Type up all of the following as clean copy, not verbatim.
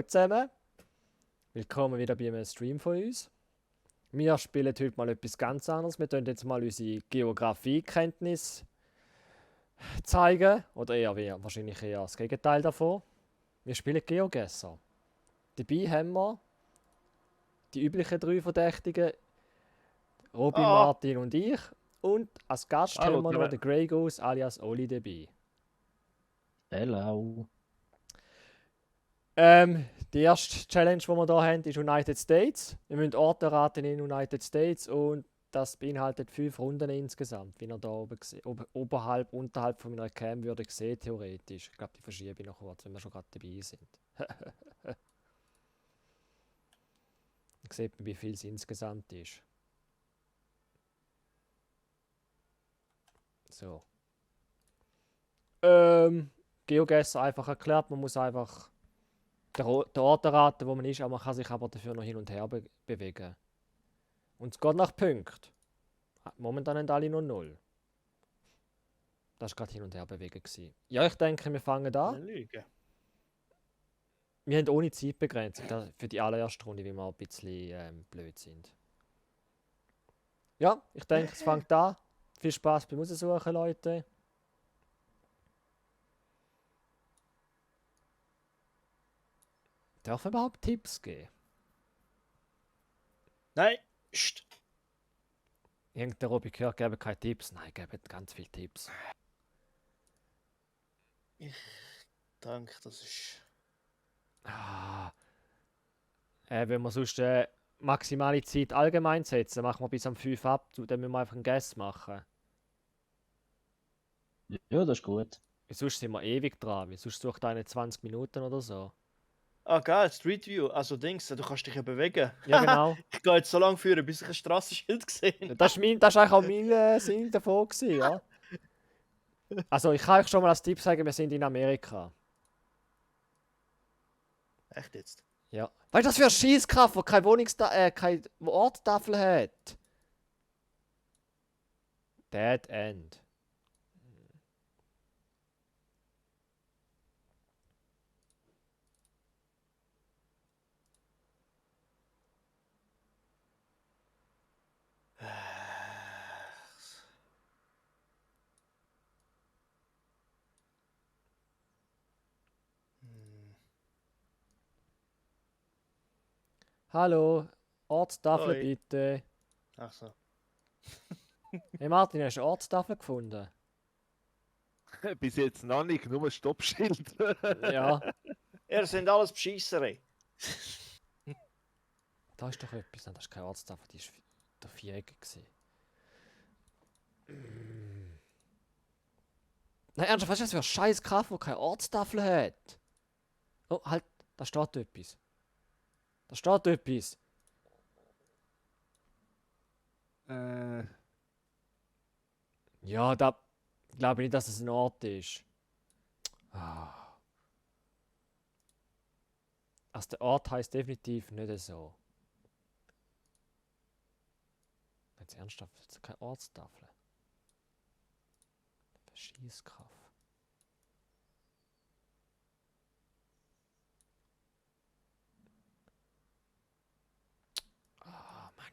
zusammen, willkommen wieder bei einem Stream von uns. Wir spielen heute mal etwas ganz anderes. Wir tun jetzt mal unsere Geografiekenntnis zeigen. Oder wahrscheinlich eher das Gegenteil davon. Wir spielen GeoGuessr. Dabei haben wir die üblichen 3 Verdächtigen, Robin, Martin und ich. Und als Gast Hallo haben wir noch zusammen. den Grey Goose alias Oli dabei. Hello. Die erste Challenge, die wir hier haben, ist United States. Wir müssen Orte raten in United States und das beinhaltet 5 Runden insgesamt, wie ihr hier oben unterhalb von meiner Cam würde sehen, theoretisch. Ich glaube, die verschiebe ich noch kurz, wenn wir schon gerade dabei sind. Dann sieht man, wie viel es insgesamt ist. So. GeoGuessr einfach erklärt, man muss einfach den Ort erraten, wo man ist, aber man kann sich aber dafür noch hin und her bewegen. Und es geht nach Punkten. Momentan haben alle noch 0. Das war gerade hin und her bewegen. Ja, ich denke, wir fangen an. Lüge. Wir haben ohne Zeitbegrenzung für die allererste Runde, wie wir ein bisschen blöd sind. Ja, ich denke, es fängt an. Viel Spaß beim Raussuchen, Leute. Darf überhaupt Tipps geben? Nein, Psst. Irgendein Robby gehört, geben keine Tipps. Nein, geben ganz viele Tipps. Ich denke, das ist. Wenn wir sonst maximale Zeit allgemein setzen, machen wir bis am 5 ab, dann müssen wir einfach einen Guess machen. Ja, das ist gut. Weil sonst sind wir ewig dran, weil sonst sucht einer 20 Minuten oder so. Ah, geil, Street View. Also, Dings, du kannst dich ja bewegen. Ja, genau. Ich gehe jetzt so lange führen, bis ich ein Strassenschild gesehen Das war eigentlich auch mein Sinn davon, ja. Also, ich kann euch schon mal als Tipp sagen, wir sind in Amerika. Echt jetzt? Ja. Weißt du, das für ein Scheisskraft, der keine Ortstafel hat? Dead End. Hallo, Ortstafel Hoi. bitte. Ach so. Hey Martin, hast du eine Ortstafel gefunden? Bis jetzt noch nicht, nur ein Stoppschild. Ja. Ihr sind alles Bescheisserei. Da ist doch etwas. Nein, das ist keine Ortstafel, die war der Viereck. Nein, ernsthaft, was ist das für ein scheiß Kraft, der keine Ortstafel hat? Oh, halt, da steht etwas. Da steht etwas. Ja, da glaube ich nicht, dass es ein Ort ist. Also der Ort heißt definitiv nicht so. Jetzt ernsthaft, das ist keine Ortstafel. Verschießkraft. Ah, Mann.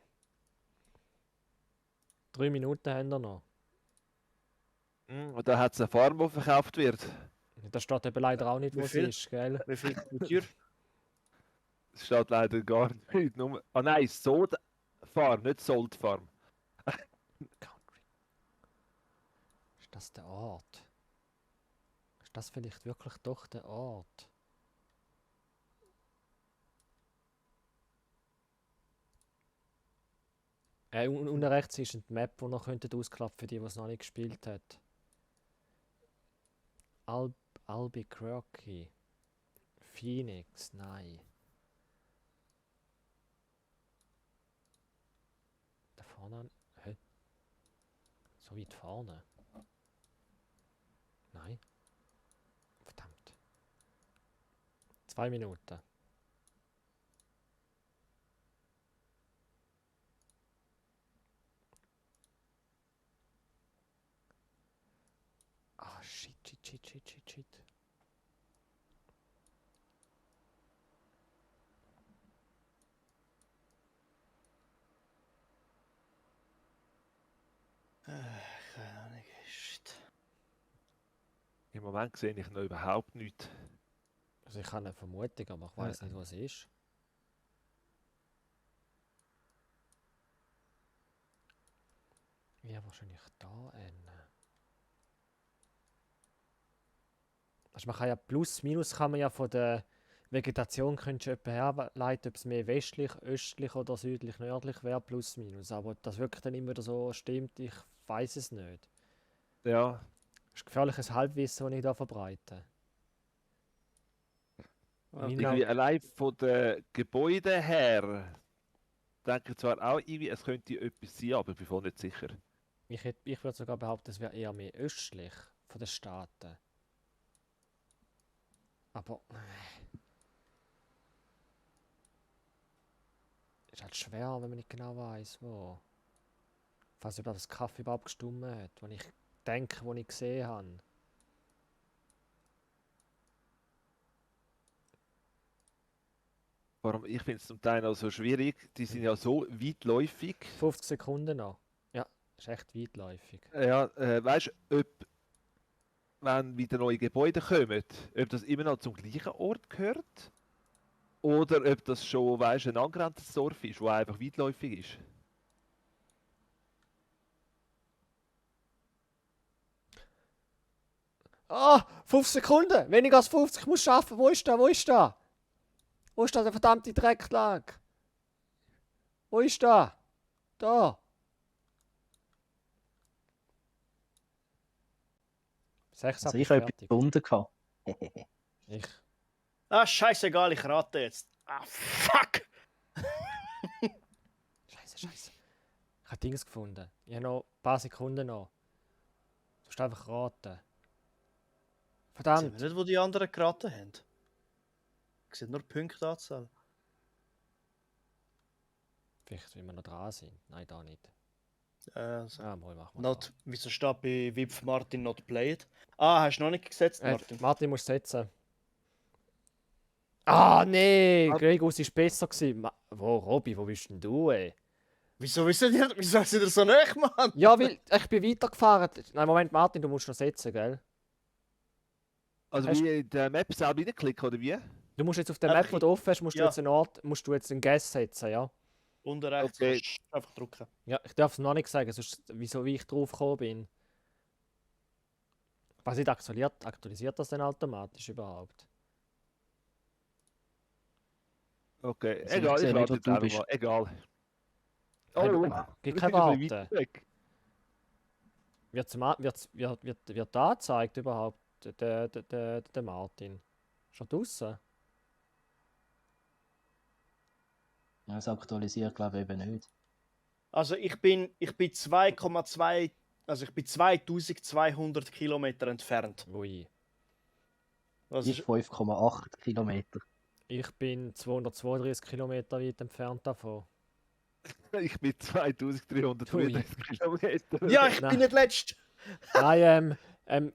3 Minuten haben wir noch. Und da hat es eine Farm, die verkauft wird. Da steht eben leider auch nicht, Wie wo sie viel? ist, gell? Wie viel Tür? Es steht leider gar nicht. Nur... Ah nein, Sold Farm, nicht Sold Farm. Country. Ist das der Ort? Ist das vielleicht wirklich doch der Ort? Unten rechts ist eine Map, die noch ausklappen für die, die es noch nicht gespielt hat. Albuquerque. Phoenix, nein. Da vorne. Hä? So weit vorne? Nein. Verdammt. 2 Minuten. Ah, shit. Im Moment sehe ich noch überhaupt nichts. Also ich habe eine Vermutung, aber ich weiß nicht, was es ist. Ja, wahrscheinlich da hin. Also man kann ja Plus, Minus kann man ja von der Vegetation könntest du etwa herleiten, ob es mehr westlich, östlich oder südlich, nördlich wäre, Plus, Minus. Aber das wirklich dann immer wieder so stimmt, ich weiß es nicht. Ja, Das ist gefährliches Halbwissen, das ich da verbreite. Ja, irgendwie allein von den Gebäuden her denke ich zwar auch irgendwie, es könnte etwas sein, aber ich bin voll nicht sicher. Ich würde sogar behaupten, es wäre eher mehr östlich von den Staaten. Aber ist halt schwer, wenn man nicht genau weiß, wo. Falls über das Kaffee überhaupt gestimmt hat, wo ich denke, wo ich gesehen habe. Vor allem, ich finde es zum Teil auch so schwierig, die sind ja so weitläufig. 50 Sekunden noch. Ja, ist echt weitläufig. Ja, weißt du, ob, wenn wieder neue Gebäude kommen, ob das immer noch zum gleichen Ort gehört? Oder ob das schon, weißt du, ein angrenzendes Dorf ist, das einfach weitläufig ist? Ah, 50 Sekunden! Weniger als 50, ich muss schaffen. Wo ist der? Wo ist der? Wo ist da der verdammte Drecklag? Wo ist der? Da! 6 Also ab ich habe etwas fertig. gefunden gehabt. Ich. Ah, scheißegal, ich rate jetzt. Ah, fuck! Scheiße. Ich habe Dings gefunden. Ich habe noch ein paar Sekunden noch. Du musst einfach raten. Sehen Verdammt! wir nicht, wo die anderen geraten haben? Ich sehe nur Punkteanzahl. Vielleicht, wenn wir noch dran sind. Nein, da nicht. Also, Ah, mal machen wir not, wieso steht bei Wipf Martin not played? Ah, hast du noch nicht gesetzt, da. Martin? Martin muss setzen. Ah, nee! Ah. Gregus war besser gewesen. Wo, Robby, wo bist denn du, ey? Wieso sind ihr so nah, Mann? Ja, weil ich bin weitergefahren. Nein, Moment, Martin, du musst noch setzen, gell? Also Hast- wie in der Map selber reinklicken, oder wie? Du musst jetzt auf der Einfach Map, die du offen hast, musst du ja. jetzt einen Ort, musst du jetzt einen Guess setzen, ja? Unten rechts Okay. kannst du einfach drücken. Ja, ich darf es noch nicht sagen, sonst wieso wie ich drauf gekommen bin. Was nicht aktualisiert das denn automatisch überhaupt? Okay, Also ich egal, sehe ich nicht, rate wo jetzt du einfach bist. mal. Egal. Kein- Oh, Gibt wir kein sind ein bisschen Warten. weit weg. Wird da angezeigt überhaupt, der Martin? Schon draussen? Ja, das aktualisiert glaube ich eben nicht. Also ich bin 2,2, also ich bin 2200 Kilometer entfernt. Ui. Das Ich ist 5,8 Kilometer. Ich bin 232 Kilometer weit entfernt davon. Ich bin 2333 Kilometer. ja, ich Nein. bin nicht letzt. Nein,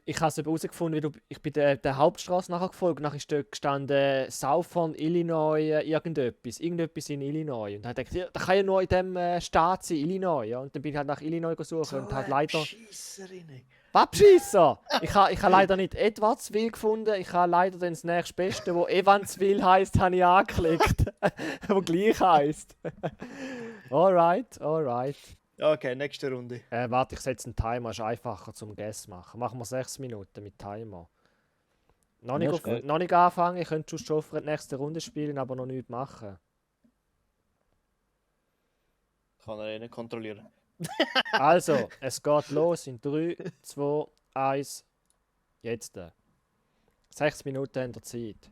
ich habe es eben herausgefunden, ich bin der Hauptstraße nachher gefolgt. Nachher ist dort gestanden Southern Illinois, irgendetwas in Illinois. Und dann dachte ich, da kann ja nur in dem Staat sein, Illinois. Ja? Und dann bin ich halt nach Illinois gesucht und halt leider. Scheisserin. Abschießer! Ich ha leider nicht Edwardsville gefunden, ich habe leider dann das nächstbeste, wo Evansville heisst, habe ich angeklickt. Wo gleich heisst. Alright. Okay, nächste Runde. Warte, ich setze einen Timer, ist einfacher zum Guess machen. Machen wir 6 Minuten mit Timer. Noch nicht, Ja, ist gut. noch nicht anfangen, ich könnte schon auf die nächste Runde spielen, aber noch nichts machen. Kann er eh nicht kontrollieren. Also, es geht los in 3, 2, 1. Jetzt. 6 Minuten in der Zeit.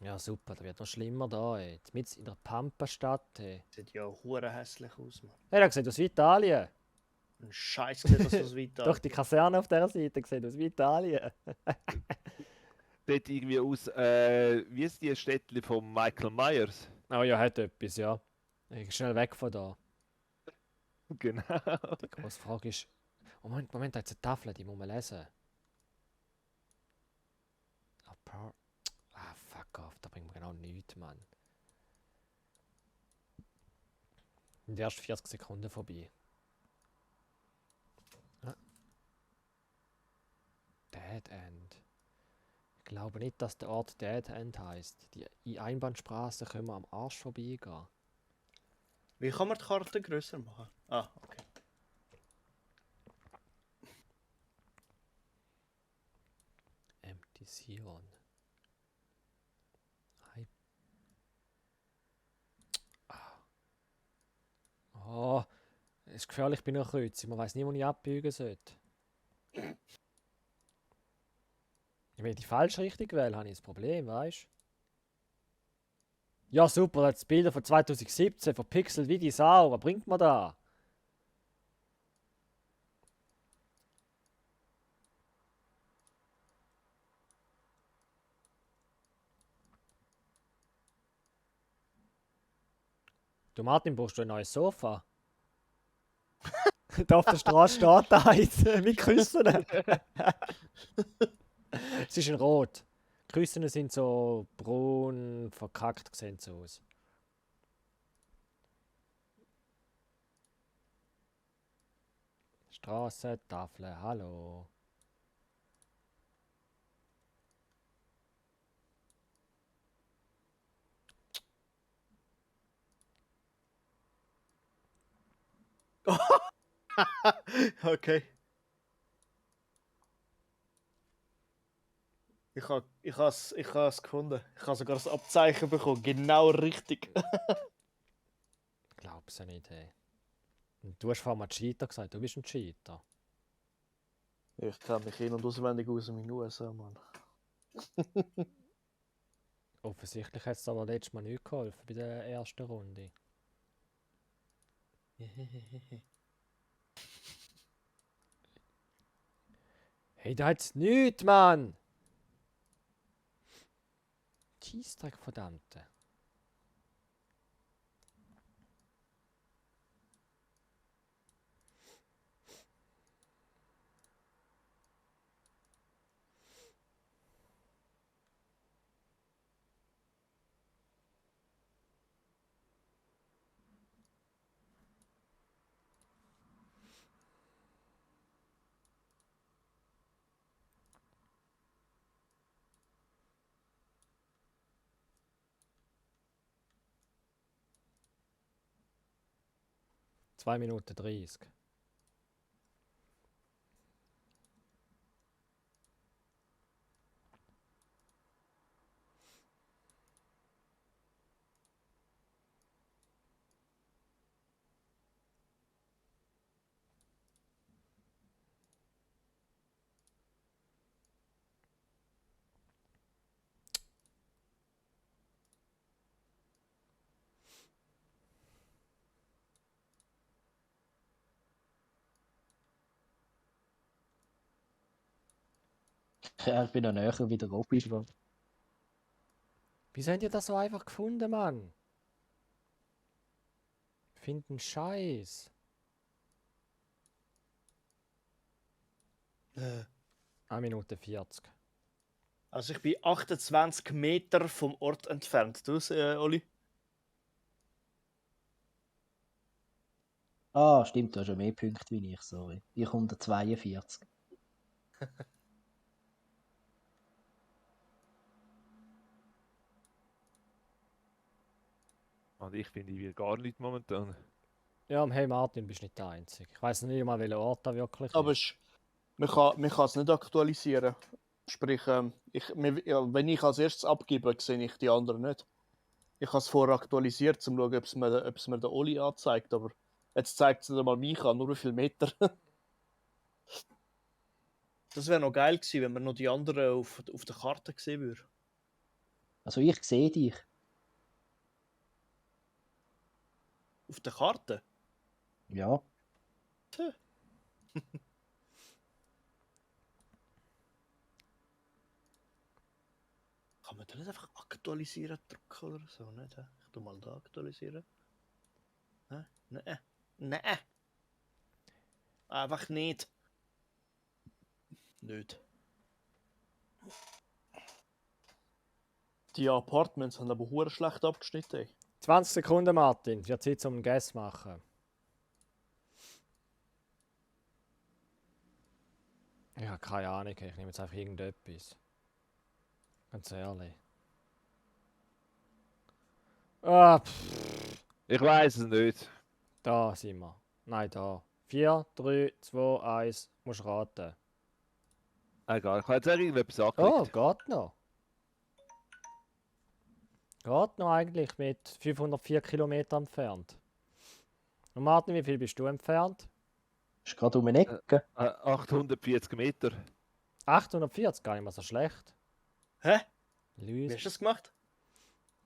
Ja, super, das wird noch schlimmer da, ey. Mitten in der Pampa-Stadt, ey. Sieht ja hure hässlich aus, Mann. Hey, das sieht aus wie Italien. Ein Scheiß sieht das aus wie Doch, die Kaserne auf dieser Seite sieht aus wie Italien. Sieht irgendwie aus, wie ist die Städtli von Michael Myers? Oh ja, hat etwas, ja. Ich gehe schnell weg von da. Genau. Die grosse Frage ist... Oh, Moment, da hat es eine Tafel, die muss man lesen. Ah, fuck off, da bringt man genau nichts, Mann. In den ersten 40 Sekunden vorbei. Ja. Dead End. Ich glaube nicht, dass der Ort Dead End heißt. Die Einbahnstraße können wir am Arsch vorbeigehen. Wie kann man die Karte grösser machen? Ah, okay. Empty Sion. Hi. Oh, es ist gefährlich bei einer Kreuzung. Man weiß nie, wo ich abbiegen sollte. Wenn ich die falsche Richtung wähle, habe ich ein Problem, weißt du? Ja, super, das Bilder von 2017 verpixelt wie die Sau. Was bringt mir da? Du Martin, brauchst du ein neues Sofa? Da auf der Straße steht eins mit Küssen. Es ist in Rot. Die Küssen sind so braun, verkackt, sehen so aus. Straße, Tafel, hallo. Okay. Ich has gefunden. Ich habe sogar das Abzeichen bekommen. Genau richtig. Glaub's ja nicht, hey. Und du hast vorhin mal Cheater gesagt, du bist ein Cheater. Ich kenne mich in- und auswendig aus meinen USA, Mann. Offensichtlich hat es aber letztes Mal nicht geholfen bei der ersten Runde. Hey, da hat's nichts, Mann! Cheese-Dreck, verdammte. Zwei Minuten 30. Ja, ich bin noch näher wie der Robby schon. Wieso habt ihr das so einfach gefunden, Mann? Finden Scheiß. 1 Minute 40. Also ich bin 28 Meter vom Ort entfernt. Du, Oli? Ah, stimmt, du hast ja mehr Punkte wie ich, sorry. Ich 142. Und ich finde, ich will gar nicht momentan. Ja, hey Martin, bist nicht der Einzige. Ich weiß nicht mal, welcher Ort da wirklich Aber ist. man kann es nicht aktualisieren. Sprich, ja, wenn ich als erstes abgebe, sehe ich die anderen nicht. Ich habe es vorher aktualisiert, um zu schauen, ob es mir der Oli anzeigt. Aber jetzt zeigt es nicht einmal mich an, nur wie viele Meter. Das wäre noch geil gewesen, wenn man noch die anderen auf der Karte sehen würde. Also ich sehe dich. Auf der Karte? Ja. Tö. Kann man da nicht einfach aktualisieren drücken oder so? Nicht, hä? Ich tu mal da aktualisieren. Hä? Nein. Nein. Einfach nicht. Nicht. Die Apartments haben aber hure schlecht abgeschnitten. 20 Sekunden, Martin. Wird Zeit zum Guess zu machen. Ich habe keine Ahnung, ich nehme jetzt einfach irgendetwas. Ganz ehrlich. Ah, Ich weiß es nicht. da sind wir. Nein, da. 4, 3, 2, 1. Musst raten. Egal, ich habe jetzt auch irgendetwas Oh, angeklickt. geht noch. Geht noch eigentlich mit 504 Kilometern entfernt. Und Martin, wie viel bist du entfernt? Ist gerade um eine Ecke. 840 Meter. 840, gar nicht mal so schlecht. Hä? Wie Lüs. hast du das gemacht?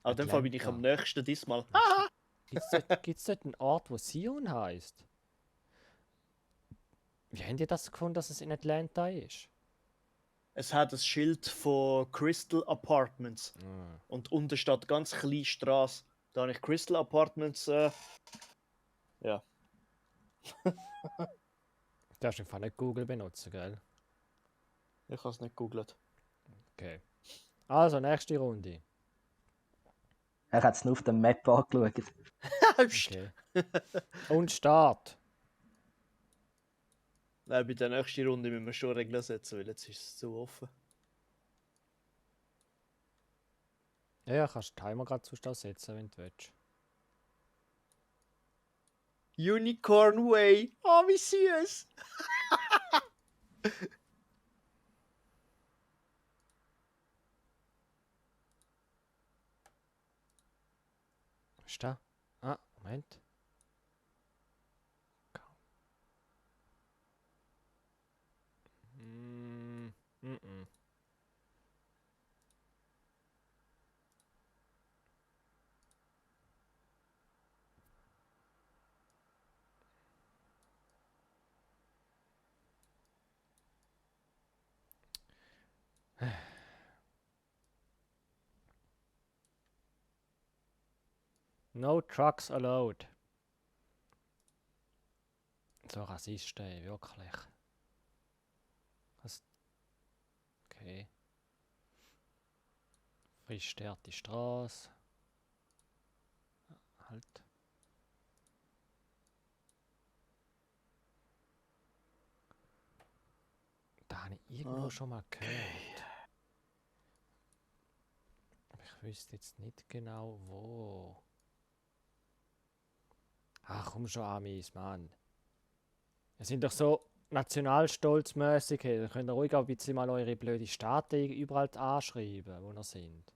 Aber in dem Fall bin ich am Atlanta. nächsten diesmal. Gibt es dort einen Ort, wo Sion heißt? Wie habt ihr das gefunden, dass es in Atlanta ist? Es hat ein Schild von Crystal Apartments. Ah. Und unten steht ganz kleine Straße. Da habe ich Crystal Apartments. Ja. Du darfst im Fall nicht Google benutzen, gell? Ich habe es nicht gegoogelt. Okay. Also, nächste Runde. Er hat es nur auf der Map angeschaut. Okay. Und Start. Nein, bei der nächsten Runde müssen wir schon Regeln setzen, weil jetzt ist es zu offen. Ja, kannst den Timer gerade setzen, wenn du willst. Unicorn Way. Oh, wie süß. Ist da? Ah, Moment. Mm, mm, mm. No trucks allowed. So Rassisten, ey, wirklich. Was? Okay. Verstärkte Straße. Halt. Da habe ich irgendwo schon mal gehört. Aber ich wüsste jetzt nicht genau wo. Ach komm schon, Amis, Mann. Wir sind doch so nationalstolzmäßig. Hey. Da könnt ihr ruhig auch ein bisschen mal eure blöde Staaten überall anschreiben, wo ihr sind.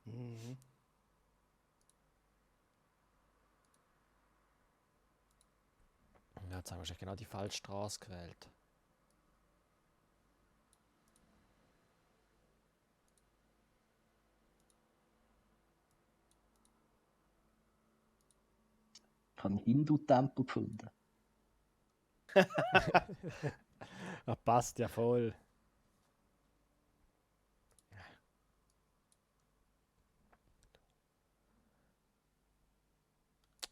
Mhm. Ja, jetzt haben wir wahrscheinlich genau die falsche Straße gewählt. Ich habe einen Hindu-Tempel gefunden. Das passt ja voll.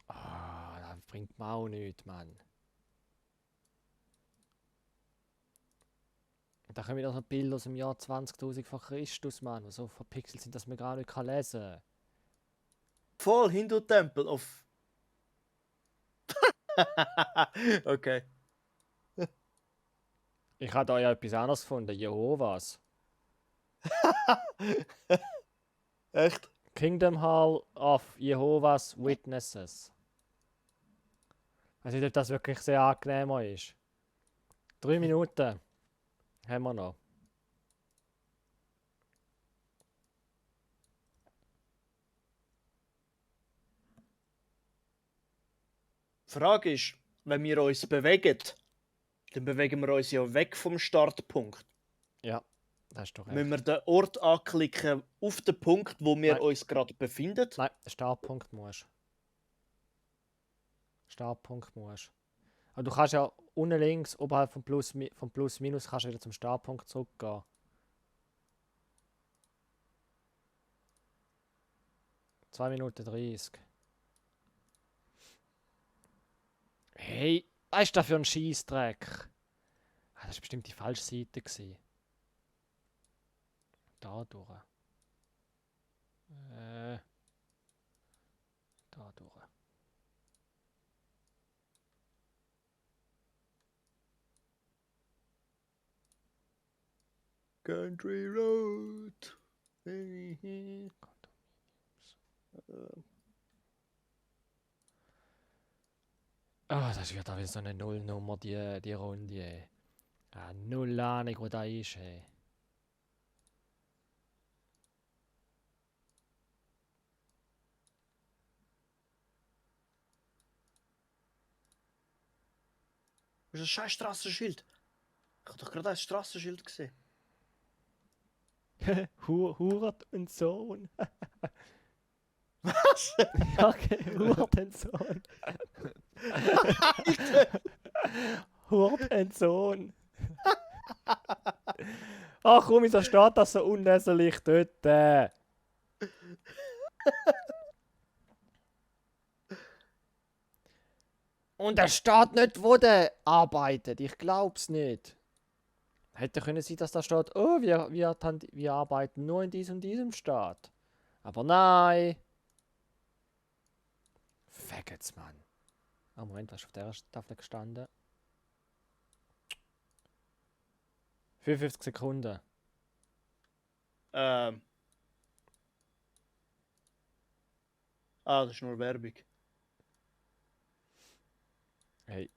Ah, das bringt mir auch nichts, Mann. Da kommen wieder so Bilder aus dem Jahr 20.000 vor Christus, Mann, die so verpixelt sind, dass man gar nicht lesen kann. Voll Hindu-Tempel auf. Okay. Ich habe da ja etwas anderes gefunden, Jehovas. Echt? Kingdom Hall of Jehovah's Witnesses. Ich weiß nicht, ob das wirklich sehr angenehmer ist. 3 Minuten haben wir noch. Die Frage ist, wenn wir uns bewegen, dann bewegen wir uns ja weg vom Startpunkt. Ja, das ist doch Müssen recht. wir den Ort anklicken auf den Punkt, wo wir Nein. uns gerade befinden? Nein, Startpunkt musst. Startpunkt musst. Aber du kannst ja unten links, oberhalb vom Plus Minus, kannst du wieder zum Startpunkt zurückgehen. Zwei Minuten 30. Hey, was ist das für ein Scheissdreck? Ah, das war bestimmt die falsche Seite. Da durch. Da durch. Country Road. Ah, das wird auch wieder so eine Nullnummer, die Runde. Ey. Ah, null Ahnung, wo da ist. Ey. Das ist ein scheiß Strassenschild. Ich habe doch gerade ein Strassenschild gesehen. Hurt und Sohn. Was? Ja, okay, Hurt und Sohn. Alter! Hurt und Sohn. Ach komm, wieso steht das so unnäserlich dort? Und er steht nicht, wo der arbeitet. Ich glaub's nicht. Hätte können sein, dass da steht, oh, wir arbeiten nur in diesem Staat. Aber nein. Faggots, Mann. Ah, Moment, was ist auf der Tafel gestanden? 55 Sekunden. Ah, das ist nur Werbung. Hey.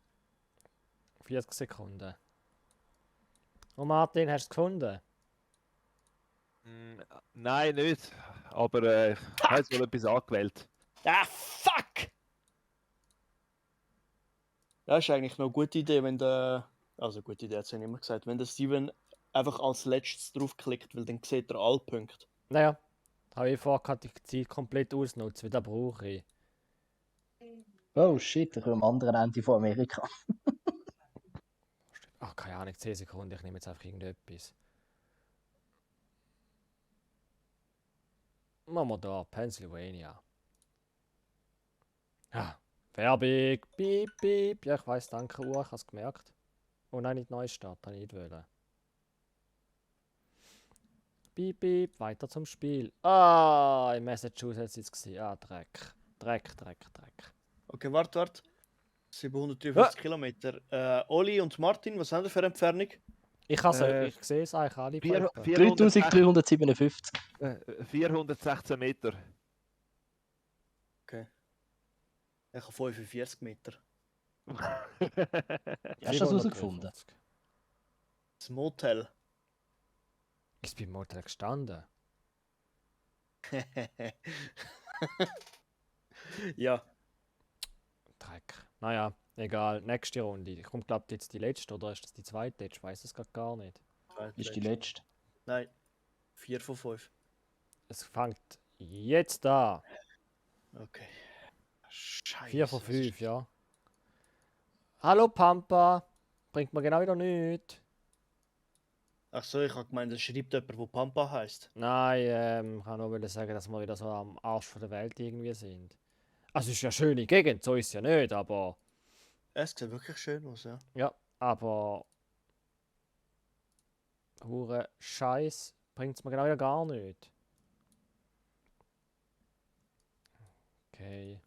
40 Sekunden. Oh Martin, hast du es gefunden? Nein, nicht. Aber ich habe jetzt mal etwas angewählt. Ah, fuck! Das ist eigentlich noch eine gute Idee, wenn der. Also, gute Idee hat es ja nicht immer gesagt. Wenn der Steven einfach als letztes draufklickt, weil dann sieht er alle Punkte. Naja, habe ich vorher die Zeit komplett ausnutzen, weil das brauche ich. Oh shit, ich bin am anderen Ende von Amerika. Ach, keine Ahnung, 10 Sekunden, ich nehme jetzt einfach irgendetwas. Machen wir da, Pennsylvania. Ah, Werbung, piep, piep. Ja, ich weiss, danke Uhr, ich habe es gemerkt. Oh nein, nicht Neustart, habe ich nicht wollen. Piep, piep, weiter zum Spiel. Ah, in Massachusetts ist es gewesen. Ah, Dreck. Dreck. Okay, warte. 753 Kilometer. Oli und Martin, was haben wir für Entfernung? Ich sehe es eigentlich alle. 3357. 416 Meter. Okay. Ich habe 45 Meter. Hast du das herausgefunden? Das Motel. Ist beim Motel gestanden? Ja. Dreck. Naja, egal. Nächste Runde. Ich komme, glaube jetzt die letzte oder ist das die zweite? Ich weiß es gerade gar nicht. Ist die letzte. Nein. 4 von 5. Es fängt jetzt an. Okay. Scheiße. 4 von 5, ja. Hallo Pampa. Bringt mir genau wieder nichts. Achso, ich habe gemeint, es schreibt jemand, der Pampa heisst. Nein, ich kann nur sagen, dass wir wieder so am Arsch von der Welt irgendwie sind. Also es ist ja eine schöne Gegend, so ist es ja nicht, aber... Es sieht wirklich schön aus, ja. Ja, aber... Hure Scheiß bringt es mir genau wieder gar nicht. Okay.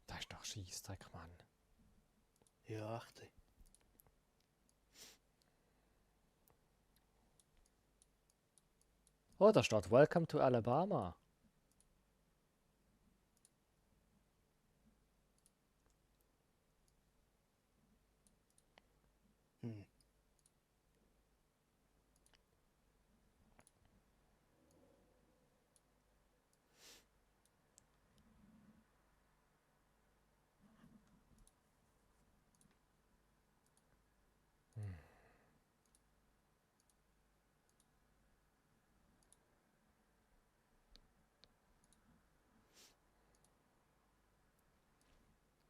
Das ist doch Scheissdreck, Mann. Ja, echt. Oh, da steht Welcome to Alabama. Hm.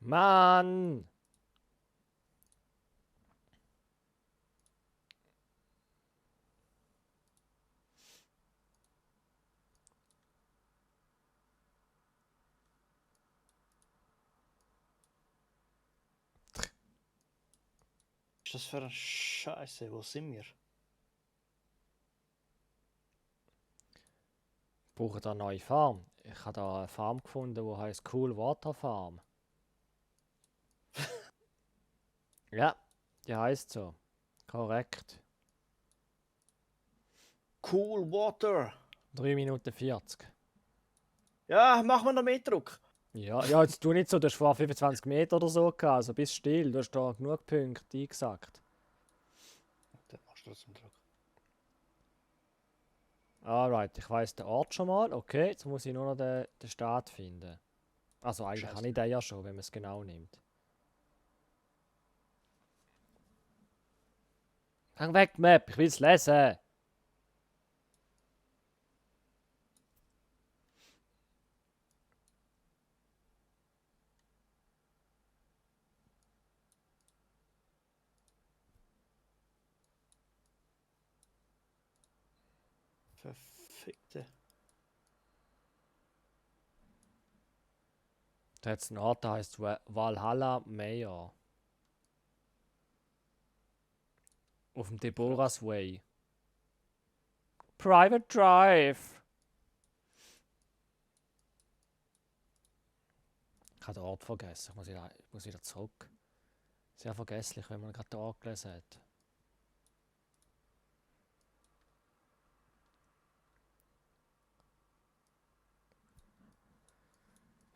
Mann! das für ein Scheiße? Wo sind wir? Brauche da eine neue Farm. Ich habe da eine Farm gefunden, die heißt Cool Water Farm. Ja, die heißt so. Korrekt. Cool Water. 3 Minuten 40. Ja, machen wir noch mehr Druck. Ja, jetzt tu nicht so, du hast vor 25 Meter oder so gehabt, also bist still, du hast da genug Punkte eingesackt. Dann machst du trotzdem Druck. Alright, ich weiss den Ort schon mal. Okay, jetzt muss ich nur noch den Staat finden. Also eigentlich Scheiße. habe ich den ja schon, wenn man es genau nimmt. Gang weg, Map, ich will es lesen. Verfickte. Da hat es einen Ort, der heißt Valhalla Mayor. Auf dem Deborah's Way. Private Drive. Ich habe den Ort vergessen. Ich muss wieder zurück. Sehr vergesslich, wenn man gerade den Ort gelesen hat.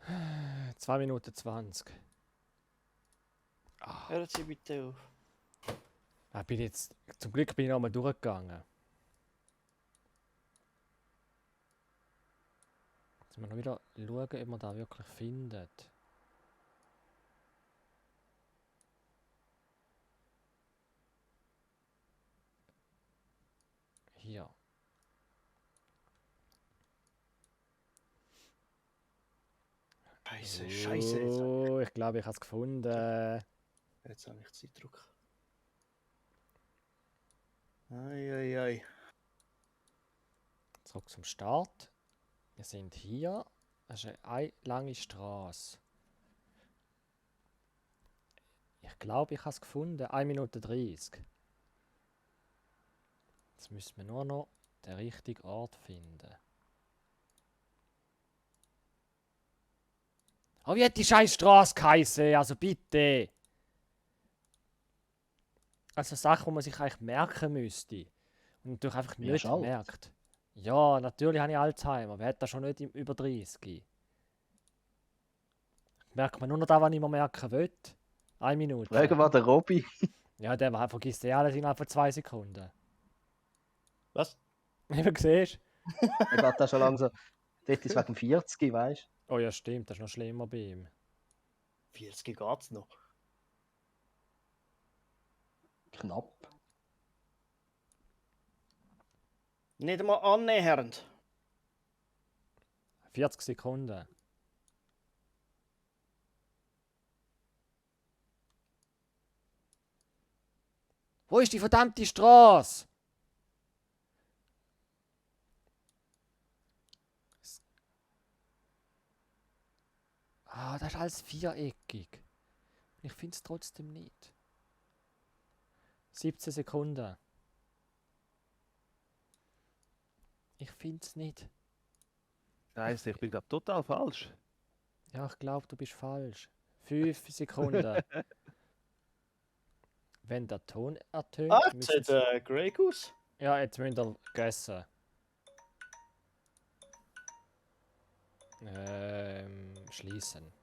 Äh, 2 Minuten 20. Hören Sie bitte auf. Zum Glück bin ich nochmal durchgegangen. Jetzt müssen wir noch wieder schauen, ob man da wirklich findet. Hier. Scheiße, scheiße. Oh, ich glaube, ich habe es gefunden. Jetzt habe ich Zeitdruck. Ei. Zurück zum Start. Wir sind hier. Das ist eine lange Straße. Ich glaube, ich habe es gefunden. 1 Minute 30. Jetzt müssen wir nur noch den richtigen Ort finden. Oh, wie hat die scheiß Straße geheißen? Also bitte. Also Sachen, die man sich eigentlich merken müsste. Und natürlich einfach Wer nicht schaut? merkt. Ja, natürlich habe ich Alzheimer. Wer hat das schon nicht über 30? Merkt man nur noch das, was ich mir merken will. 1 Minute. Fragen wir den Robby. Ja, der vergisst eh alles innerhalb von 2 Sekunden. Was? Wie du siehst. Er geht da schon langsam. Dort ist wegen 40, weißt Oh ja, stimmt, das ist noch schlimmer bei ihm. 40 geht's noch. du? Knapp. Nicht einmal annähernd. 40 Sekunden. Wo ist die verdammte Straße? Ah, das ist alles viereckig. Ich finde es trotzdem nicht. 17 Sekunden. Ich finde es nicht. Scheiße, ich bin glaube total falsch. Ja, ich glaube, du bist falsch. 5 Sekunden. Wenn der Ton ertönt, Ah, jetzt müssen's- hat Grey Goose. Ja, jetzt müsst ihr gegessen. Schließen.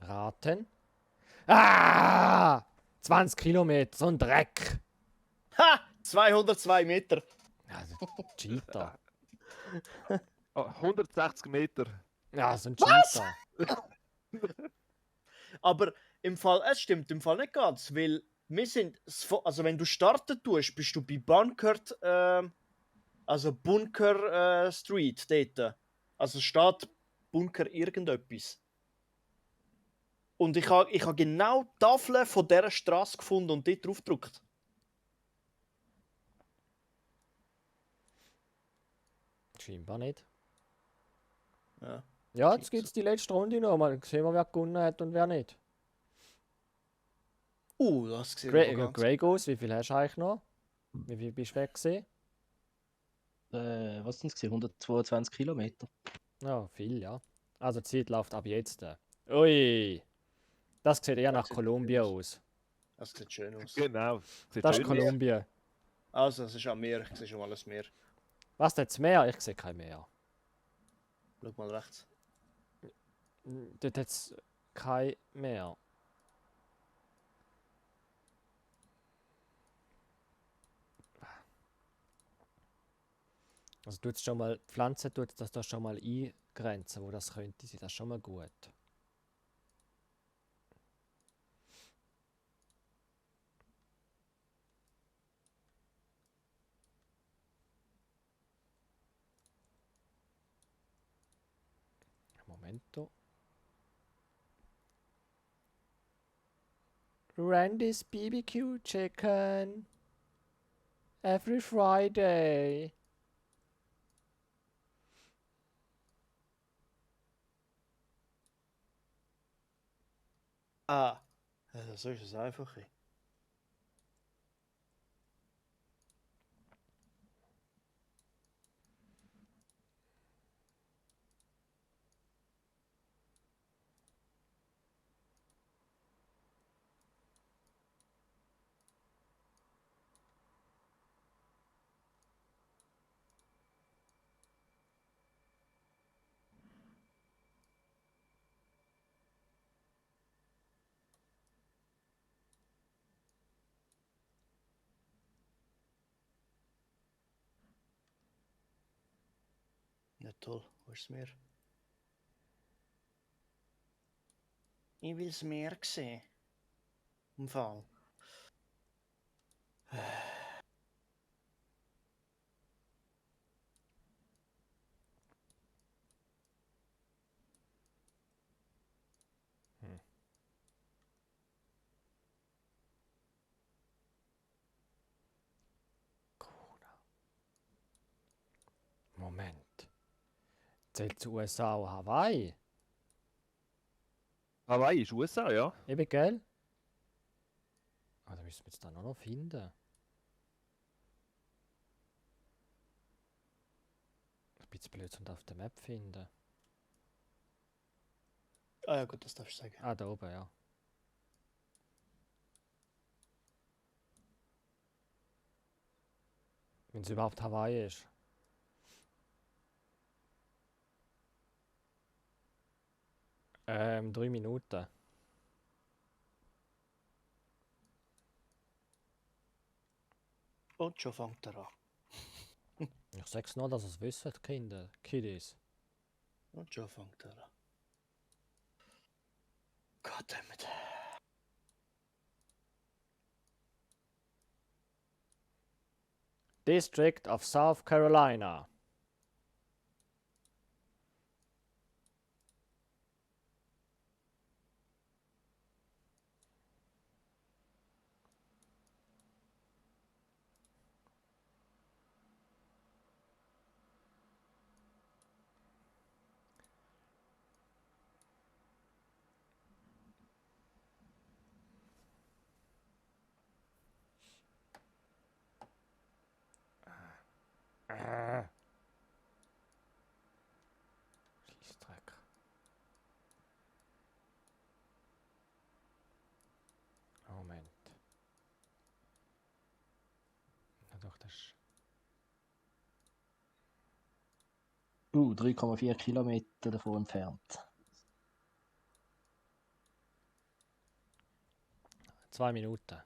Raten. Ah! 20 Kilometer, so ein Dreck. Ha! 202 Meter. Also, Cheater. Oh, 160 Meter. Ja, so ein Cheater. Aber im Fall, es stimmt im Fall nicht ganz, weil wir sind, also wenn du starten tust, bist du bei Bunker, also Bunker Street dort. Also steht Bunker irgendetwas. Und ich habe genau die Tafel von dieser Straße gefunden und dort drauf gedrückt. Scheinbar nicht. Ja. Ja, jetzt gibt es die letzte Runde noch. Mal sehen wir, wer gewonnen hat und wer nicht. Das sieht aber ganz... Grey Goose, wie viel hast du eigentlich noch? Wie viel bist du weg gewesen? Was sind es? 122 Kilometer. Ja, viel, ja. Also die Zeit läuft ab jetzt. Ui, das sieht eher nach sieht Kolumbien schön aus. Das sieht schön aus. Genau. Sieht Das ist schön aus. Kolumbien. Also, das ist am Meer. Ich sehe schon mal das Meer. Was, das Meer? Ich sehe kein Meer. Schau mal rechts. Dort hat es kein Meer. Also tut's schon mal, die Pflanze tut das da schon mal eingrenzen, wo das könnte sein. Das ist schon mal gut. Momento. Randy's BBQ Chicken. Every Friday. Ah, so ist es einfach. Nicht toll. Wo ist das Meer? Ich will das Meer sehen. Im Fall. Moment. Zählt zu USA auch Hawaii? Hawaii ist USA, ja. Eben, gell? Ah, da müssen wir jetzt dann auch noch finden. Ein bisschen blöd und auf der Map finden. Ah ja, gut, das darfst du sagen. Ah, da oben, ja. Wenn es überhaupt Hawaii ist. Drei Minuten. Und schon fängt er an. Ich sag's noch, dass ihr es wisst, Kinder. Kiddies. Und schon fängt er an. Goddammit. District of South Carolina. Scheißdreck. Moment. Na doch, das ist... 3,4 Kilometer davon entfernt. 2 Minuten.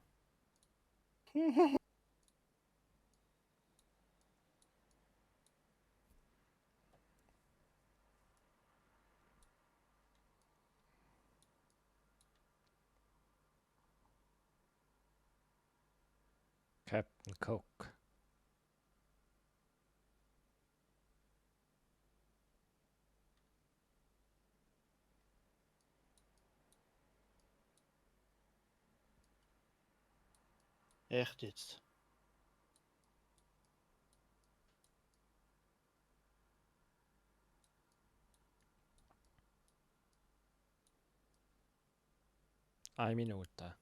Captain Cook. Echt jetzt? Eine Minute.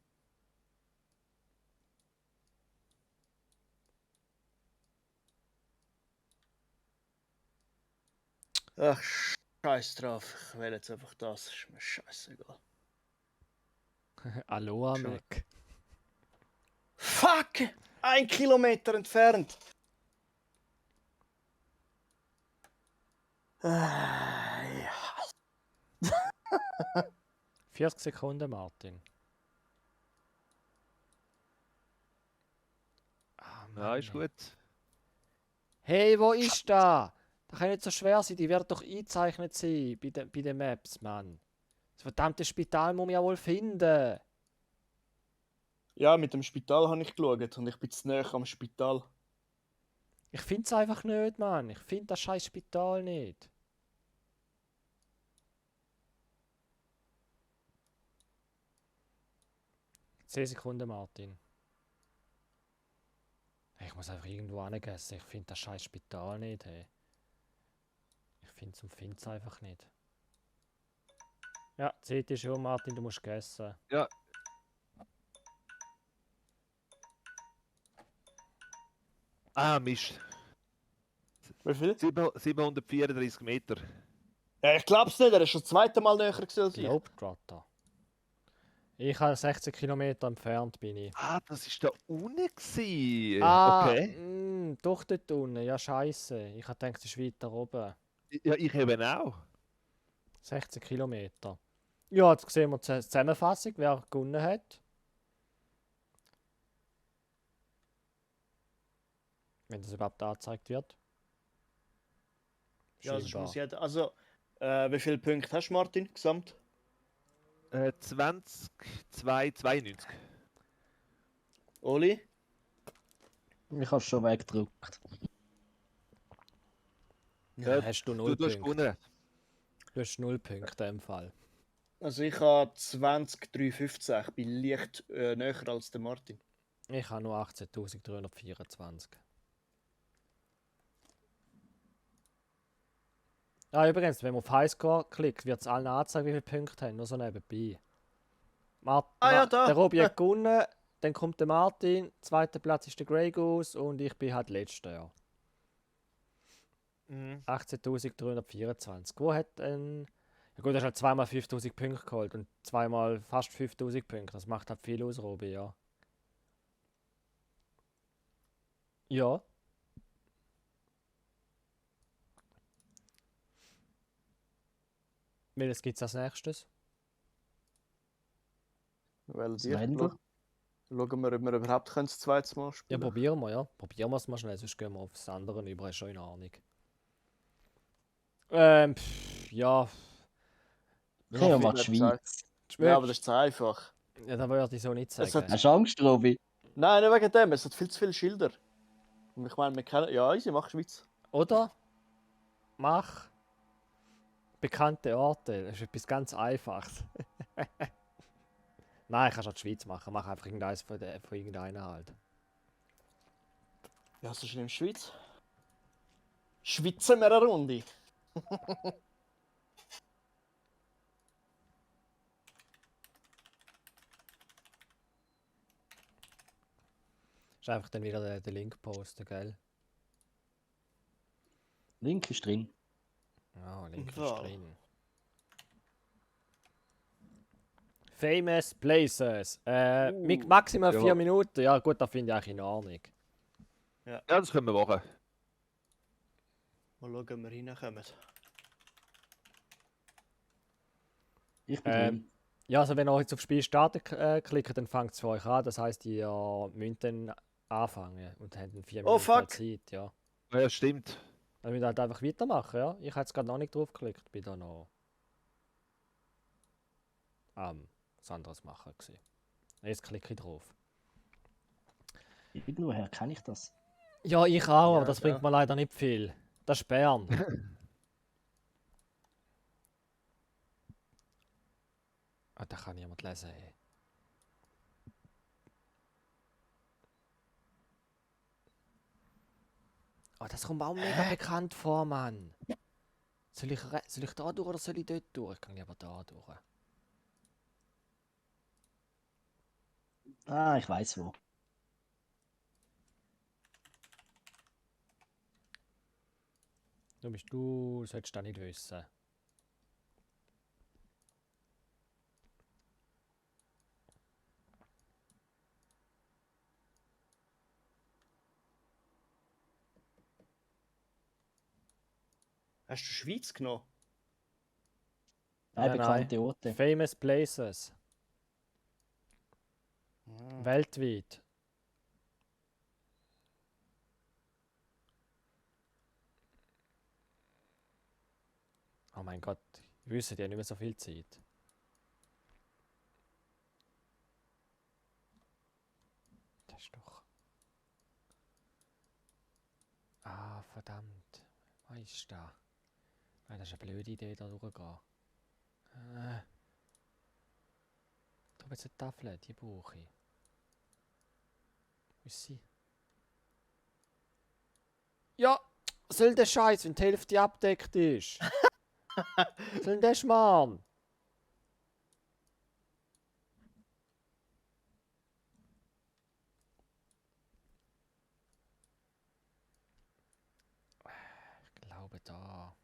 Ach, scheiß drauf. Ich wähle jetzt einfach das. Ist mir scheißegal. Aloha Schon. Mac. Fuck! 1 Kilometer entfernt. Ja. 40 Sekunden, Martin. Ah, Ja, Mann, ist ey. gut. Hey, wo ist da? Das kann nicht so schwer sein, die wird doch eingezeichnet sein bei den Maps, Mann. Das verdammte Spital muss man ja wohl finden. Ja, mit dem Spital habe ich geschaut und ich bin zu näher am Spital. Ich finde es einfach nicht, Mann. Ich finde das scheiß Spital nicht. Zehn Sekunden, Martin. Hey, ich muss einfach irgendwo angessen. Ich finde das scheiß Spital nicht, hey. Ich finde es einfach nicht. Ja, die Zeit ist schon, Martin, du musst gegessen. Ja. Ah, Mist. Wie viel? 734 Meter. Ja, ich glaub's nicht, er ist schon das zweite Mal näher gewesen als ich. Globetrotter. Ich habe 16 Kilometer entfernt, bin ich. Ah, das ist da unten gewesen. Ah, Okay. doch dort unten. Ja, scheiße. Ich habe gedacht, es ist weiter oben. Ja, ich eben auch. 16 Kilometer. Ja, jetzt sehen wir die Zusammenfassung, wer gewonnen hat. Wenn das überhaupt angezeigt wird. Ja, das muss Scheinbar. jeder. Also, wie viele Punkte hast du, Martin, gesamt? 20, 2, 92. Oli? Ich habe schon weggedrückt. Ja, hast du 0 Du hast Punkte. gewonnen. Du hast 0 Punkte im Fall. Also ich habe 20,315. Ich bin leicht näher als der Martin. Ich habe nur 18.324. Ah, übrigens, wenn man auf Highscore klickt, wird es allen angezeigt, wie viele Punkte haben. Nur so nebenbei. Ja, da. Der Robi hat gewonnen, dann kommt der Martin, zweiter Platz ist der Grey Goose und ich bin halt letzter. Ja. Mhm. 18.324. Wo hat ein. Ja gut, er hat halt zweimal 5.000 Punkte geholt und zweimal fast 5.000 Punkte. Das macht halt viel aus, Robi, ja. Ja. Welches gibt es als nächstes? Weil Das dir. Wendel. Schauen wir, ob wir überhaupt das zweite Mal Ja, spielen. probieren wir, ja. Probieren wir es mal schnell, sonst gehen wir aufs andere über, ist schon in Ahnung. Ja. Ich habe mal viel die Schweiz. Ja, aber das ist zu einfach. Ja, das würde ich so nicht Es sagen. Hast du Angst, Robi? Nein, nicht wegen dem. Es hat viel zu viele Schilder. Und ich meine, wir kennen. Ja, easy, mach Schweiz. Oder mach bekannte Orte. Das ist etwas ganz Einfaches. Nein, kannst auch die Schweiz machen. Mach einfach irgendeins von irgendeiner halt. Ja, so schlimm Schweiz. Schwitzen wir eine Runde. Ist einfach dann wieder den Link posten, gell? Link ist drin. Ja, Link ist Wow. drin. Famous Places. Mit maximal 4 Ja. Minuten. Ja gut, das finde ich eigentlich in Ordnung. Ja, das können wir machen. Mal schauen, ob wir hinkommen. Ich bin Ähm, drin. Ja, also wenn ihr jetzt auf Spiel starten klickt, dann fängt es für euch an. Das heisst, ihr müsst dann anfangen und habt dann 4 Oh, Minuten fuck. Zeit. Ja. Ja, stimmt. Dann müsst ihr halt einfach weitermachen, ja. Ich habe jetzt gerade noch nicht drauf geklickt, bin da noch was anderes machen gewesen. Jetzt klicke ich drauf. Irgendwoher kann ich das. Ja, ich auch, Ja, aber das bringt ja. mir leider nicht viel. Das ist Bern. Ah, da kann niemand lesen. Ey. Ah, das kommt mir auch mega bekannt vor, Mann. Soll ich da durch oder soll ich dort durch? Ich kann lieber da durch. Ah, ich weiß wo. Du solltest das nicht wissen. Hast du Schweiz genommen? Nein, Ja, bekannte Orte. Famous Places. Weltweit. Oh mein Gott, ich wüsste ja nicht mehr so viel Zeit. Das ist doch. Ah, verdammt. Was ist da? Nein, das ist eine blöde Idee, da durchzugehen. Da habe jetzt eine Tafel, die brauche ich. Wo ist sie? Ja! Soll der Scheiß, wenn die Hälfte abdeckt ist? Soll der Schmarrn? Ich glaube da.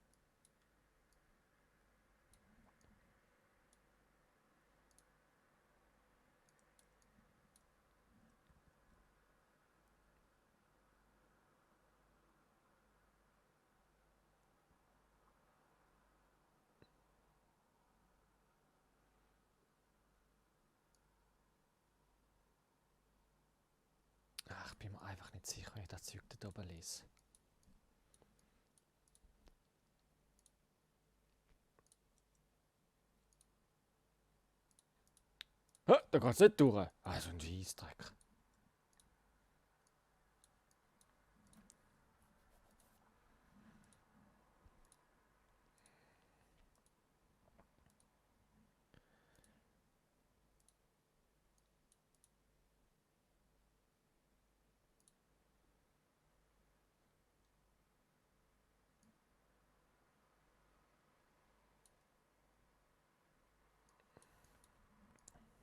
Ach, ich bin mir einfach nicht sicher, wenn ich das Zeug da oben lese. Hä, da geht's nicht durch. Ah, so ein Scheissdreck.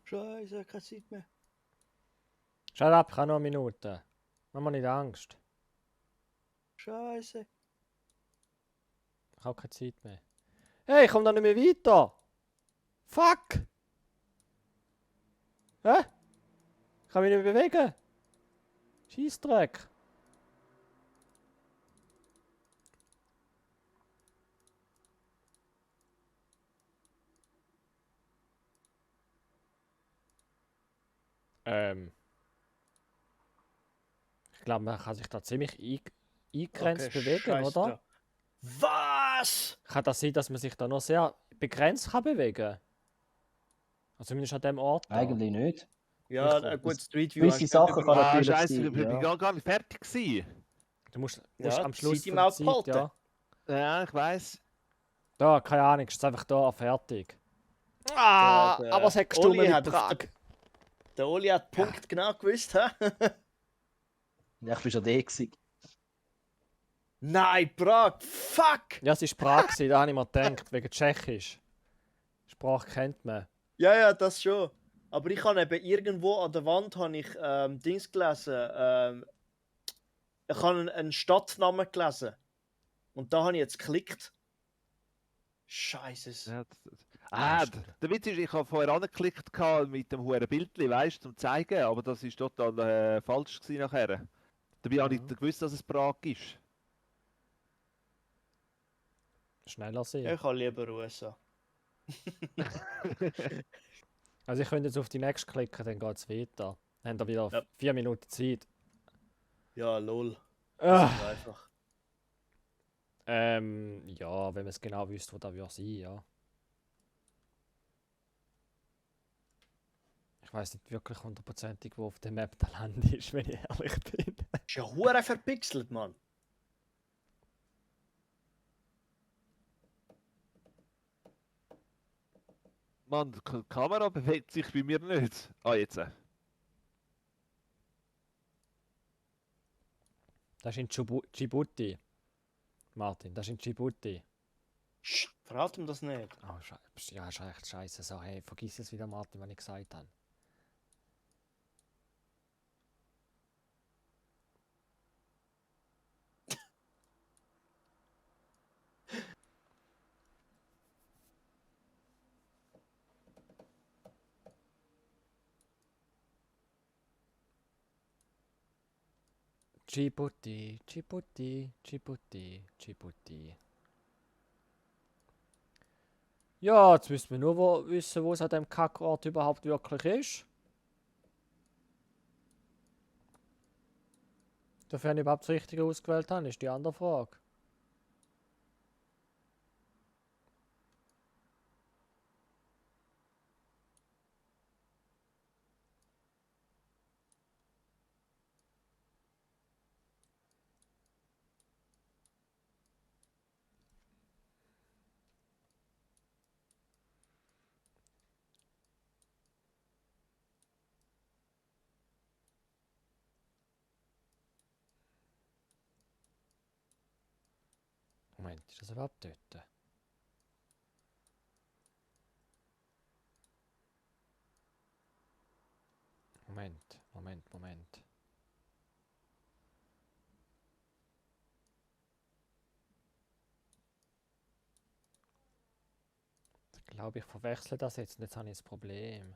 Scheiße, keine Zeit mehr. Shut up, ich habe noch eine Minute. Mach mir nicht Angst. Scheiße. Ich habe keine Zeit mehr. Hey, ich komme da nicht mehr weiter. Fuck! Hä? Ich kann mich nicht mehr bewegen. Scheissdreck. Ich glaube, man kann sich da ziemlich eingegrenzt bewegen, scheiß oder? drauf. Was? Kann das sein, dass man sich da noch sehr begrenzt kann bewegen? Also zumindest an dem Ort da. Eigentlich nicht. Ja, Ich- gut, Street View. Gewisse hast du Sachen nicht kann überall. natürlich Scheiße, sein, ich bin ja. gar nicht fertig gewesen. Du musst Ja, am Schluss Zeit im von der Auge Zeit, behalten. ja. Ja, ich weiß. Da, keine Ahnung, ist einfach da fertig. Ah, Der aber es hat Oli gestummt hat mit auf Prag. Der Oli hat Punkt genau gewusst, hä? Ja, ich bin schon der gewesen. Nein, Prag, fuck! Ja, es war Prag, gewesen, da habe ich mir gedacht, wegen Tschechisch. Sprache kennt man. Ja, das schon. Aber ich habe eben irgendwo an der Wand habe ich Dings gelesen. Ich habe einen Stadtnamen gelesen. Und da habe ich jetzt geklickt. Scheiße. Ja, der Witz ist, ich habe vorher angeklickt mit dem hohen Bildchen, weißt du, zum zeigen, aber das ist total falsch gewesen nachher. Dabei habe ich nicht gewusst, dass es Prag ist. Schneller sein. Ich habe lieber USA. Also ich könnte jetzt auf die nächste klicken, dann geht es weiter. Dann haben wir wieder Ja. 4 Minuten Zeit. Ja, lol. Ah, Das ist einfach. ja, wenn man es genau wüsste, wo das würde sein, ja. Ich weiß nicht wirklich hundertprozentig, wo auf der Map der Land ist, wenn ich ehrlich bin. Ist ja hure verpixelt, Mann. Mann, die Kamera bewegt sich bei mir nicht. Ah, jetzt. Das ist in Djibouti. Martin, das ist in Djibouti. Verrat ihm das nicht. Oh, ja, ist echt scheiße. So, hey, vergiss es wieder, Martin, was ich gesagt habe. Djibouti, Djibouti, Djibouti, Djibouti. Ja, jetzt müssen wir nur wissen, wo es an dem Kackort überhaupt wirklich ist. Dafür ich überhaupt das Richtige ausgewählt habe, ist die andere Frage. Moment, ist das überhaupt dort? Moment. Ich glaube, ich verwechsle das jetzt und jetzt habe ich das Problem.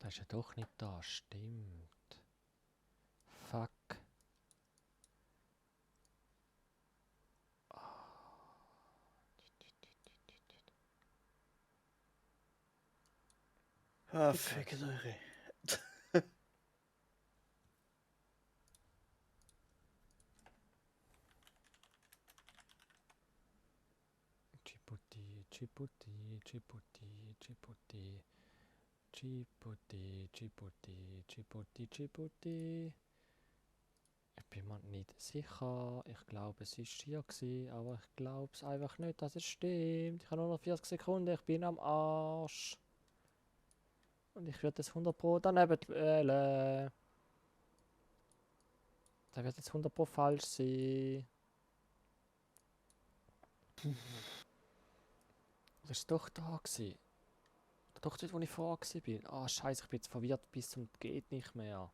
Das ist ja doch nicht da, stimmt. Fuck. Ah, fickt euch. Djibouti, Djibouti, Djibouti, Djibouti. Djibouti, Djibouti, Djibouti, Djibouti. Ich bin mir nicht sicher. Ich glaube, es war hier gewesen, aber ich glaube es einfach nicht, dass es stimmt. Ich habe nur noch 40 Sekunden, ich bin am Arsch. Und ich werde das 100 Pro daneben wählen. Das wird jetzt 100 Pro falsch sein. Das ist doch da gewesen. Doch dort, wo ich vorher bin. Ah, scheiße, ich bin jetzt verwirrt bis zum geht nicht mehr.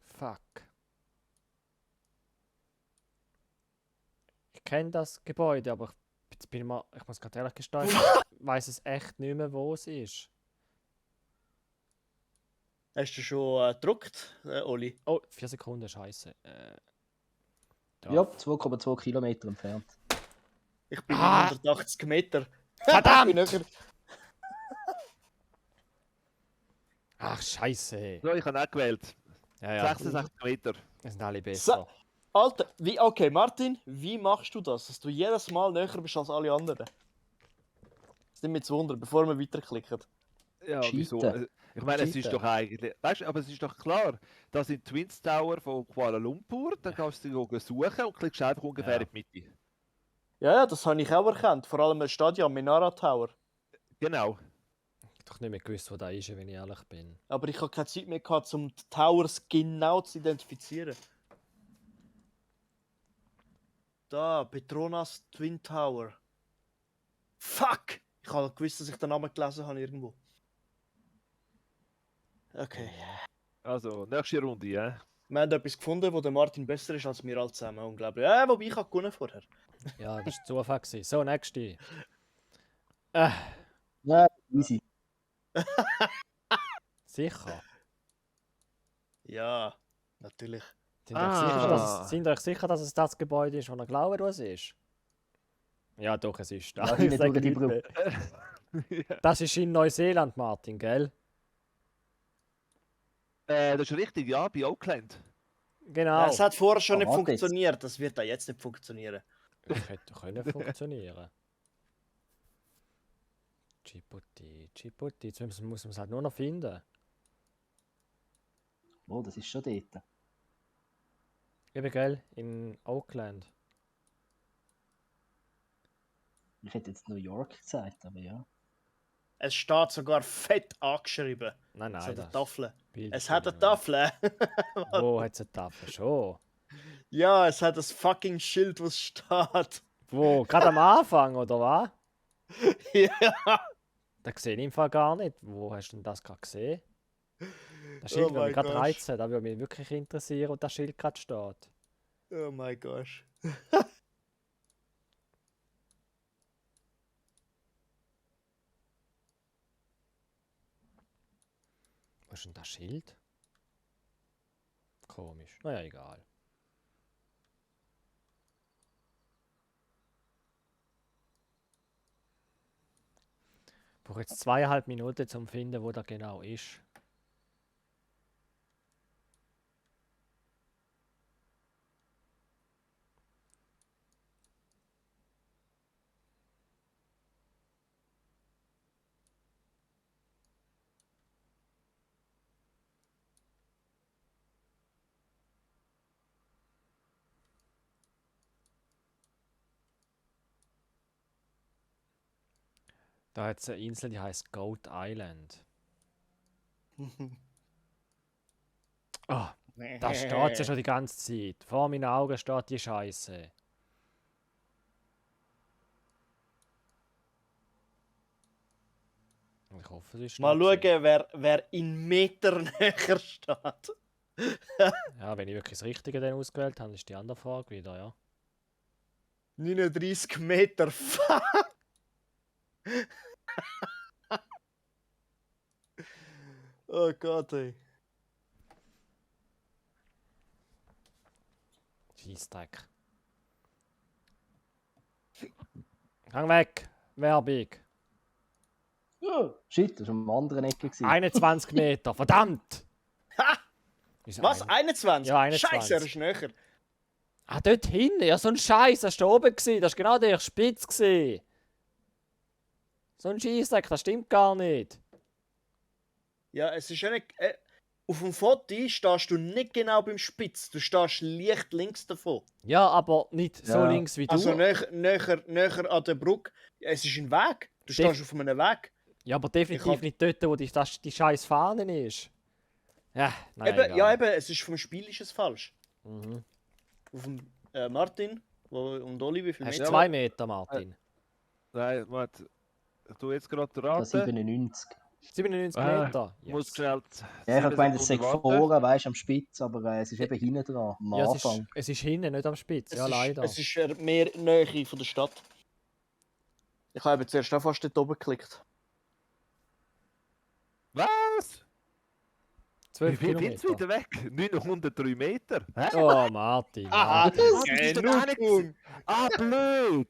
Fuck. Ich kenne das Gebäude, aber jetzt bin ich muss gerade ehrlich gestehen, ich weiß es echt nicht mehr, wo es ist. Hast du schon gedruckt, Oli? Oh, 4 Sekunden, scheiße. Da. Ja, 2,2 Kilometer entfernt. Ich bin Ah! 180 Meter. Verdammt! Ich bin näher. Ach, scheiße. So, ich habe auch gewählt. Ja. 66 Meter. Das sind alle besser. Alter, okay, Martin, wie machst du das, dass du jedes Mal näher bist als alle anderen? Das nimmt mich zu wundern, bevor wir weiterklicken. Ja, Cheaten. wieso? Ich meine, es ist Cheaten. doch eigentlich. Weißt du, aber es ist doch klar, das sind die Twins Tower von Kuala Lumpur. Dann kannst du sie suchen und klickst einfach ungefähr Ja. in die Mitte. Ja, das habe ich auch erkannt. Vor allem das Stadion Minara Tower. Genau. Ich habe doch nicht mehr gewusst, wo da ist, wenn ich ehrlich bin. Aber ich habe keine Zeit mehr gehabt, um die Towers genau zu identifizieren. Da, Petronas Twin Tower. Fuck! Ich habe gewusst, dass ich den Namen gelesen habe irgendwo. Okay. Also, nächste Runde, ja. Wir haben etwas gefunden, wo der Martin besser ist als wir alle zusammen. Unglaublich. Ja, wobei ich habe gewonnen vorher. Ja, das war Zufall gewesen. So, nächste. Ja, easy. Sicher. Ja, natürlich. Sind euch sicher, dass es das Gebäude ist, wo ihr glaubt, was es ist? Ja, doch, es ist da. Ja, Ich hinten sage durch die nicht mehr. Das ist in Neuseeland, Martin, gell? Das ist richtig, ja, bei Oakland. Genau. Es hat vorher schon nicht warte jetzt. funktioniert. Das wird auch jetzt nicht funktionieren. Das hätte können funktionieren. Djibouti. Jetzt muss man es halt nur noch finden. Oh, das ist schon dort. Eben, gell? In Oakland. Ich hätte jetzt New York gesagt, aber ja. Es steht sogar fett angeschrieben. Nein, Es hat eine das Tafel. Bild Es hat eine stimmt Tafel. nicht. Wo hat es eine Tafel? Schon. Ja, es hat das fucking Schild, was steht. Wo? Gerade am Anfang, oder was? Ja. Das sehe ich im Fall gar nicht. Wo hast du denn das gerade gesehen? Das Schild Oh würde mich mein gerade Gott. reizen. Das würde mich wirklich interessieren, wo das Schild gerade steht. Oh mein Gott. Wo ist denn das Schild? Komisch. Naja, egal. Ich brauche jetzt 2,5 Minuten zum finden, wo das genau ist. Da hat es eine Insel, die heißt Goat Island. Ah, da steht ja schon die ganze Zeit. Vor meinen Augen steht die Scheiße. Ich hoffe, es ist Mal da gewesen. schauen, wer in Meter näher steht. Ja, wenn ich wirklich das Richtige dann ausgewählt habe, ist die andere Frage wieder, ja. 39 Meter. Fuck! Oh Gott, ey. Scheissdreck. Gang weg! Werbung! Ja. Shit, das war am anderen Ecke. 21 Meter, verdammt! Ha! Wieso Was? ein- 21? Ja, 21. Scheiße, er ist näher. Ah, dort hinten, ja, so ein Scheiß, das war da oben, gewesen. Das war genau der Spitz. Gewesen. So ein Scheissdreck, das stimmt gar nicht. Ja, es ist ja nicht. Auf dem Foto stehst du nicht genau beim Spitz. Du stehst leicht links davon. Ja, aber nicht so Ja. links wie du. Also näher an der Brücke. Ja, es ist ein Weg. Du stehst auf einem Weg. Ja, aber definitiv Ich hab- nicht dort, wo die scheiß Fahne ist. Ja, nein, Eben, egal. ja, eben, es ist vom Spiel ist es falsch. Mhm. Auf dem Martin und Oli, wie viel Hast du Meter? 2 Meter, Martin? Nein, warte. Ich tue jetzt gerade Das raten. 97. 97 Ah, Meter? Ich muss Yes. schnell. Ja, ich habe gemeint, es sei 7 Sekunden warten. vorne, weißt du, am Spitz, aber es ist eben hinten dran, am Ja, Anfang. es ist hinten, nicht am Spitz. Ja, leider. Es ist mehr Nähe von der Stadt. Ich habe zuerst auch fast dort oben geklickt. Was? 12 Wie weit Kilometer. wieder weg? 903 Meter. Hä? Oh, Martin. Aha, Martin. das ist doch gar nicht- Ah, blöd!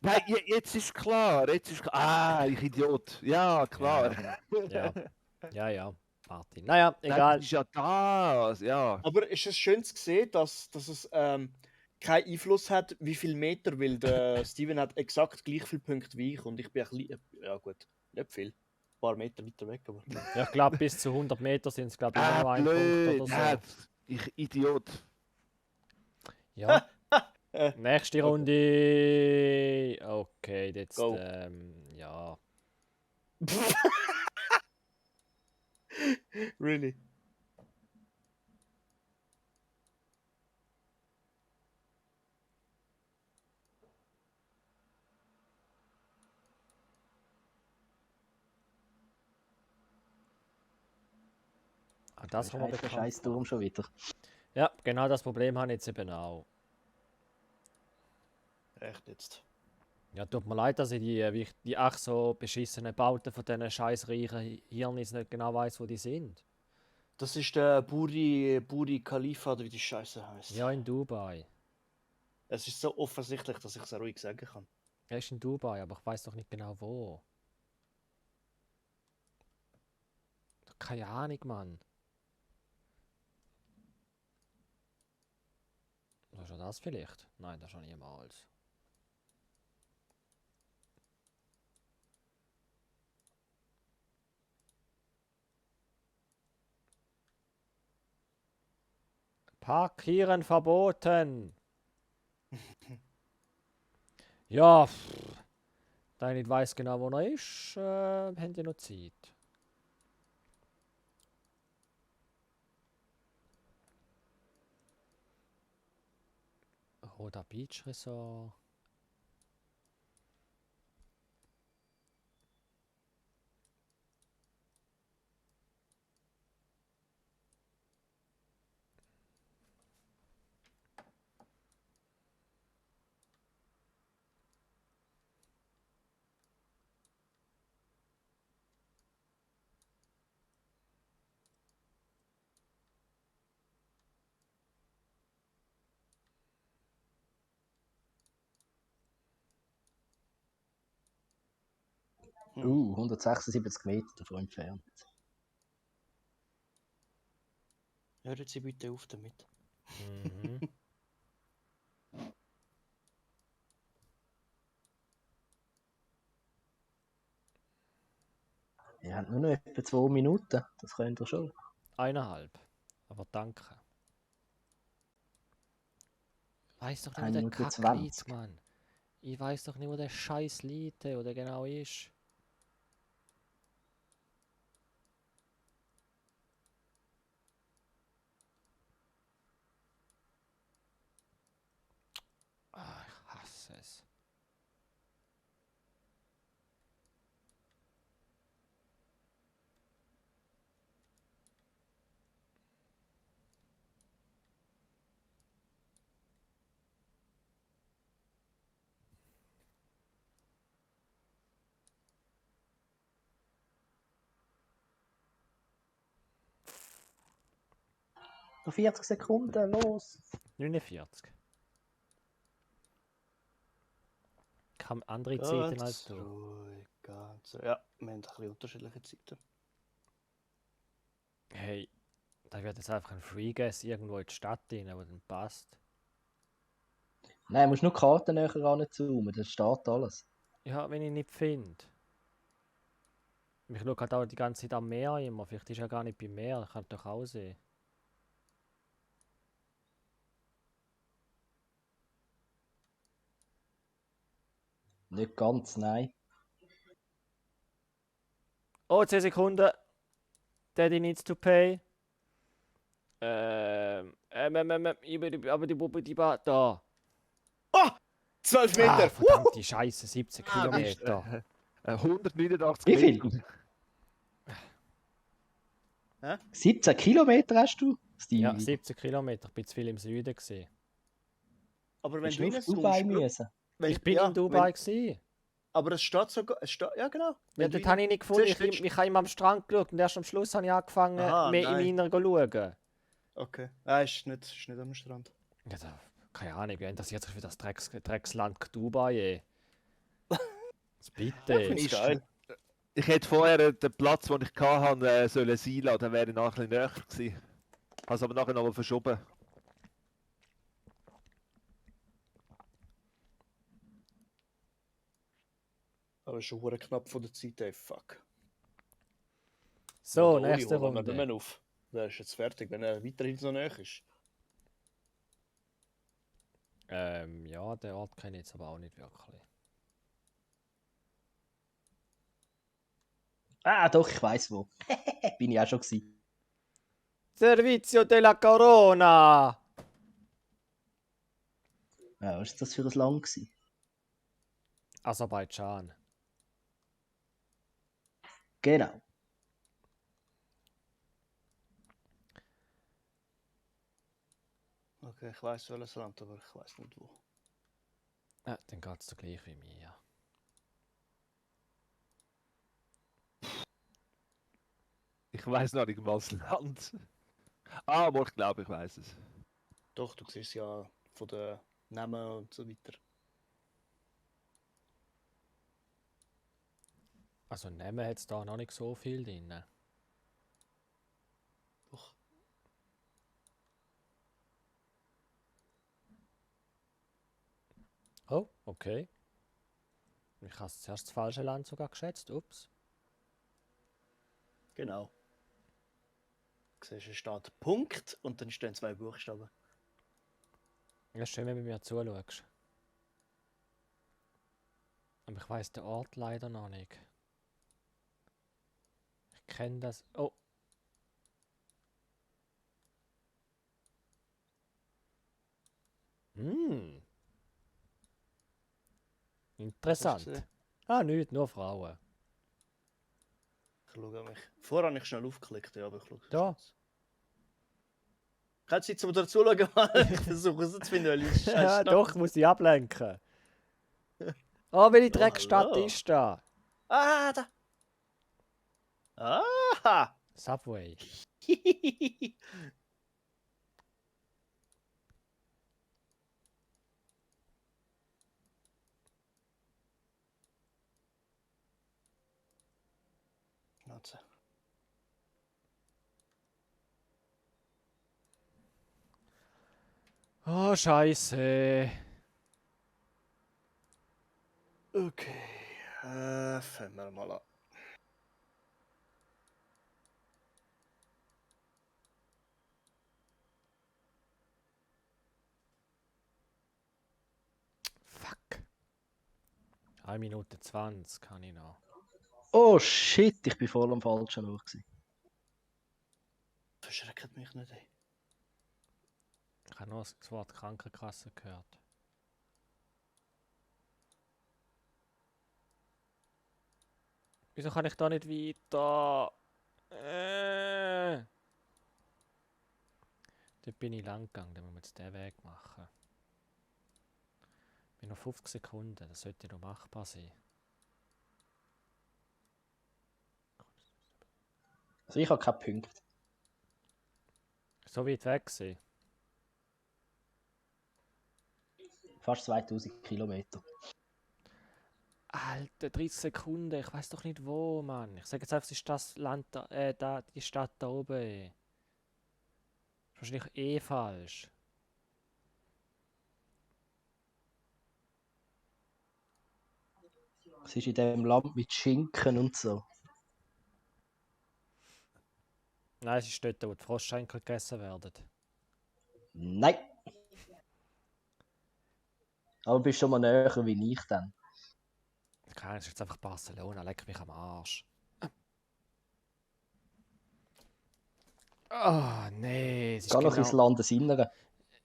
Nein, jetzt ist klar. Ah, ich Idiot. Ja, klar. Ja. Ja, Martin. Naja, Nein, egal. das ist ja das. Ja. Aber ist es schön zu sehen, dass es keinen Einfluss hat, wie viel Meter, weil der Steven hat exakt gleich viele Punkte wie ich und ich bin ein bisschen, ja gut, nicht viel. Ein paar Meter weiter weg, aber. Ja, ich glaube, bis zu 100 Meter sind es, glaube ich, immer noch Ah, ein Punkt blöd. oder so. Ja, ich Idiot. Ja. Nächste Runde. Okay, jetzt. Go. Ja. Really? Ah, das haben wir Der bekannt. scheiß Turm schon wieder. Ja, genau das Problem habe ich jetzt eben auch. Echt jetzt. Ja, tut mir leid, dass ich die ach so beschissenen Bauten von diesen scheiß reichen Hirnis nicht genau weiß, wo die sind. Das ist der Buri Khalifa, oder wie die Scheiße heißt. Ja, in Dubai. Es ist so offensichtlich, dass ich es ruhig sagen kann. Er ist in Dubai, aber ich weiß doch nicht genau wo. Keine Ahnung, Mann. Oder ist das vielleicht? Nein, das schon niemals. Parkieren verboten. Ja, da ich nicht weiß genau, wo er ist, haben die noch Zeit. Roda Beach Resort. Hm. 176 Meter davon entfernt. Hören Sie bitte auf damit. Mhm. Ihr habt nur noch etwa 2 Minuten. Das könnt ihr schon. 1,5. Aber danke. Weiß doch nicht, wo 1 der Minute Kack 20. liegt, Mann. Ich weiß doch nicht, wo der Scheiß liegt, wo der genau ist. Ah, ich hasse es. Noch 40 Sekunden, los! 49. Ich habe andere Zeiten als Ganz du. ruhig, ganz ruhig. Ja, wir haben ein bisschen unterschiedliche Zeiten. Hey, da wird jetzt einfach ein Free Guess irgendwo in die Stadt rein, wo dann passt. Nein, du musst nur die Karte näher ranzoomen, dann steht alles. Ja, wenn ich nicht finde. Ich schaue halt auch die ganze Zeit am Meer immer. Vielleicht ist er gar nicht beim Meer. Ich kann doch auch sehen. Nicht ganz, nein. Oh, 10 Sekunden. Daddy needs to pay. Aber die da. Oh! 12 Ah, Meter! verdammte Scheiße, 17 Ah, Mist, Kilometer. 189 Wie viel? Meter. 17 Kilometer hast du? Ja, Stevie. 17 Kilometer. Ich bin zu viel im Süden gewesen. Aber wenn Bist du du auf reinzoomst, Dubai schau- müssen? wenn, Ich bin ja, in Dubai Wenn, gewesen. aber es steht sogar. Es steht, ja, genau. Ja, Wenn du dort habe ich nicht gefunden. zuerst Ich habe immer am Strand geschaut und erst am Schluss habe ich angefangen, Aha, mehr im nein. Inneren zu schauen. Okay. Nein, ist nicht am Strand. Ja, da, keine Ahnung, wie interessiert sich für das Drecksland Dubai, ey. Jetzt Ja, bitte. finde ich Ist- geil. Ich hätte vorher den Platz, den ich hatte, sollen sein lassen, dann wäre ich nachher ein bisschen näher gewesen. Habe es aber nachher nochmal verschoben. Aber ist schon hure knapp von der Zeit, ey. Fuck. So, Der Oli nächste holen wir nicht Runde. mehr auf. Der ist jetzt fertig, wenn er weiterhin so näher ist. Ja, den Ort kenne ich jetzt aber auch nicht wirklich. Ah, doch, ich weiß wo. Bin ich auch schon gewesen. Servizio della Corona! Ja, was ist das für ein Land gewesen? Aserbaidschan. Genau. Okay, ich weiß welches Land, aber ich weiß nicht wo. Ja, dann geht es doch gleich wie mir. Ich weiß noch nicht mal das Land. Ah, aber ich glaube, ich weiß es. Doch, du siehst ja von den Namen und so weiter. Also Namen hat es da noch nicht so viel drin. Doch. Oh, okay. Ich habe zuerst das falsche Land sogar geschätzt. Ups. Genau. Du siehst, es steht Punkt und dann stehen 2 Buchstaben. Ja, ist schön, wenn du mir zuschaust. Aber ich weiß den Ort leider noch nicht. Ich kenne das. Oh. Interessant. gesehen? Ah, nichts, nur Frauen. Ich schaue mich. Vorher habe ich schnell aufgeklickt, ja, aber ich schaue es Da. jetzt. Kannst du jetzt mal dazuschauen? Ich versuche herauszufinden, weil ich Ja, scheiße. doch, muss ich ablenken. Oh, welche Oh, Dreckstadt hallo. ist da? Ah, da! Aha! Subway. Schnauze. Oh, Scheiße. Okay, fangen wir mal an. Fuck. 1 Minute 20 kann ich noch. Oh shit, ich bin voll am falschen Ort gewesen. Verschreckt mich nicht, ey. Ich habe nur das Wort Krankenkasse gehört. Wieso kann ich da nicht weiter? Dort bin ich lang gegangen, dann müssen wir jetzt den Weg machen. Bin noch 50 Sekunden, das sollte noch machbar sein. Also ich habe keine Punkte. So weit weg sein. Fast 2000 Kilometer. Alter, 30 Sekunden, ich weiß doch nicht wo, Mann. Ich sage jetzt einfach, es ist das Land da, die Stadt da oben. Ist wahrscheinlich eh falsch. Es ist in dem Land mit Schinken und so. Nein, es ist dort, wo die Froschschenkel gegessen werden. Nein! Aber bist schon mal näher wie ich dann. Keine Ahnung, es ist jetzt einfach Barcelona, leck mich am Arsch. Ah, nee, es ist Geh noch ins Landesinnere.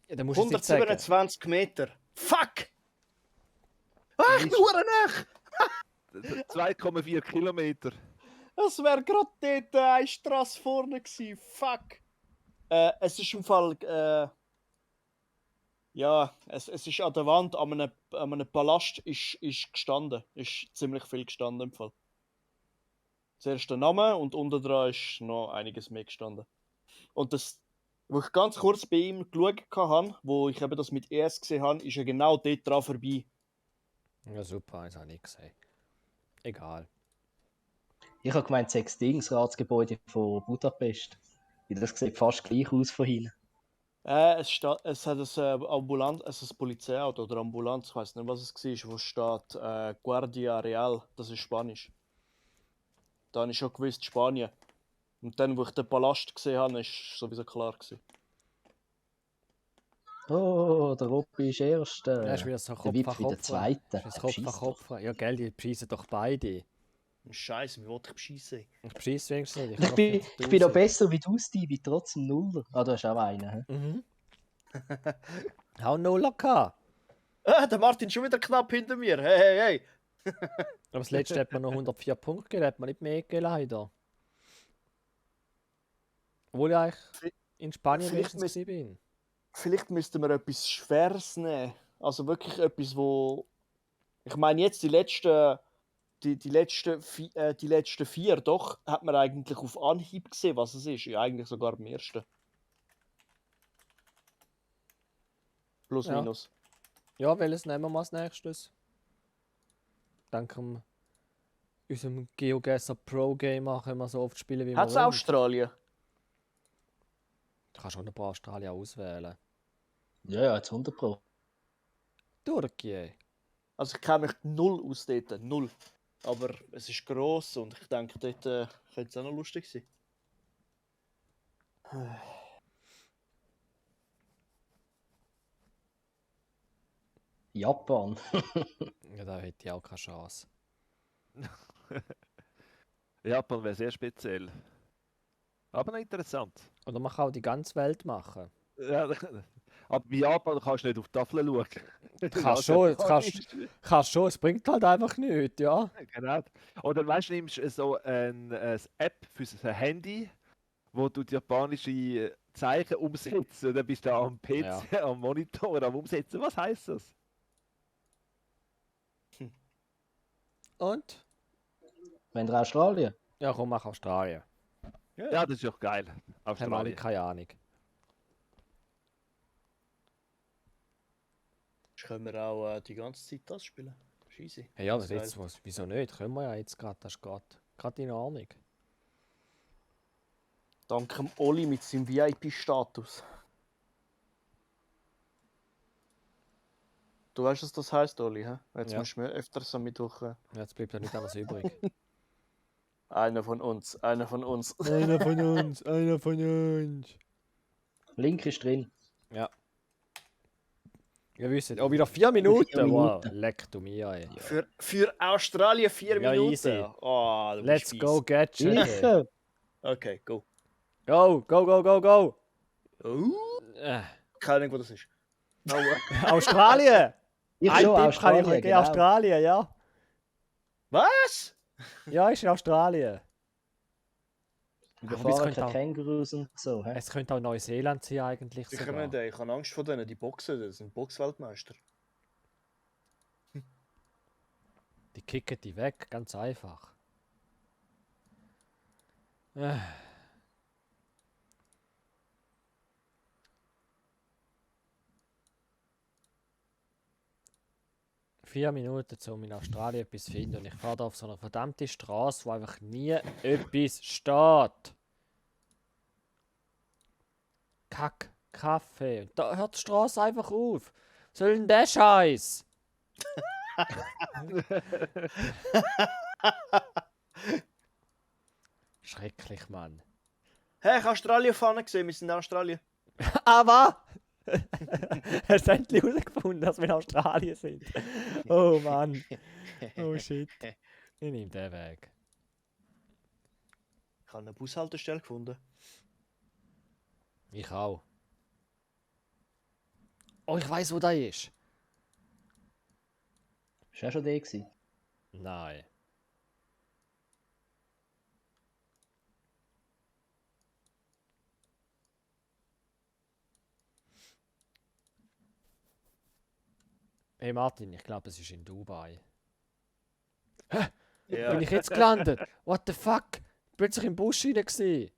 Ja, dann musst du es jetzt sagen. 127 Meter. Fuck! Ach, nur nach! 2,4 Kilometer. Das wäre gerade dort eine Straße vorne gewesen. Fuck! Es ist im Fall. Ja, es ist an der Wand an einem Palast ist gestanden. Ist ziemlich viel gestanden im Fall. Zuerst der Name und unten dran ist noch einiges mehr gestanden. Und das, wo ich ganz kurz bei ihm geschaut habe, wo ich eben das mit ES gesehen habe, ist er genau dort dran vorbei. Ja, super, das habe ich gesehen. Egal. Ich habe gemeint, 6 Dings, Ratsgebäude von Budapest. Weil das sieht fast gleich aus von hinten. Es hat ein Ambulanz, ein Polizeiauto oder Ambulanz, ich weiß nicht, was es war, wo steht Guardia Real, das ist Spanisch. Da habe ich schon gewusst, Spanien. Und dann, wo ich den Palast gesehen habe, ist sowieso klar gewesen. Oh, der Robby ist Erster. Ja, ist wieder so der Kopf Wipf an wieder Kopf. Zweiter. Ist Kopf an Kopf. Ja, gell, die bescheissen doch beide. Scheiße, wie wollte ich bescheißen? Ich bescheisse wenigstens nicht. Ich bin noch besser wie du, Stevie, trotzdem Nuller. Ah, du hast auch einen. He? Mhm. Hau Nuller gehabt. Der Martin ist schon wieder knapp hinter mir. Hey. Aber das letzte hat man noch 104 Punkte gegeben, hat man nicht mehr gegeben, leider. Obwohl ich eigentlich in Spanien Vielleicht wenigstens bin. Vielleicht müssten wir etwas Schweres nehmen. Also wirklich etwas, wo. Ich meine, jetzt die letzten 4, doch, hat man eigentlich auf Anhieb gesehen, was es ist. Ja, eigentlich sogar am ersten. Plus, Ja. minus. Ja, welches nehmen wir als nächstes? Dank unserem GeoGuessr Pro Gamer können wir so oft spielen, wie wir Hat es wollen. Australien? Du kannst schon ein paar Australien auswählen. Ja, jetzt 100 Pro. Turkey. Also ich kenne mich null aus dort. Null. Aber es ist gross und ich denke, dort könnte es auch noch lustig sein. Japan. Ja, da hätte ich auch keine Chance. Japan wäre sehr speziell. Aber noch interessant. Oder man kann auch die ganze Welt machen. Ja, Aber bei Japan kannst du nicht auf die Tafel schauen. Kannst schon, kannst schon, es bringt halt einfach nichts, ja. Genau. Oder weißt du, nimmst so eine App für ein Handy, wo du die japanische Zeichen umsetzt und dann bist du am PC, am Monitor am Umsetzen. Was heisst das? Und? Wenn ihr Australien? Ja, komm, mach Australien. Ja, das ist doch geil. Haben wir alle Australien. keine Ahnung. Jetzt können wir auch die ganze Zeit das spielen. Das ist easy. Hey, ja, Das aber ist jetzt, wieso nicht? Können wir ja jetzt gerade, das ist gerade in Ordnung. Dank dem Oli mit seinem VIP-Status. Du weißt, was das heisst, Oli, hä? Jetzt Ja. musst du mir öfters am Mittwoch. Jetzt bleibt ja nichts anderes übrig. Einer von uns, einer von uns. Einer von uns, einer von uns. Link ist drin. Ja. Ihr wisst, oh, wieder 4 Minuten. 4 Minuten. Wow, leck du mir, ey. Für Australien 4 Ja, Minuten. easy. Oh, du Let's bist go, fies. Gadget. ey. Sicher. Okay, go. Go, go, go, go, go. Äh, Keine Ahnung, wo das ist. Australien. Ich Ein schon, Tipp kann ich Australien, euch geben, genau. Australien, ja. Was? Ja, ist in Australien. Überfahren könnte keine auch- Kängurus und so. Hä? Es könnte auch Neuseeland sein eigentlich Sicher sogar. nicht, ey. Ich habe Angst vor denen, die boxen, das sind Boxweltmeister. Die kicken die weg, ganz einfach. Äh. Vier Minuten, um in Australien etwas zu finden. Und ich fahre da auf so einer verdammten Straße, wo einfach nie etwas steht. Kack, Kaffee. Und da hört die Straße einfach auf. Was soll denn der Scheiß? Schrecklich, Mann. Hey, ich habe Australien-Fahne gesehen, wir sind in Australien. Aber hast du endlich herausgefunden, dass wir in Australien sind? Oh Mann. Oh shit. Ich nehme den Weg. Ich habe eine Bushaltestelle gefunden. Ich auch. Oh, ich weiß, wo der ist. Ist auch schon der gewesen? Nein. Hey Martin, ich glaube, es ist in Dubai. Ja. Bin ich jetzt gelandet? What the fuck? Plötzlich im Busch rein gewesen.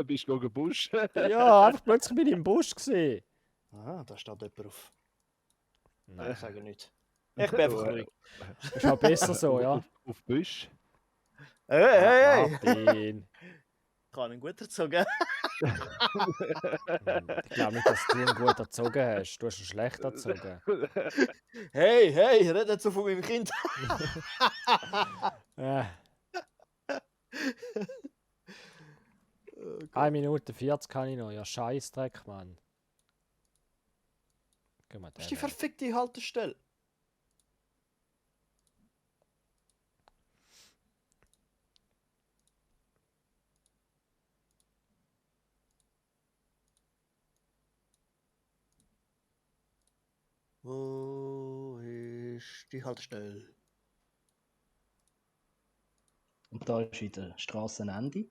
Bist du Busch? Ja, einfach plötzlich bin ich im Busch gewesen. Ah, da steht jemand auf. Nein, Ich sage nichts. Ich bin einfach ruhig. ist auch besser so, ja. Auf Busch. Hey, hey, hey! Martin. Ich habe ihn gut erzogen. Ich glaube nicht, dass du ihn gut erzogen hast. Du hast ihn schlecht erzogen. Hey, hey, red nicht so von meinem Kind. Äh. 1 Minute 40 kann ich noch. Ja, Scheißdreck, Mann. Geh mal Das ist die den Weg. verfickte Haltestelle. Wo ist die Haltestelle? Und da ist wieder Strassenende.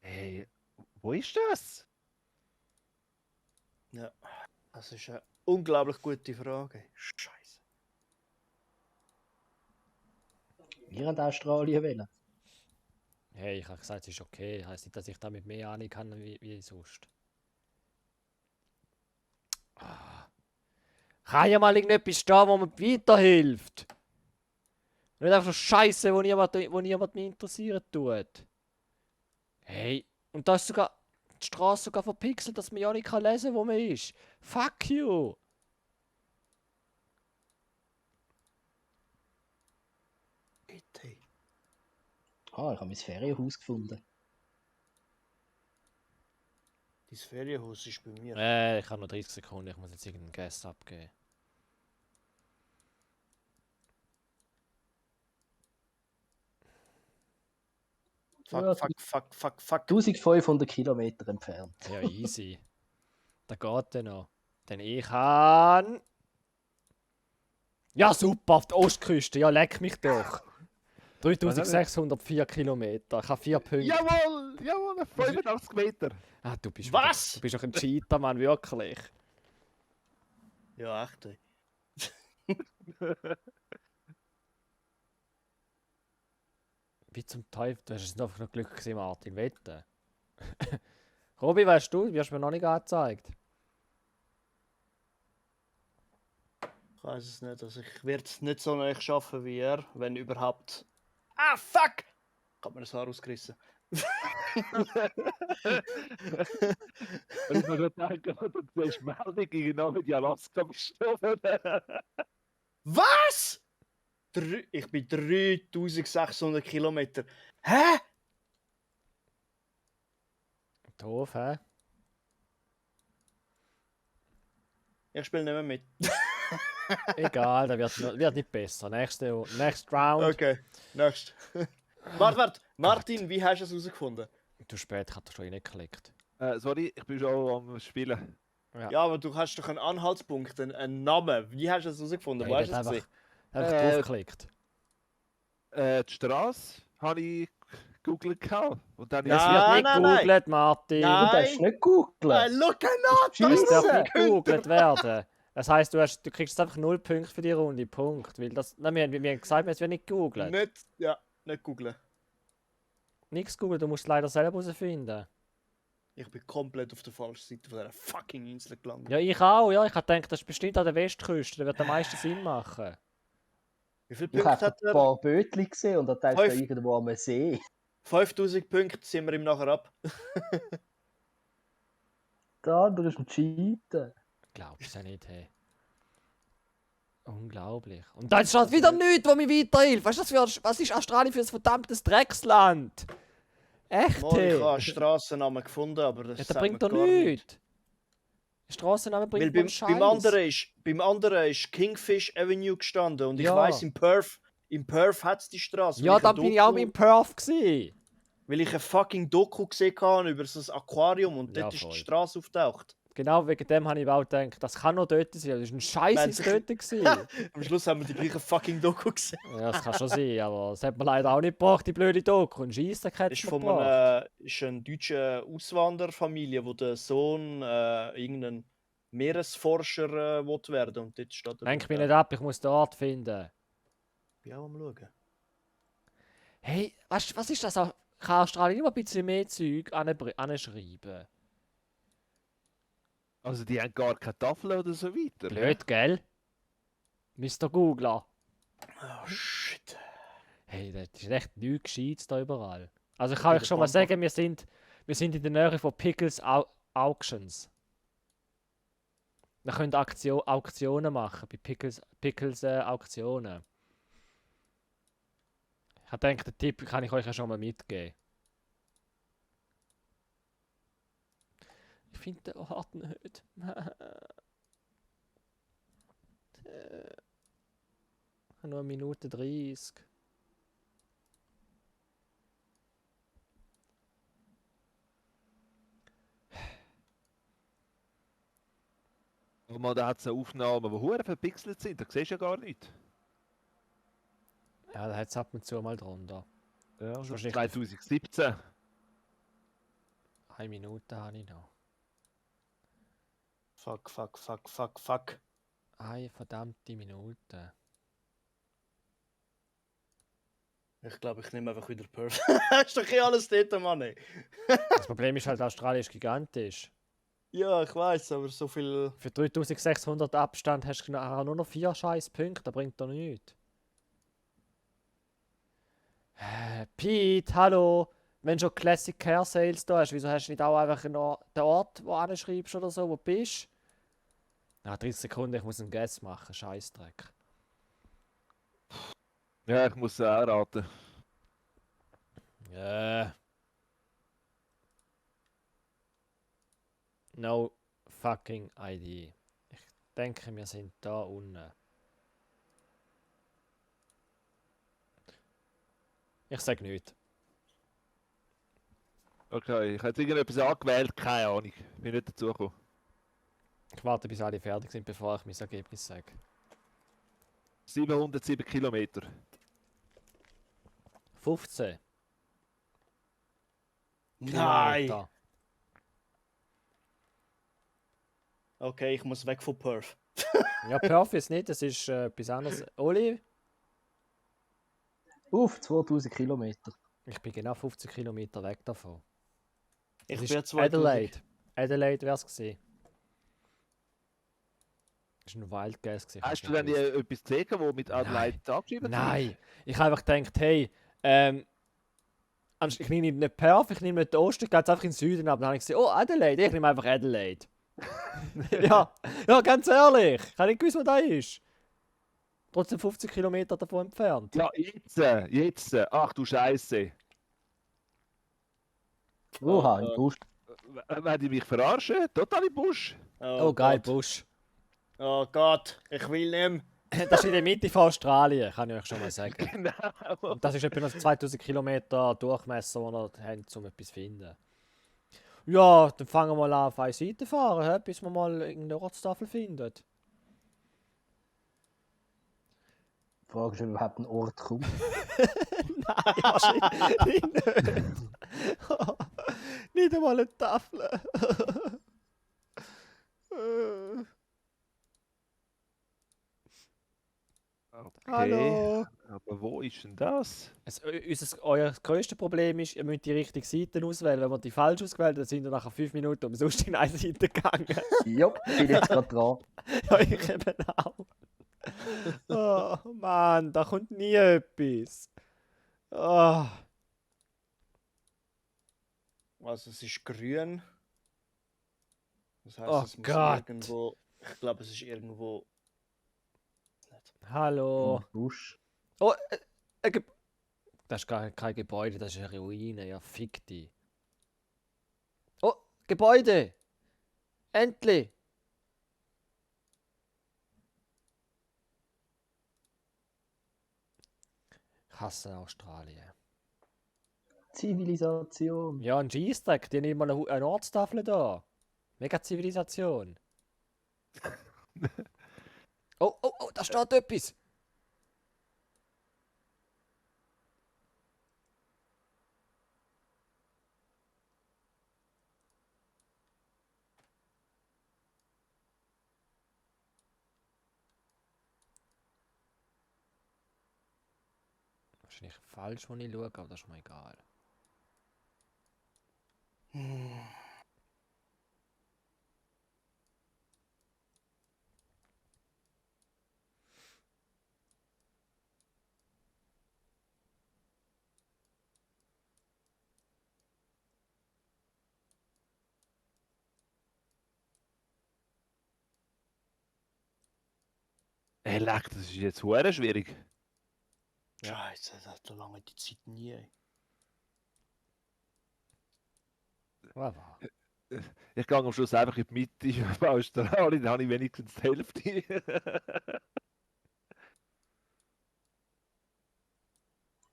Hey, wo ist das? Ja, das ist eine unglaublich gute Frage. Scheiße. Wir haben Australien wählen. Hey, ich habe gesagt, es ist okay. Heißt nicht, dass ich damit mehr Ahnung kann wie sonst. Ah. Kann ja mal irgendetwas stehen, wo mir weiterhilft. Und nicht einfach so Scheiße, wo niemand mich interessieren tut. Hey, und da ist sogar die Straße sogar verpixelt, dass man ja nicht lesen kann, wo man ist. Fuck you! Bitte. Ah, ich habe mein Ferienhaus gefunden. Dein Ferienhaus ist bei mir. Ich habe noch 30 Sekunden, ich muss jetzt irgendeinen Guess abgeben. Ja, Fuck. 1500 Kilometer entfernt. Ja, easy. Da geht er noch. Denn ich kann. Ja, super, auf der Ostküste. Ja, leck mich doch. 3604 Kilometer. Ich habe 4 Punkte. Jawohl, 85 Meter. Ah, du bist Was? Du bist doch ein Cheater, Mann, wirklich. Ja, echt. Ey. Wie zum Teufel? Du hast es einfach noch Glück gesehen, Martin. Wette. Robi, weißt du? Wirst du mir noch nicht angezeigt. Ich weiß es nicht. Also ich werde es nicht so näher schaffen wie er, wenn überhaupt. Ah, fuck! Ich hab mir das Haar ausgerissen. Und ich mir gerade denken, du siehst Meldung genau mit die Alaska gestorben. Was? Ich bin 3600 Kilometer. Hä? Doof, hä? Ich spiele nicht mehr mit. Egal, der wird nicht besser. Next Round. Okay, next. Warte. Martin, wie hast du es herausgefunden? Du spät, ich hab doch schon reingeklickt. Sorry, ich bin schon am Spielen. Ja, aber du hast doch einen Anhaltspunkt, einen Namen. Wie hast du es herausgefunden? Wo hast du es gesehen? Einfach Äh, draufgeklickt. Die Straße habe ich gegoogelt. Und dann Es Nein, wird nicht nein. gegoogelt, Martin. Nein. Du darfst nicht googeln. Look at Es Scheisse. darf nicht gegoogelt werden. Das heisst, du kriegst jetzt einfach 0 Punkte für die Runde. Punkt. Weil das, nein, wir haben gesagt, es wird nicht gegoogelt. Nicht googlen. Nichts googeln, du musst es leider selber herausfinden. Ich bin komplett auf der falschen Seite von dieser fucking Insel gelandet. Ja, ich auch. Ja, ich habe gedacht, das ist bestimmt an der Westküste. Das wird am meisten Sinn machen. Wie viele Ich Punkte habe hat ein er? paar Bötchen gesehen und da denkst du Fünf. irgendwo am See. 5000 Punkte sind wir ihm nachher ab. Der andere ist ein Cheater. Glaubst du ja nicht, hey. Unglaublich. Und dann steht wieder nichts, wo mir weiterhilft. Weißt du, was ist Australien für ein verdammtes Drecksland? Echt, Mal, hey. ich habe einen Strassennamen gefunden, aber das Ja, das sagt bringt mir doch gar nichts. Der Strassenname Weil bringt mir Scheiß. beim anderen ist Kingfish Avenue gestanden und ich Ja. weiss, in Perth hat es die Straße. Ja, dann bin ich auch in Perth gewesen. Weil ich ein fucking Doku gesehen habe über so ein Aquarium und Ja, dort ist voll. die Straße auftaucht. Genau wegen dem habe ich auch gedacht, das kann noch dort sein. Das war ein Scheiß Nein, ist dort gewesen. Am Schluss haben wir die gleiche fucking Doku gesehen. Ja, das kann schon sein, aber das hat man leider auch nicht gebracht, die blöde Doku. Und Scheisse hat Ist es von gebracht. einer deutschen Auswanderfamilie, wo der Sohn irgendein Meeresforscher will werden und dort steht er. Lenk mich nicht ab, ich muss den Ort finden. Ich bin auch am schauen. Hey, weißt du, was ist das? Kann Australien immer ein bisschen mehr Zeug anschreiben? Also die haben gar keine Tafel oder so weiter. Blöd, gell? Mr. Googler. Oh shit. Hey, das ist echt nichts Gescheites da überall. Also ich kann euch schon mal sagen, wir sind in der Nähe von Pickles Auctions. Wir können Auktionen machen, bei Pickles Auktionen. Ich denke, den Tipp kann ich euch ja schon mal mitgeben. Ich finde den Ort nicht. Ich habe nur 1 Minute 30. Aber da hat es eine Aufnahme, die hure verpixelt sind. Da siehst du ja gar nicht. Ja, da hat es ab und zu mal drunter. Ja, Ist das ist wahrscheinlich- 2017. 1 Minute habe ich noch. Fuck. Eine verdammte Minute. Ich glaube, ich nehme einfach wieder Perth. Ist doch eh alles dort, Mann. Ey. Das Problem ist halt, Australien ist gigantisch. Ja, ich weiß, aber so viel. Für 3600 Abstand hast du nachher nur noch 4 scheiß Punkte, das bringt doch nichts. Pete, hallo! Wenn du schon Classic Car Sales da hast, wieso hast du nicht auch einfach noch den Ort, wo du anschreibst oder so, wo du bist? Na, 30 Sekunden, ich muss einen Guess machen, Scheißdreck. Ja, ich muss auch raten. No fucking idea. Ich denke, wir sind da unten. Ich sag nichts. Okay, ich habe jetzt irgendetwas angewählt, keine Ahnung. Bin nicht dazugekommen. Ich warte, bis alle fertig sind, bevor ich mein Ergebnis sage. 707 Kilometer. 15 Nein! Kilometer. Okay, ich muss weg von Perth. Ja, Perth ist nicht, das ist etwas anderes. Oli, 2000 Kilometer. ich bin genau 50 Kilometer weg davon. Ich Das bin ist 2000. Adelaide. Adelaide wäre es gewesen. Das war ein Wild Guess gewesen. ich Hast hab's du nicht denn gewusst. etwas gesehen, wo mit Adelaide angeschrieben Nein, ich habe einfach gedacht, hey, ich nehme nicht Perth, ich nehme nicht den Osten, ich gehe jetzt einfach in den Süden ab. Dann habe ich gesagt, oh, Adelaide, ich nehme einfach Adelaide. ja, ja, ganz ehrlich, ich habe nicht gewusst, wo das ist. Trotzdem 50 Kilometer davon entfernt. Ja, jetzt. Ach du Scheiße. Oha, im Gott. Busch. Wenn die mich verarschen? Total im Busch. Oh, geil, Gott. Busch. Oh Gott, ich will nicht mehr. Das ist in der Mitte von Australien, kann ich euch schon mal sagen. Genau. Und das ist etwa noch 2000 Kilometer Durchmesser, den ihr habt, um etwas zu finden. Ja, dann fangen wir mal an auf eine Seite fahren, hä, bis wir mal irgendeine Ortstafel finden. Die Frage ist, ob überhaupt ein Ort kommt. Nein, wahrscheinlich nicht. Nicht einmal eine Tafel. Okay. Hallo. Aber wo ist denn das? Euer grösstes Problem ist, ihr müsst die richtige Seite auswählen. Wenn wir die falsch ausgewählt haben, sind wir nachher 5 Minuten umsonst in eine Seite gegangen. Jupp, bin jetzt gerade dran. Ja, ich eben auch. Oh Mann, da kommt nie etwas. Oh. Also es ist grün. Das heißt, Oh es muss Gott. irgendwo. Ich glaube, es ist irgendwo. Hallo. Im Busch. Oh, das ist gar kein Gebäude, das ist eine Ruine. Ja, fick die. Oh, Gebäude! Endlich! Ich hasse Australien. Zivilisation. Ja, ein Scheissdreck, die haben nicht mal eine Ortstafel da. Mega Zivilisation. Oh, oh, oh, da steht etwas. Wahrscheinlich falsch, wo ich schaue, aber das ist mir egal. Hey, leck, das ist jetzt hure schwierig. Scheiße, das hat so lange die Zeit nie. Was war? Ich gehe am Schluss einfach in die Mitte von Australien, dann habe ich wenigstens die Hälfte.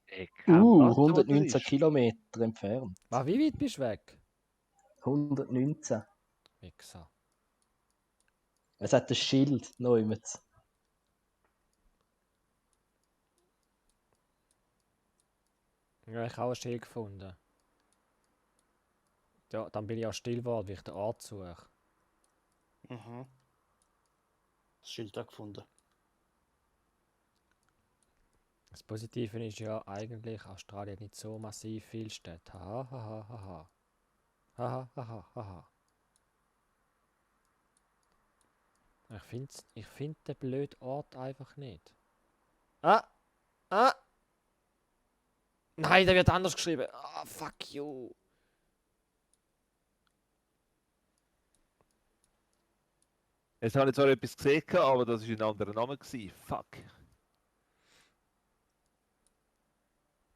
Ich kenn das, wo das 119 ist. Kilometer entfernt. Wie weit bist du weg? 119. Wichser. Es hat ein Schild noch immer. Ja, ich habe auch ein Schild gefunden. Ja, dann bin ich auch still geworden, weil ich den Ort suche. Mhm. Das Schild da gefunden. Das Positive ist ja eigentlich, Australien hat nicht so massiv viele Städte. Haha, haha, haha. Haha, haha, haha. Ich find den blöden Ort einfach nicht. Ah! Ah! Nein, der wird anders geschrieben. Ah, fuck you. Jetzt habe ich zwar etwas gesehen, aber das war ein anderer Name. Fuck.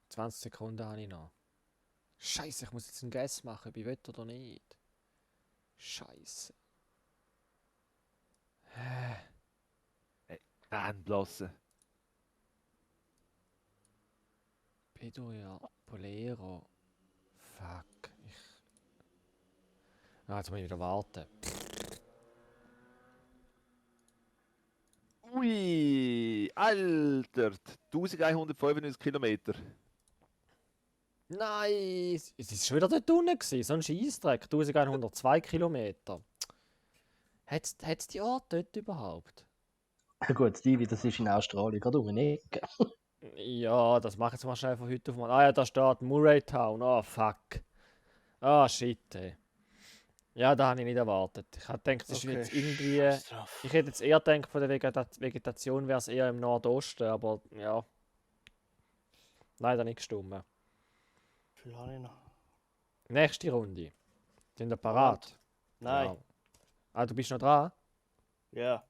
20 Sekunden habe ich noch. Scheiße, ich muss jetzt einen Guess machen, ob ich will oder nicht. Scheiße. Rennblasen. Pedoja, Polero. Fuck. Ah, jetzt muss ich wieder warten. Ui, Alter, 1195 Kilometer. Nein, es ist schon wieder dort unten gewesen, so ein Scheissdreck, 1102 Kilometer. Hat's die Ort dort überhaupt? Gut, Stevie, das ist in Australien, gerade um eine Ecke. Ja, das machen wir mal schnell von heute auf morgen. Ah ja, da steht Murray Town. Oh fuck. Ah shit, ey. Ja, da habe ich nicht erwartet. Ich hätte gedacht, es ist jetzt irgendwie. scheiß drauf. Ich hätte jetzt eher gedacht, von der Vegetation wäre es eher im Nordosten, aber ja. Leider nicht gestimmt. Wie viel habe ich noch? Nächste Runde. Sind wir parat? Nein. Ja. Ah, du bist noch dran? Ja.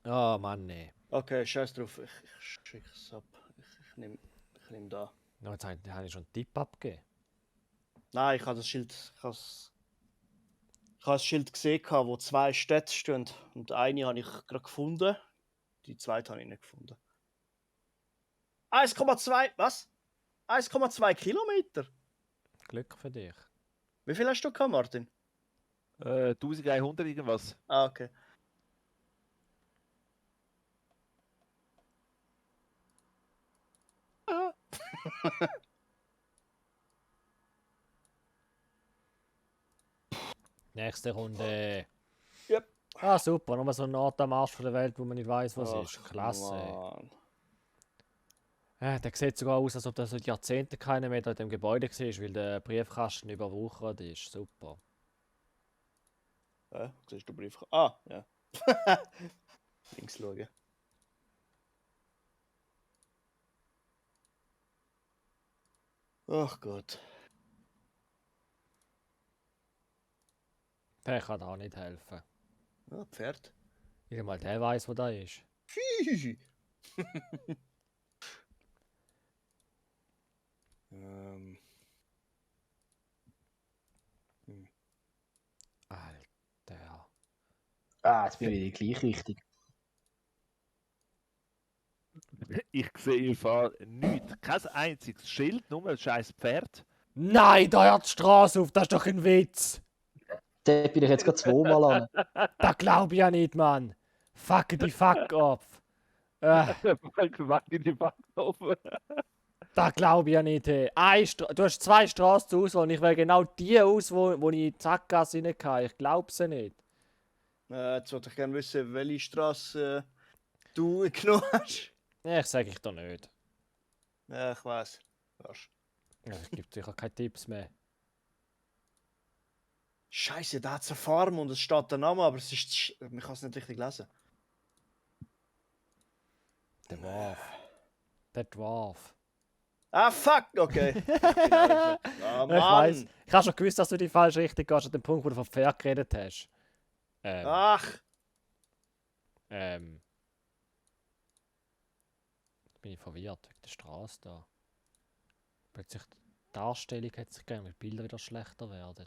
Oh Mann, nee. Okay, scheiß drauf. Ich schicke es ab. Ich nehm da. No, jetzt habe ich schon einen Tipp abgegeben. Nein, ich habe das Schild. Ich habe das Schild gesehen, wo 2 Städte stehen. Und eine habe ich gerade gefunden. Die zweite habe ich nicht gefunden. 1,2. Was? 1,2 Kilometer? Glück für dich. Wie viel hast du gehabt, Martin? 1100 irgendwas. Ah, okay. Nächste Runde. Yep. Ah, super. Nochmal so ein Ort am Arsch von der Welt, wo man nicht weiß, was Ach, ist. Klasse. Mann. Der sieht sogar aus, als ob da seit Jahrzehnten keiner mehr in dem Gebäude war, weil der Briefkasten überwuchert ist. Super. Siehst du Brief? Ah, ja. Links schauen. Ach Gott. Der kann da auch nicht helfen. Ah, Pferd. Nicht mal der weiß, wo da ist. ähm. Alter. Ah, jetzt bin ich wieder gleich richtig. Ich sehe im Fall nichts. Kein einziges Schild, nur ein scheiß Pferd. Nein, da hört die Straße auf, das ist doch ein Witz. Da bin ich jetzt gerade zweimal an. Das glaub ich ja nicht, Mann. Fuck die fuck off. Mach die Backhofen. Das glaube ich ja nicht. Hey. Du hast 2 Straßen zur Auswahl und ich wähle genau die aus, wo ich in die Sackgasse rein kann. Ich glaube sie nicht. Jetzt wollte ich gerne wissen, welche Straße du genommen hast. Ich sage ich doch nicht. Ja, ich weiß. Ja, es gibt sicher keine Tipps mehr. Scheiße, da hat es eine Farm und es steht der Name, aber es ist. Man kann es nicht richtig lesen. Der Dwarf. Der Dwarf. Ah, fuck! Okay. Ich bin auch nicht. Ah, Ich Mann! weiß. Ich habe schon gewusst, dass du die falsche Richtung gehst, an dem Punkt, wo du vom Pferd geredet hast. Ach! Bin ich verwirrt wegen der Straße da. Plötzlich die Darstellung hat sich gegeben, weil die Bilder wieder schlechter werden.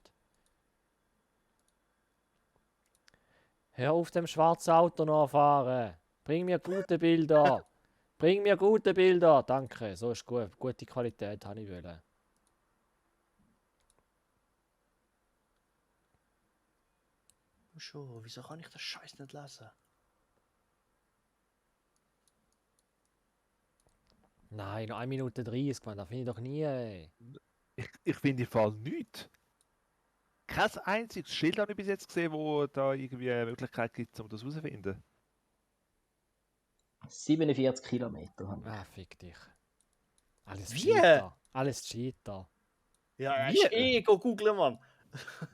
Hör auf, dem schwarzen Auto nachfahren. Bring mir gute Bilder. Bring mir gute Bilder. Danke, so ist gut. Gute Qualität habe ich wollen. Schon, wieso kann ich das Scheiß nicht lesen? Nein, noch 1 Minute 30, man, das finde ich doch nie. Ey. Ich finde im Fall nichts. Kein einziges Schild habe ich bis jetzt gesehen, wo da irgendwie eine Möglichkeit gibt, um das herauszufinden. 47 Kilometer haben wir. Ah, fick dich. Alles Wie? Cheater. Alles Cheater. Ja, Wie? ist googeln, Mann.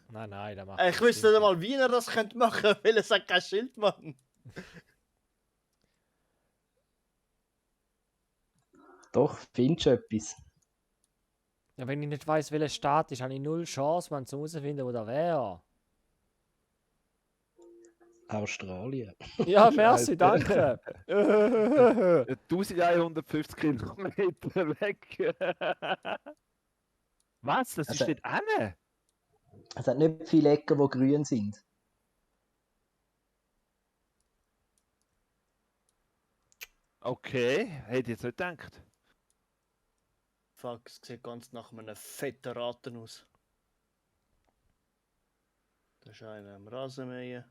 Nein, der macht Ich das wüsste nicht Cheater. mal, wie er das könnte machen, weil es hat kein Schild, Mann. Doch, findest du etwas? Ja, wenn ich nicht weiss, welcher Staat ist, habe ich 0 Chance, man zu herausfinden, wo der wäre. Australien. Ja, merci, danke. 1150 Kilometer weg. Was? Das ist Also- nicht eine? Es hat nicht viele Ecken, die grün sind. Okay, hätte ich jetzt nicht gedacht. Fuck, es sieht ganz nach einem fetten Raten aus. Da ist einer am Rasenmähen.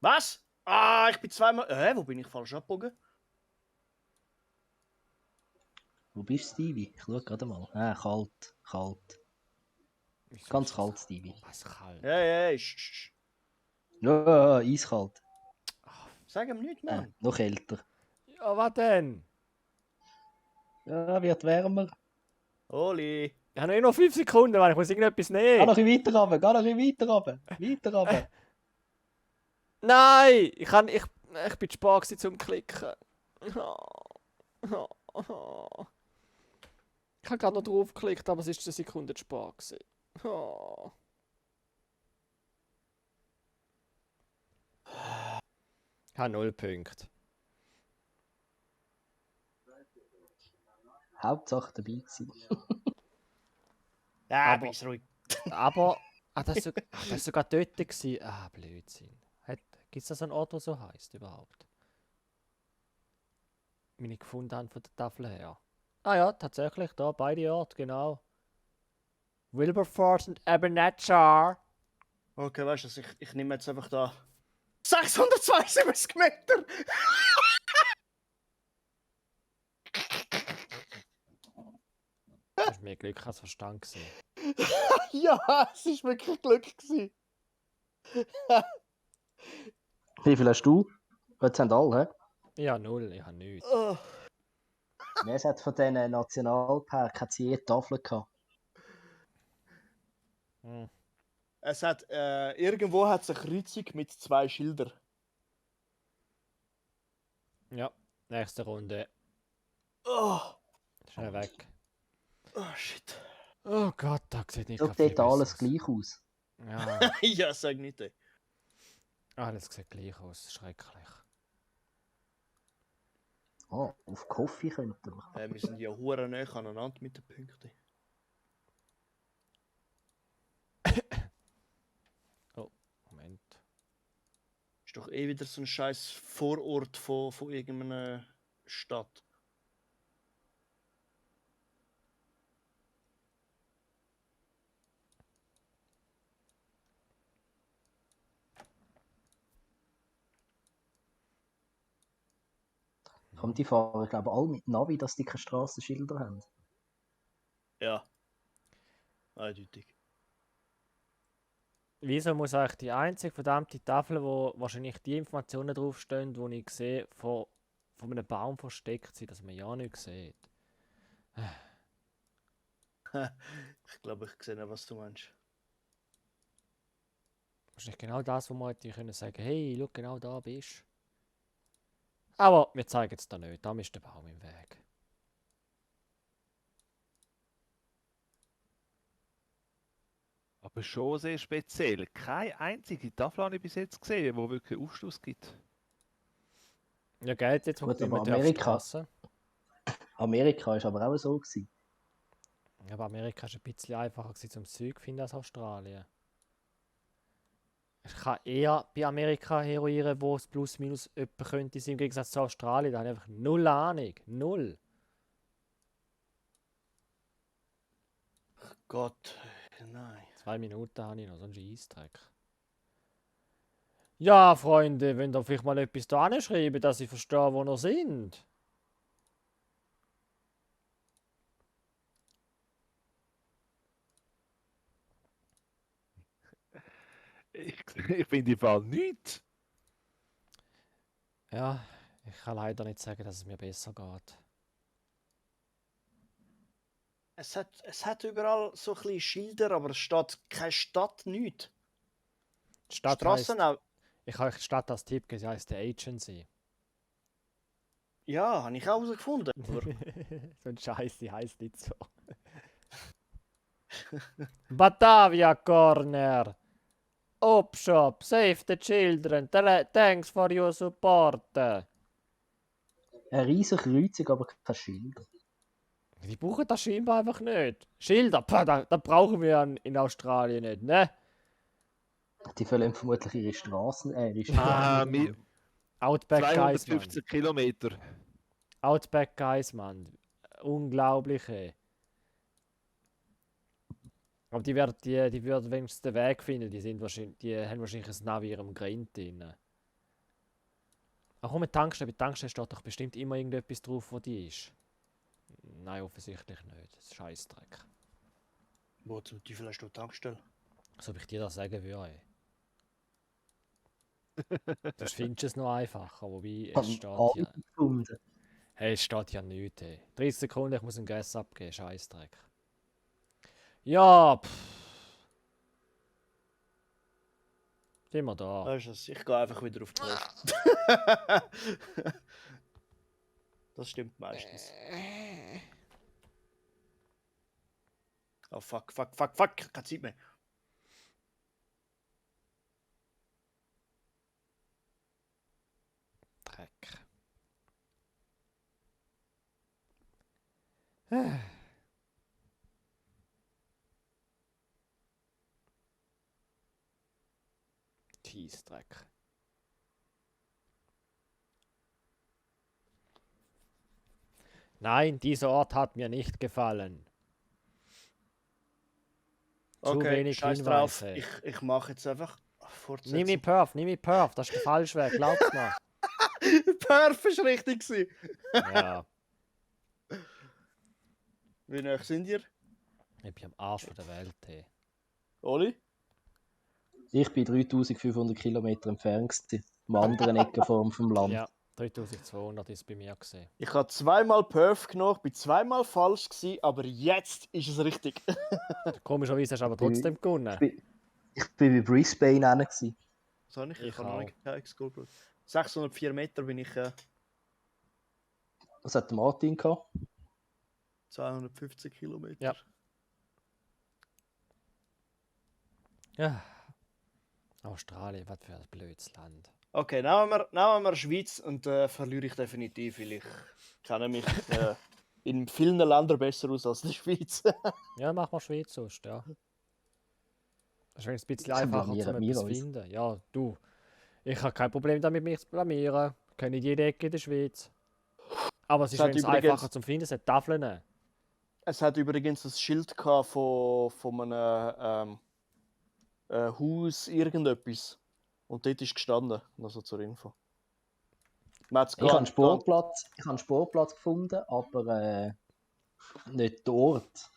Was? Ah, ich bin zweimal. Wo bin ich falsch abgebogen? Wo bist du, Stevie? Ich schau gerade mal. Kalt. Kalt. Wieso Ganz ist kalt, das- Stevie. Was kalt? Ja. Ja, eiskalt. Sag ihm nichts, Mann. Noch älter. Ja, was denn? Ja, wird wärmer. Oli. Ich habe noch 5 Sekunden, Mann. Ich muss irgendetwas Geh nehmen. noch ein bisschen weiter runter, geh noch ein bisschen weiter runter. Weiter runter. Nein! Ich bin zu spät gewesen zum Klicken. Ich habe gerade noch drauf geklickt, aber es ist eine Sekunde zu spät gewesen. Ich habe 0 Punkte. Hauptsache dabei gewesen. Ja, Aber- bist ruhig. Aber, das war sogar dort gewesen. Blödsinn. Gibt es da so einen Ort, der so heisst überhaupt? Wie ich gefunden habe von der Tafel her. Ah ja, tatsächlich, da, beide Orte, genau. Wilberforce und Abernathyr. Okay, weißt du, ich nehme jetzt einfach da 672 Meter! Das war mehr Glück als Verstand gewesen. Ja, es war wirklich Glück gewesen. Wie viel hast du? Jetzt haben alle, hä? Ja, 0, ich habe nichts. Oh. Ja, es hat von diesen Nationalparks je Tafel gehabt. Hm. Es hat, irgendwo hat es eine Kreuzung mit 2 Schildern. Ja, nächste Runde. Oh, Schnell weg. oh shit. Oh Gott, da sieht nicht Schaut gerade viel dort alles besser aus. gleich aus. Ja, Ja, sag nicht, ey. alles sieht gleich aus. Schrecklich. Oh, auf Kaffee könnten wir. Wir sind ja hure nah aneinander mit den Punkten. Moment. Ist doch eh wieder so ein scheiß Vorort von irgendeiner Stadt. Kommt die fahren, ich glaube, alle mit Navi, dass die keine Strassenschilder haben. Ja. Eindeutig. Wieso muss eigentlich die einzige verdammte Tafel, wo wahrscheinlich die Informationen draufstehen, die ich sehe, von einem Baum versteckt sein, dass man ja nichts sieht? Ich glaube, ich sehe, was du meinst. Wahrscheinlich genau das, wo man hätte können sagen, hey, schau, genau da bist. Aber wir zeigen es da nicht, da ist der Baum im Weg. Aber schon sehr speziell. Keine einzige Tafel habe ich bis jetzt gesehen, die wirklich Aufschluss gibt. Ja, Geld jetzt Gut, wie aber man auf die Amerika- Straße. Amerika ist aber auch so gewesen. Ja, aber Amerika ist ein bisschen einfacher gewesen, zum Zeug zu finden als Australien. Ich kann eher bei Amerika heroieren, wo es plus minus etwa könnte sein, im Gegensatz zu Australien. Da habe ich einfach null Ahnung. Null. Gott, nein. 2 Minuten habe ich noch, so ein Scheissdreck. Ja, Freunde, wenn ihr vielleicht mal etwas da anschreiben, dass ich verstehe, wo ihr sind. Ich finde im Fall nichts. Ja, ich kann leider nicht sagen, dass es mir besser geht. Es hat überall so ein bisschen Schilder, aber es steht keine Stadt, nichts. Die Stadt Straßen heisst, auch. ich habe euch die Stadt als Tipp gegeben, sie heisst die Agency. Ja, habe ich auch herausgefunden. Aber So ein Scheiß, die heisst nicht so. Batavia Corner. Opshop, save the children. Thanks for your support. Eine riesige Kreuzung, aber keine Schilder. Die brauchen das scheinbar einfach nicht. Schilder, das brauchen wir in Australien nicht, ne? Die verlieren vermutlich ihre Straßen. Outback Guys, Mann. 215 Kilometer. Outback Guys, Mann. Unglaublich, ey. Aber die würden wenigstens den Weg finden. Die haben wahrscheinlich ein Navi in ihrem Grind drin. Ach komm, mit Tankstelle steht doch bestimmt immer irgendetwas drauf, wo die ist. Nein, offensichtlich nicht. Das ist Scheißdreck. Wo zum Teufel hast du die Tankstelle? Als ob ich dir das sagen würde. Du findest es noch einfacher, wobei es steht Alle hier. gefunden. Hey, es steht hier nichts. Hey. 30 Sekunden, ich muss ein Gas abgeben. Scheißdreck. Ja, sind wir da. Weißt du was? Ich gehe einfach wieder auf die Post. Das stimmt meistens. Oh fuck. Keine Zeit mehr. Dreck. Scheißdreck. Nein, dieser Ort hat mir nicht gefallen. Zu Okay, wenig scheiß drauf. Hinweise. Ich mache jetzt einfach Nimm die Fortsetzung. Perf, das ist der falsche Weg, glaub's mir. Perf ist richtig gewesen. Ja, Wie nah sind ihr? ich bin am Arsch von der Welt. Hey. Oli? Ich bin 3500 Kilometer entfernt gewesen, am anderen Ecke vom Land. Ja, 3200 ist bei mir gesehen. Ich habe zweimal Perf genommen, bin zweimal falsch gewesen, aber jetzt ist es richtig. Komischerweise hast du aber trotzdem gewonnen. Ich bin bei Brisbane hin gewesen. Was habe ich? Ich Ich habe noch auch. nicht gescrollt. 604 Meter bin ich Was hat der Martin gehabt? 250 Kilometer. Ja. Ja. Australien, was für ein blödes Land. Okay, nehmen wir Schweiz und verliere ich definitiv, weil ich kenne mich in vielen Ländern besser aus als die Schweiz. Ja, mach mal Schweiz sonst, ja. Das ist wenigstens ein bisschen Sie einfacher, blamieren um wir etwas zu uns. finden. Ja, du. Ich habe kein Problem damit, mich zu blamieren. Ich kenne jede Ecke in der Schweiz. Aber es ist hat wenigstens übrigens- einfacher zum Finden, es hat Tafeln. Es hat übrigens ein Schild gehabt von einem Haus, irgendetwas. Und dort ist gestanden, also zur Info. Man hat's Ich habe einen gar- Sportplatz gefunden, aber nicht den Ort.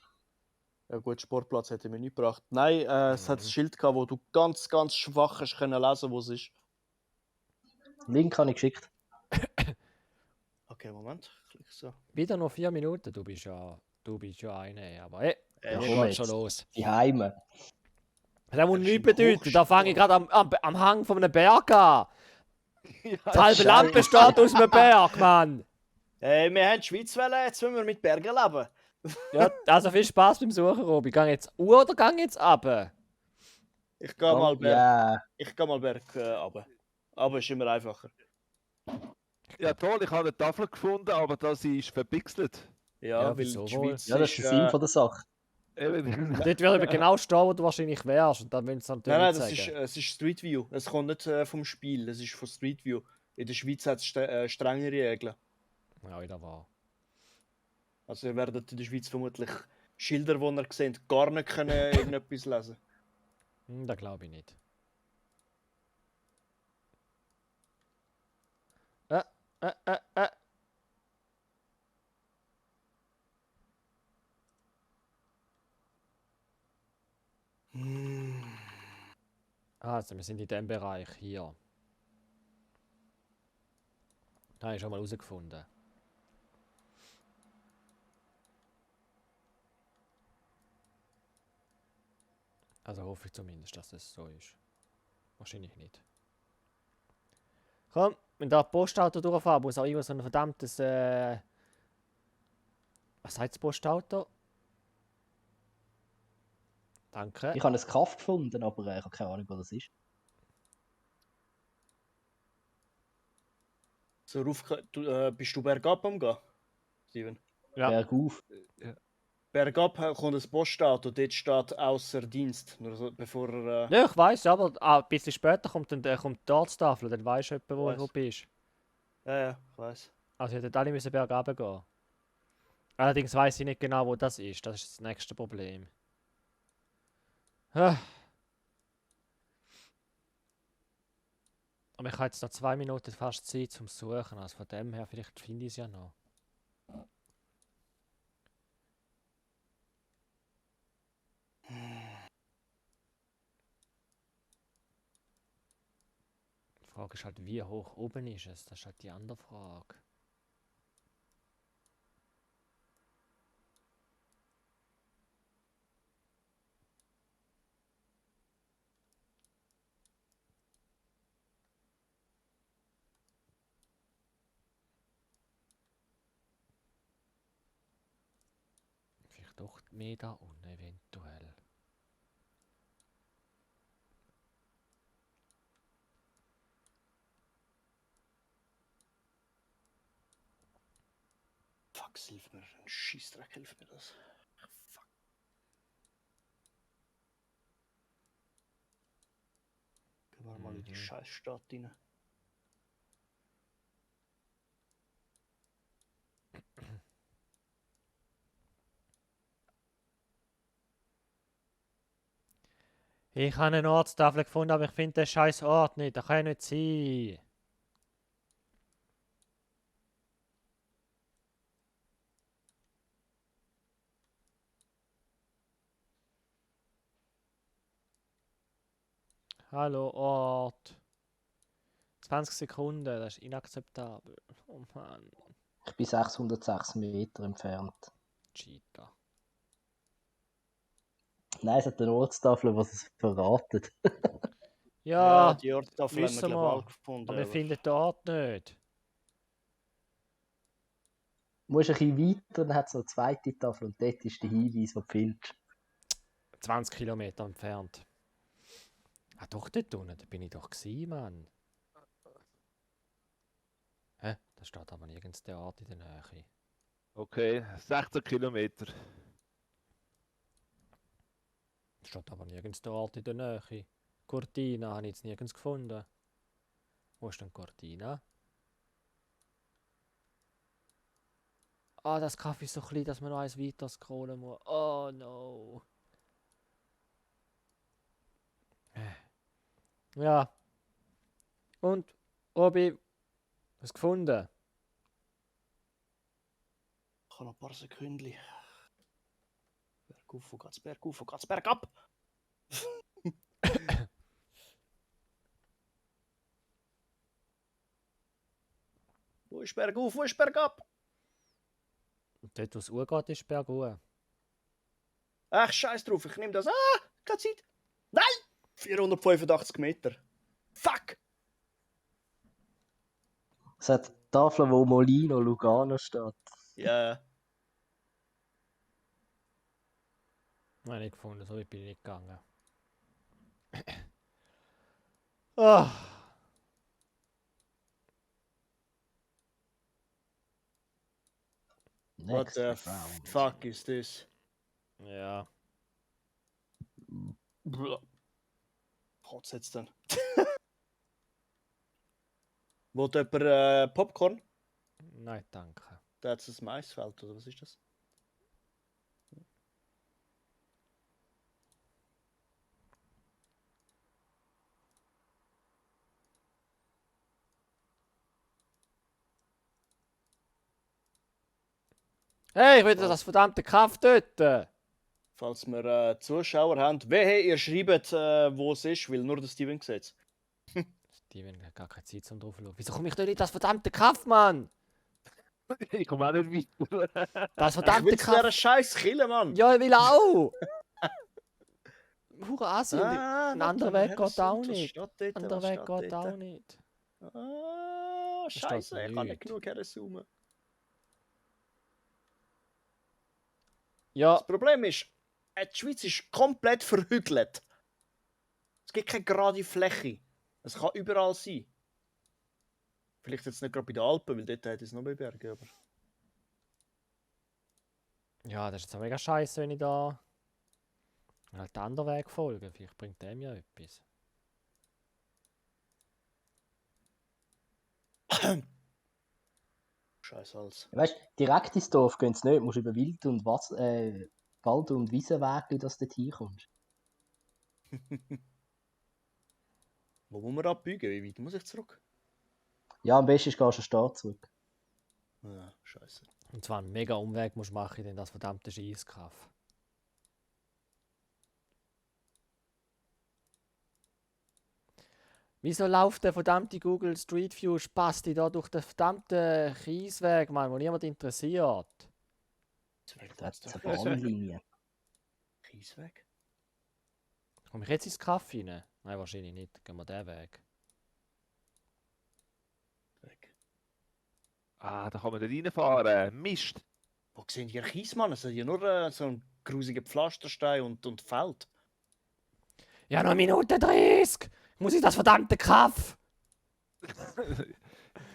Ja gut, Sportplatz hätte mir nicht gebracht. Nein, es hat ein Schild gehabt, wo du ganz, ganz schwach hast können lesen, wo es ist. Link habe ich geschickt. Okay, Moment. Klick so. Wieder nur 4 Minuten, du bist ja eine, aber hey, Ja, ja, komm geht schon jetzt. los. Die Heime. Das muss ist nichts ein bedeuten, da fange ich gerade am Hang von einem Berg an. Ja, Das halbe Land besteht aus einem Berg, Mann. Wir haben die Schweiz wählen, jetzt wollen wir mit Bergen leben. Ja, also viel Spaß beim Suchen, Robi. Gang jetzt oder gang jetzt ab? Ich gehe mal Berg, Ja, ich gehe mal Berg runter. Aber ist immer einfacher. ja toll, ich habe eine Tafel gefunden, aber das ist verpixelt. Ja, Ja, weil wieso die wohl? Schweiz ja, das ist der Sinn von der Sache. Eben. Dort wird aber genau stehen, wo du wahrscheinlich wärst. Und dann, wenn es dann Nein, sagen. es ist Street View. Es kommt nicht vom Spiel, es ist von Street View. In der Schweiz hat es strengere Regeln. Ja, wieder wahr. Also ihr werdet in der Schweiz vermutlich Schilder, die ihr seht, gar nicht können irgendetwas lesen. Das glaube ich nicht. Äh. Also, wir sind in dem Bereich hier. Da habe ich schon mal herausgefunden. Also hoffe ich zumindest, dass das so ist. Wahrscheinlich nicht. Komm, wenn da Postauto durchfahren, muss auch immer so ein verdammtes. Was heißt das Postauto? Danke. Ich habe einen Kaff gefunden, aber ich habe keine Ahnung, was das ist. So rauf, bist du bergab am gehen, Steven? Ja. Bergauf. Bergab kommt ein Postauto, dort steht außer Dienst. Nur so, bevor er. Ja, ich weiß, aber ein bisschen später kommt dann kommt die Ortstafel, dann weisst du etwa, wo Weiss. du bist. Ja, ich weiß. Also, ihr hättet alle müssen bergab gehen. Allerdings weiß ich nicht genau, wo das ist. Das ist das nächste Problem. Ah. Aber ich habe jetzt noch 2 Minuten fast Zeit zum Suchen. Also von dem her, vielleicht finde ich es ja noch. Die Frage ist halt, wie hoch oben ist es? Das ist halt die andere Frage. Vielleicht doch mehr da unten eventuell. Fuck, es hilft mir. Ein Scheissdreck hilft mir das. Fuck. Gehen wir mal in die Scheißstadt rein. Ich habe eine Ortstafel gefunden, aber ich finde den scheiß Ort nicht. Das kann nicht sein. Hallo Ort. 20 Sekunden, das ist inakzeptabel. Oh Mann. Ich bin 606 Meter entfernt. Cheater. Nein, es hat eine Ortstafel, was es verratet. Ja, die Ortstafel haben wir wissen glaube ich wir. auch gefunden. Aber wir finden den Ort nicht. Du musst ein bisschen weiter, dann hat es noch eine zweite Tafel und dort ist der Hinweis, den du findest. 20 Kilometer entfernt. Ah, doch dort unten, da bin ich doch gewesen, Mann. Hä? Da steht aber nirgends der Ort in der Nähe. Okay, 16 Kilometer. Da steht aber nirgends der Ort in der Nähe. Cortina habe ich jetzt nirgends gefunden. Wo ist denn Cortina? Ah, das Kaffee ist so klein, dass man noch eins weiter scrollen muss. Oh no. Ja. Und, Obi, was gefunden? Ich habe noch ein paar Sekunden. Bergauf, wo geht's bergauf, wo geht's bergab? Wo ist bergauf, wo ist bergab? Und dort, wo es hochgeht, ist bergauf. Ach, scheiß drauf, ich nehme das. Ah, keine Zeit. Nein! 485 Meter. Fuck! Es hat eine Tafel, wo Molino Lugano steht. Ja. Nein, nicht gefunden, so weit bin ich nicht gegangen. Ah. What Next the round. fuck is this? Ja. Kotz jetzt dann. Wollt jemand Popcorn? Nein, danke. Da hat es ein Maisfeld, oder was ist das? Hey, ich will das verdammte Kaff töten! Falls wir Zuschauer haben, wehe, ihr schreibt, wo es ist, weil nur der Steven sieht. Steven hat gar keine Zeit zum drauf zu schauen. Wieso komme ich denn nicht das verdammte Kaff, Mann? Ich komme auch nicht weiter. Das Ich verdammte will dieser Kaff. Scheiß killen, Mann! Ja, ich will auch! Hure Assi. Ah, Ein warte, anderer wir Weg haben geht auch was nicht. steht dort, Anderer was Weg steht geht dort? auch nicht. Ah, steht Scheiße, ich kann nicht nichts. genug herzoomen. Ja, Das Problem ist, die Schweiz ist komplett verhügelt. Es gibt keine gerade Fläche. Es kann überall sein. Vielleicht jetzt nicht gerade bei den Alpen, weil dort hat es noch mehr Berge. Aber... ja, das ist jetzt auch mega scheiße, wenn ich da halt den anderen Weg folge. Vielleicht bringt dem ja etwas. Scheiß Hals. Weißt du, direkt ins Dorf gehen sie nicht. Du musst über Wald- und Wiesenwege, dass du dort hinkommst. Wo muss man abbiegen? Wie weit muss ich zurück? Ja, am besten ist gehst du einen Start zurück. Ja, scheiße. Und zwar einen mega Umweg musst du machen, denn das verdammte Scheisskaff. Wieso läuft der verdammte Google Street View Spasti da durch den verdammten Kiesweg, Mann, wo niemand interessiert? Da hat es eine Bahnlinie. Kiesweg? Komme ich jetzt ins Kaff rein? Nein, wahrscheinlich nicht. Gehen wir den Weg. Weg. Ah, da kann man nicht reinfahren. Mist. Wo sind hier Kiesmann? Es sind ja nur so ein grusiger Pflasterstein und Feld. Ja, noch eine Minute 30! Muss ich das verdammte Kaff?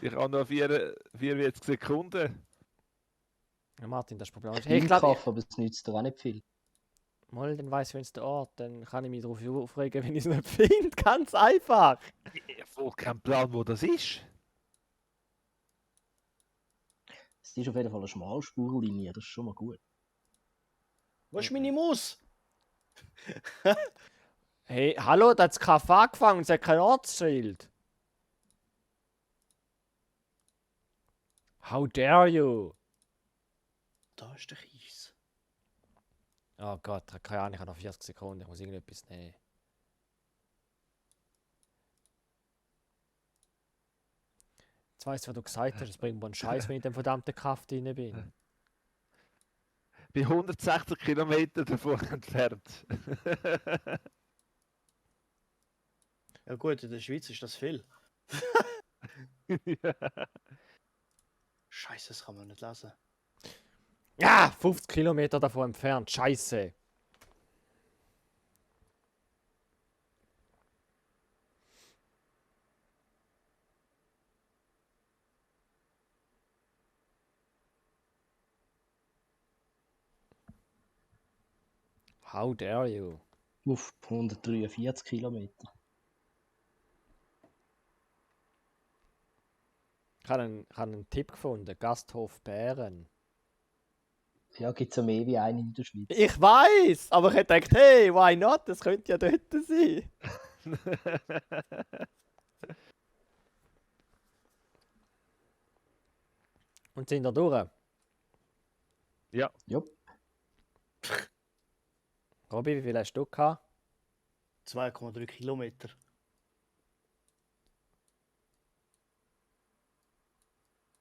Ich habe noch 44 Sekunden. Ja, Martin, das ist problematisch. Ich Hey, ich glaube, kaufe, aber es nützt dir auch nicht viel. mal, dann weiss ich, wenn es der Ort, dann kann ich mich darauf aufregen, wenn ich es nicht finde. Ganz einfach. Ich habe voll keinen Plan, wo das ist. Es ist auf jeden Fall eine Schmalspurlinie, das ist schon mal gut. Wo ist meine Maus? Hey, hallo, da hat das Kaff angefangen, es hat kein Ortsschild. How dare you? Da ist der Kies. Oh Gott, keine Ahnung, ich habe noch 40 Sekunden, ich muss irgendetwas nehmen. Jetzt weißt du, was du gesagt hast, es bringt mir einen Scheiß, wenn ich in dem verdammten Kaff drin bin. Bin 160 Kilometer davon entfernt. Ja gut, in der Schweiz ist das viel. Ja. Scheiße, das kann man nicht lesen. Ja, 50 Kilometer davon entfernt, Scheiße. How dare you? Auf 143 Kilometer. Ich habe einen Tipp gefunden, Gasthof Bären. Ja, gibt es ja mehr wie einen in der Schweiz. Ich weiß, aber ich hätte gedacht, hey, why not? Das könnte ja dort sein. Und sind da durch? Ja, Jupp. Robby, wie viel hast du gehabt? 2,3 Kilometer.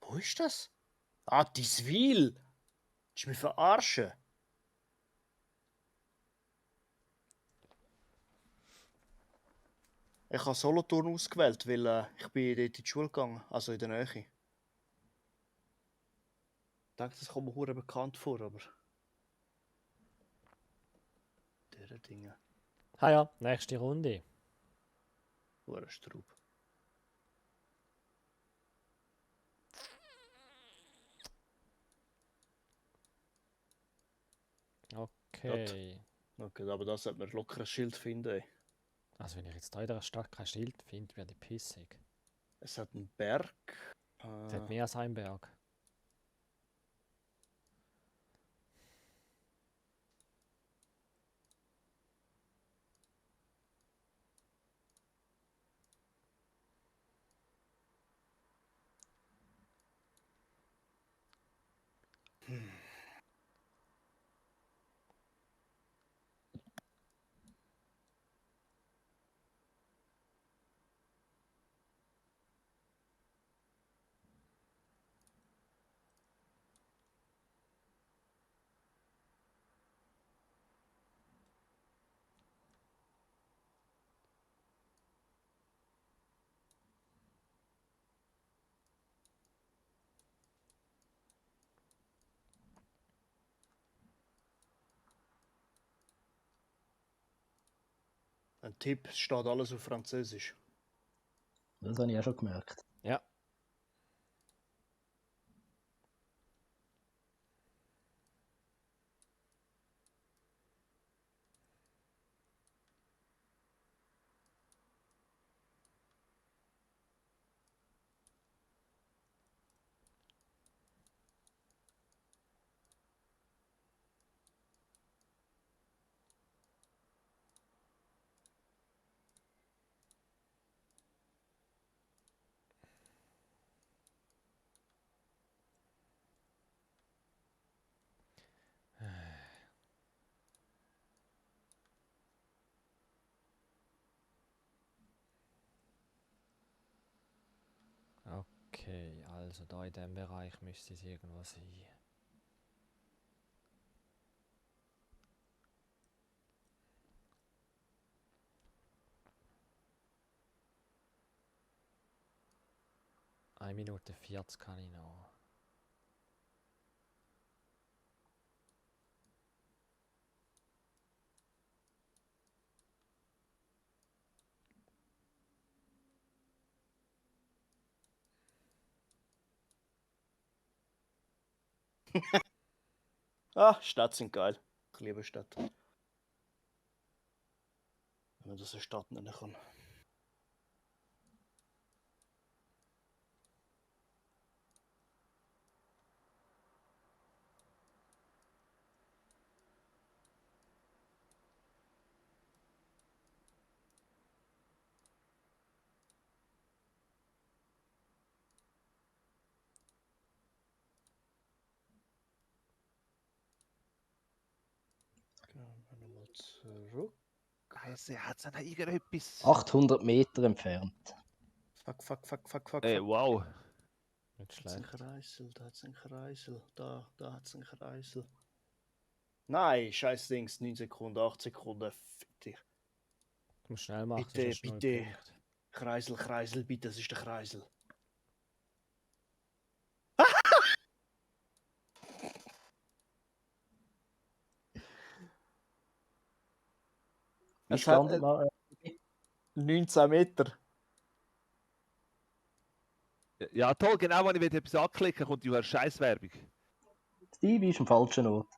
Wo ist das? Ah, Diswil! Willst du mich verarschen? Ich habe Solothurn ausgewählt, weil ich bin dort in die Schule gegangen, also in der Nähe. Ich denke, das kommt mir hure bekannt vor, aber... Diese Dinge. Ah ja, nächste Runde. Hure Straub. Okay. Okay, aber da sollte man locker ein Schild finden. Ey. Also wenn ich jetzt da in der Stadt kein Schild finde, werde ich pissig. Es hat einen Berg. Es hat mehr als einen Berg. Ein Tipp, es steht alles auf Französisch. Das habe ich auch schon gemerkt. Ja. Okay, also da in dem Bereich müsste es irgendwo sein. Eine Minute 40 kann ich noch. Ah, Städte sind geil. Ich liebe Städte. Wenn man das eine Stadt nennen kann. Gehen wir nochmal zurück. Scheiße, hat es noch irgendetwas? 800 Meter entfernt. Fuck. Wow. Nicht Da hat's einen schlecht. Kreisel, da hat's einen Kreisel, da hat's einen Kreisel. Nein, scheiß Dings, 9 Sekunden, 8 Sekunden. Fick dich. Du musst schnell machen, Bitte, sonst hast du null bitte. Punkte. Kreisel, bitte, das ist der Kreisel. Wie Es hat stand mal? 19 Meter. Ja, toll, genau, wenn ich etwas anklicken kommt die Scheißwerbung. Stevie ist am falschen Ort.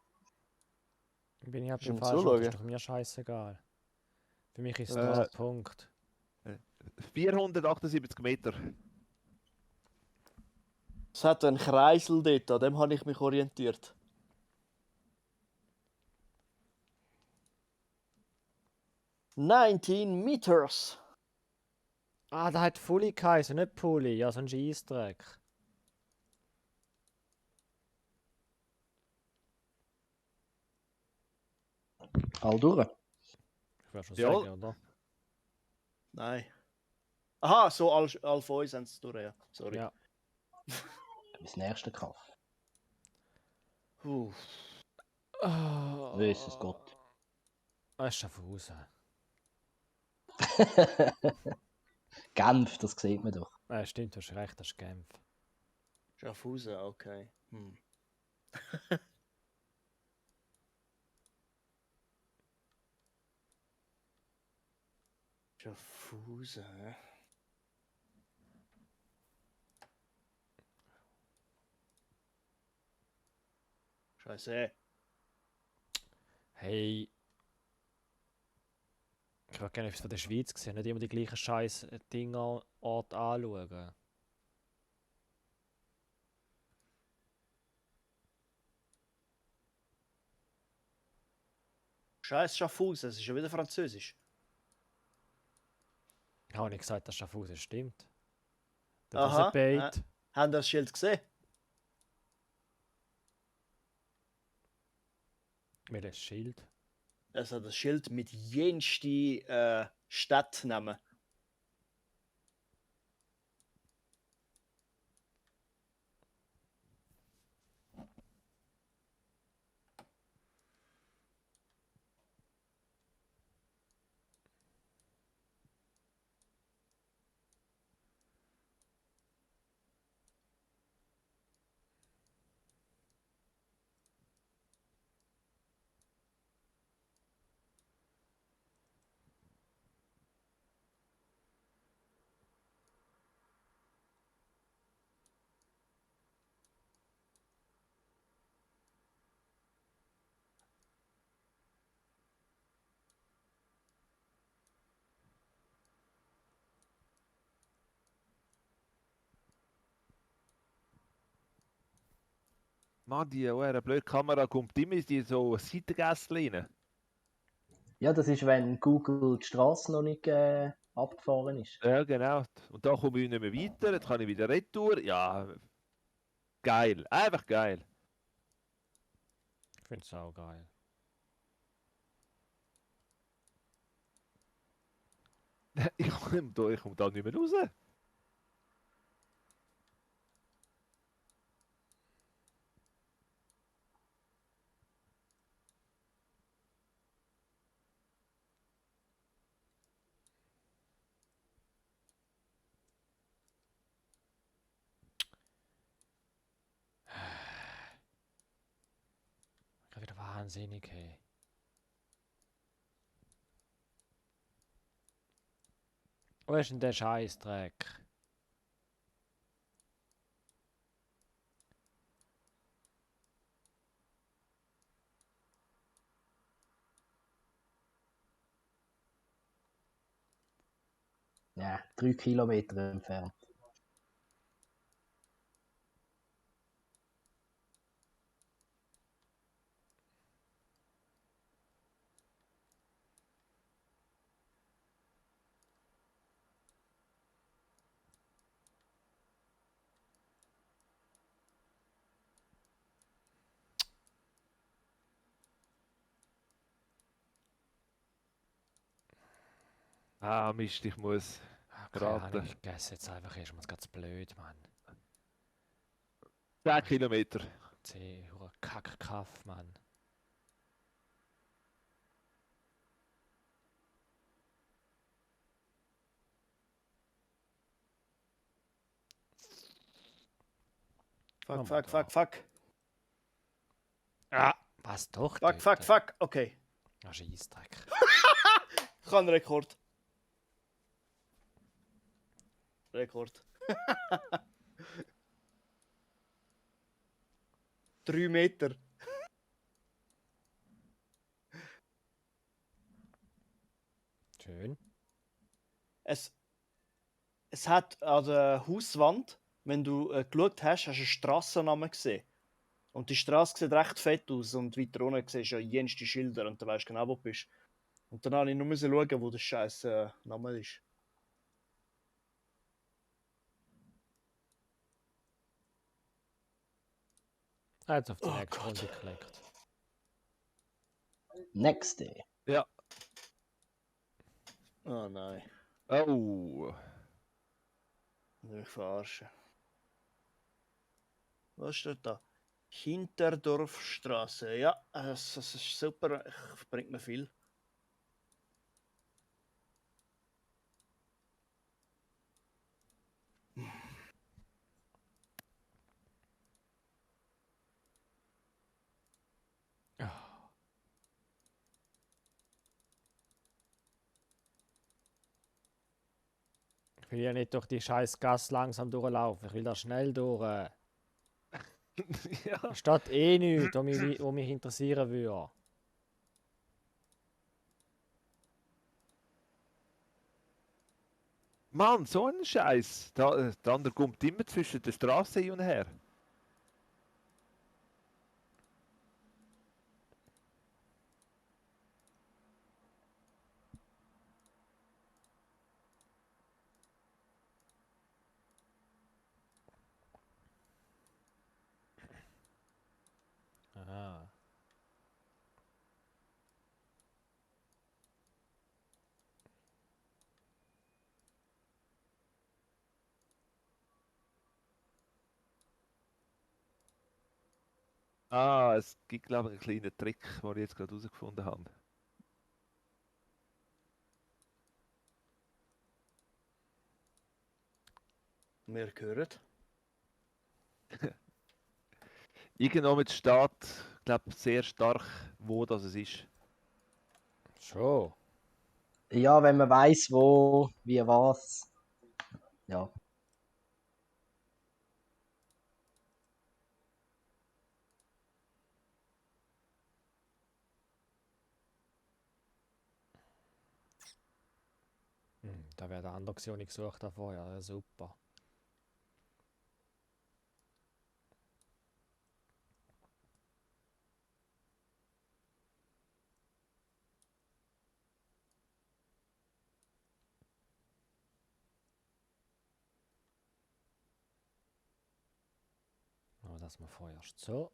Bin ich halt Kannst beim du mir falschen Ort, ist zuschauen? doch mir scheißegal. Für mich ist es Äh, da ein Punkt. 478 Meter. Es hat einen Kreisel dort, an dem habe ich mich orientiert. «19 Meters». Ah, da hat Fully geheißen, nicht Pulli. Ja, so ein Scheissdreck. All durch. Ich würde schon Ja. sagen, oder? Nein. Aha, so all von uns haben sie es durch, ja. Sorry. Ja. Bis nächste Kaff. Puh. Jesus Gott. Es ist Schaffhausen. Genf, das sieht man doch. Stimmt, du hast recht, das ist Genf. Schaffhausen, okay. Schaffhausen, hä? Scheiße. Hey. Ich würde gerne etwas von der Schweiz sehen, nicht immer die gleichen scheiß Dinger Ort anschauen. Scheiß Schaffhausen, es ist schon wieder Französisch. Ich habe nicht gesagt, dass Schaffhausen stimmt. Das Aha, ist ein Bait. Haben das Schild gesehen? Welches Schild? Es hat ein Schild mit jensten Stadtnamen. Mann, die blöde Kamera kommt immer in die so Seitengässchen rein. Ja, das ist, wenn Google die Straße noch nicht abgefahren ist. Ja, genau. Und da komme ich nicht mehr weiter, jetzt kann ich wieder retour. Ja, geil. Einfach geil. Ich finde es auch geil. Ich komme da nicht mehr raus. Wahnsinnig, hey. Wo ist denn der Scheißdreck? Ja, 3 Kilometer entfernt. Ah, Mist, ich muss Keine Ahnung, raten. ich vergesse jetzt einfach, ist mir ganz blöd, Mann. 10 Kilometer. Kack-Kaff, Mann. Fuck, Oh, fuck, da. fuck, fuck. Ah, was doch Fuck, dort? fuck, fuck. Okay. Ah, Scheissdreck. Ich habe einen Rekord. Rekord. 3 Meter. Schön. Es hat an der Hauswand, wenn du geschaut hast, hast du einen Strassennamen gesehen. Und die Straße sieht recht fett aus und weiter unten siehst du ja jenste Schilder und dann weißt du genau, wo du bist. Und dann musste ich nur schauen, wo der scheiß Name ist. Jetzt auf die Oh nächste Gott. Runde geklickt. Next day. Ja. Oh nein. Oh. Mich verarschen. Was steht da? Hinterdorfstraße. Ja, das ist super. Bringt mir viel. Ich will ja nicht durch die scheiß Gas langsam durchlaufen. Ich will da schnell durch. Ja. Da steht eh nichts, was mich interessieren würde. Mann, so ein Scheiß. Der andere kommt immer zwischen der Straße hin und her. Aha. Ah, es gibt, glaube ich, einen kleinen Trick, den ich jetzt gerade herausgefunden habe. Wir hören. Irgendwo steht, glaube sehr stark, wo das es ist. Schon. Ja, wenn man weiß, wo, wie, was. Ja. Da wäre der andere gewesen, den ich gesucht habe vorher. Ja, super. Aber das mal vorerst so.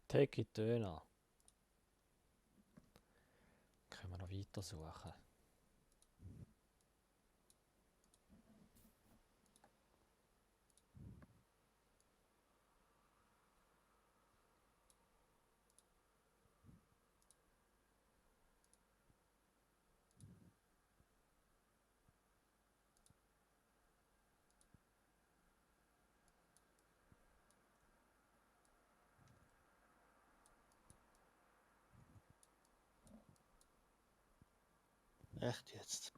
Take it Döner. Können wir noch weiter suchen. Echt jetzt?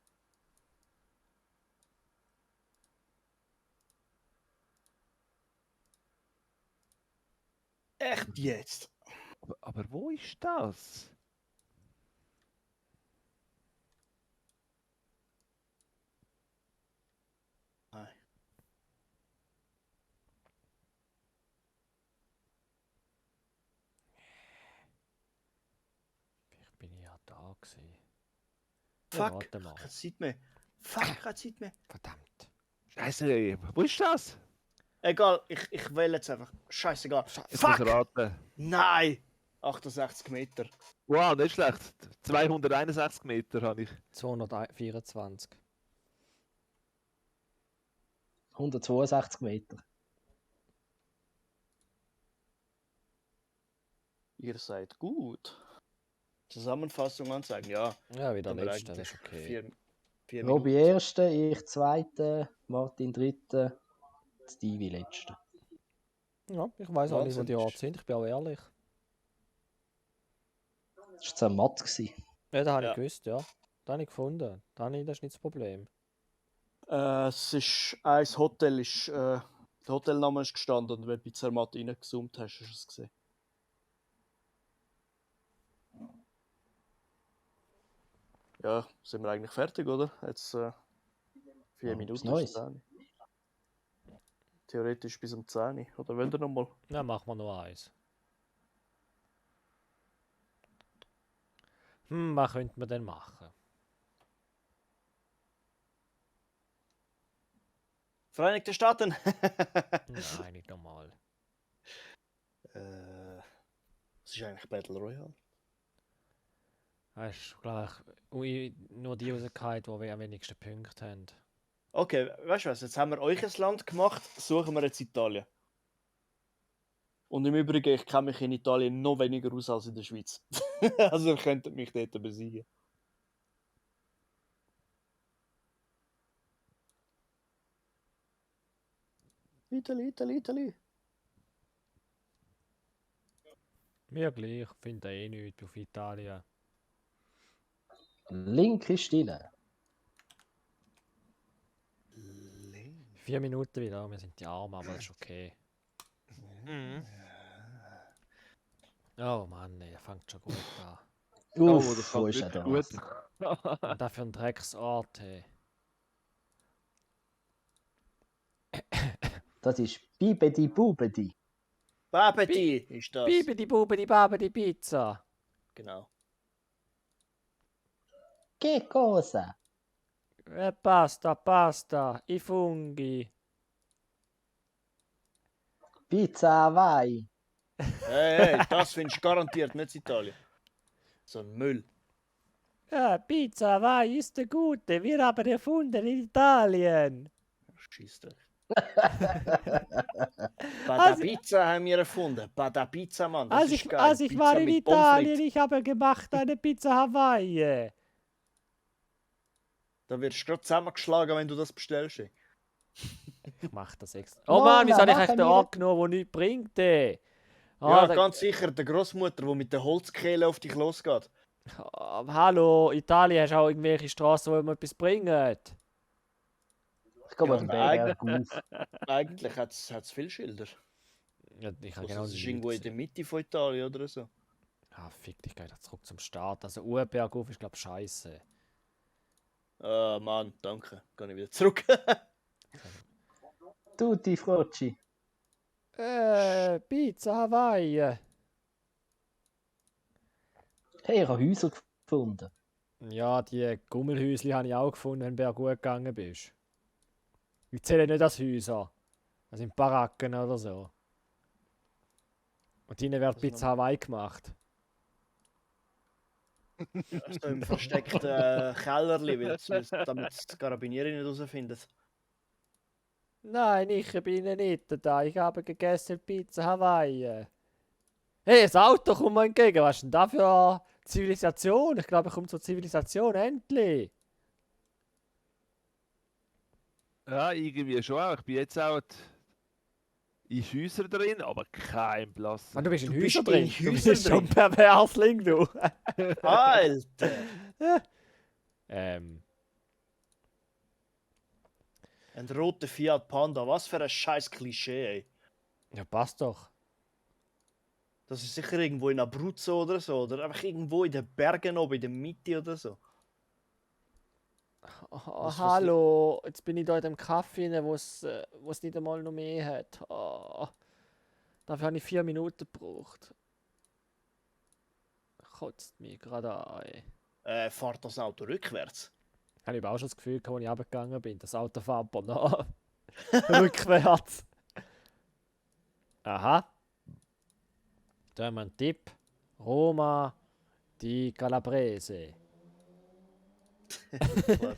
Echt jetzt? Aber wo ist das? Nein. Vielleicht bin ich ja da gewesen. Ja, Fuck, warte mal. keine Zeit mehr. Fuck, keine Zeit mehr. Verdammt. Scheiße, wo ist das? Egal, ich wähle jetzt einfach. Scheißegal. Jetzt muss Fuck! ich raten. Nein! 68 Meter. Wow, nicht schlecht. 261 Meter habe ich. 224. 162 Meter. Ihr seid gut. Zusammenfassung anzeigen, ja. Ja, wieder Dann letzter, eigentlich das ist okay. vier Robi Minuten. erste, ich zweite, Martin dritte, Stevie letzte. Ja, ich weiß auch nicht, wo Wahnsinn. die Orte sind, ich bin auch ehrlich. Das war Zermatt. gewesen. Ja, das habe Ja. ich gewusst, ja. Das habe ich gefunden. Das ist nicht das Problem. Es ist ein Hotel, der Hotelname ist gestanden und wenn du bei Zermatt reingezoomt hast, hast du es gesehen. Ja, sind wir eigentlich fertig, oder? Jetzt 4 Ja, Minuten was ist 10. Theoretisch bis um 10. Oder wollt ihr nochmal? Dann machen wir noch eins. Was könnten wir denn machen? Vereinigte Staaten! Nein, nicht normal. Was ist eigentlich Battle Royale? Das ist, glaube ich, nur die rausgehauen, die am wenigsten Punkte haben. Okay, weißt du was? Jetzt haben wir euch ein Land gemacht, suchen wir jetzt Italien. Und im Übrigen, ich kenne mich in Italien noch weniger aus als in der Schweiz. Also ihr könntet mich dort besiegen. Italy. Mir gleich, ich finde eh nichts auf Italien. Linke Stille. 4 Minuten wieder, wir sind die Armen, aber das ist okay. Mhm. Oh Mann, er fängt schon gut an. Uff, Oh, das wo fand ist er ich da? gut. Und das für ein Drecksort, hey. Das ist Bibedi Bubedi. Babeti ist das. Bibidi Bubidi Babidi Pizza. Genau. Che cosa? Pasta, i funghi. Pizza Hawaii. Hey, das findest du garantiert nicht in Italien. So ein Müll. Ja, Pizza Hawaii ist der gute, wir haben erfunden in Italien. Scheiss euch. Bada Pizza haben wir erfunden. Bada Pizza, Mann. Das ist geil. Als ich Pizza war in mit Pommes Italien, frites. ich habe gemacht eine Pizza Hawaii. Da wirst du gerade zusammengeschlagen, wenn du das bestellst. ey. Ich mach das extra. Oh Mann, wieso habe ich machen echt den wir- Ort genommen, der nichts bringt? Ja, Ah, ganz sicher, der Großmutter, die mit der Holzkehle auf dich losgeht. Hallo, Italien hast auch irgendwelche Straßen, wo man etwas bringt. Ich komme Ja, den Berg auf. Eigentlich hat es viele Schilder. Ja, ich habe Also, genau das ist irgendwo in nichts der gesehen. Mitte von Italien oder so. Ah, fick dich, geh zurück zum Start. Also Uhrberg auf ist glaube ich scheiße. Ah, Mann, danke. Gehe ich wieder zurück. Tutti Frutti. Pizza Hawaii. Hey, ich habe Häuser gefunden. Ja, die Gummelhäusli habe ich auch gefunden, wenn du berghoch gegangen bist. Ich zähle nicht als Häuser. Das sind Baracken oder so. Und drinnen wird Also Pizza Hawaii gemacht. So im versteckten Kellerli, damit die Karabinieri nicht herausfinden. Nein, ich bin nicht da. Ich habe gegessen Pizza Hawaii. Hey, das Auto kommt mir entgegen. Was ist denn da für eine Zivilisation? Ich glaube, ich komme zur Zivilisation. Endlich. Ja, irgendwie schon auch. Ich bin jetzt auch in Häusern drin, aber kein Platz. Man, du bist in Du bist Häusern in drin. Du Häusern bist schon drin. perversling, du. Alter! Ähm, Ein roter Fiat Panda, was für ein scheiß Klischee, ey. ja, passt doch. Das ist sicher irgendwo in Abruzzo oder so, oder einfach irgendwo in den Bergen oben, in der Mitte oder so. Oh, hallo, jetzt bin ich da in dem Kaffee, wo es nicht einmal noch mehr hat. Oh, dafür habe ich 4 Minuten gebraucht. Kotzt mich gerade an. Fahrt das Auto rückwärts? Habe ich aber auch schon das Gefühl, gehabt, als ich runtergegangen bin. Das Auto fährt banal. Rückwärts. Aha. Da haben wir einen Tipp. Roma di Calabrese. Klar.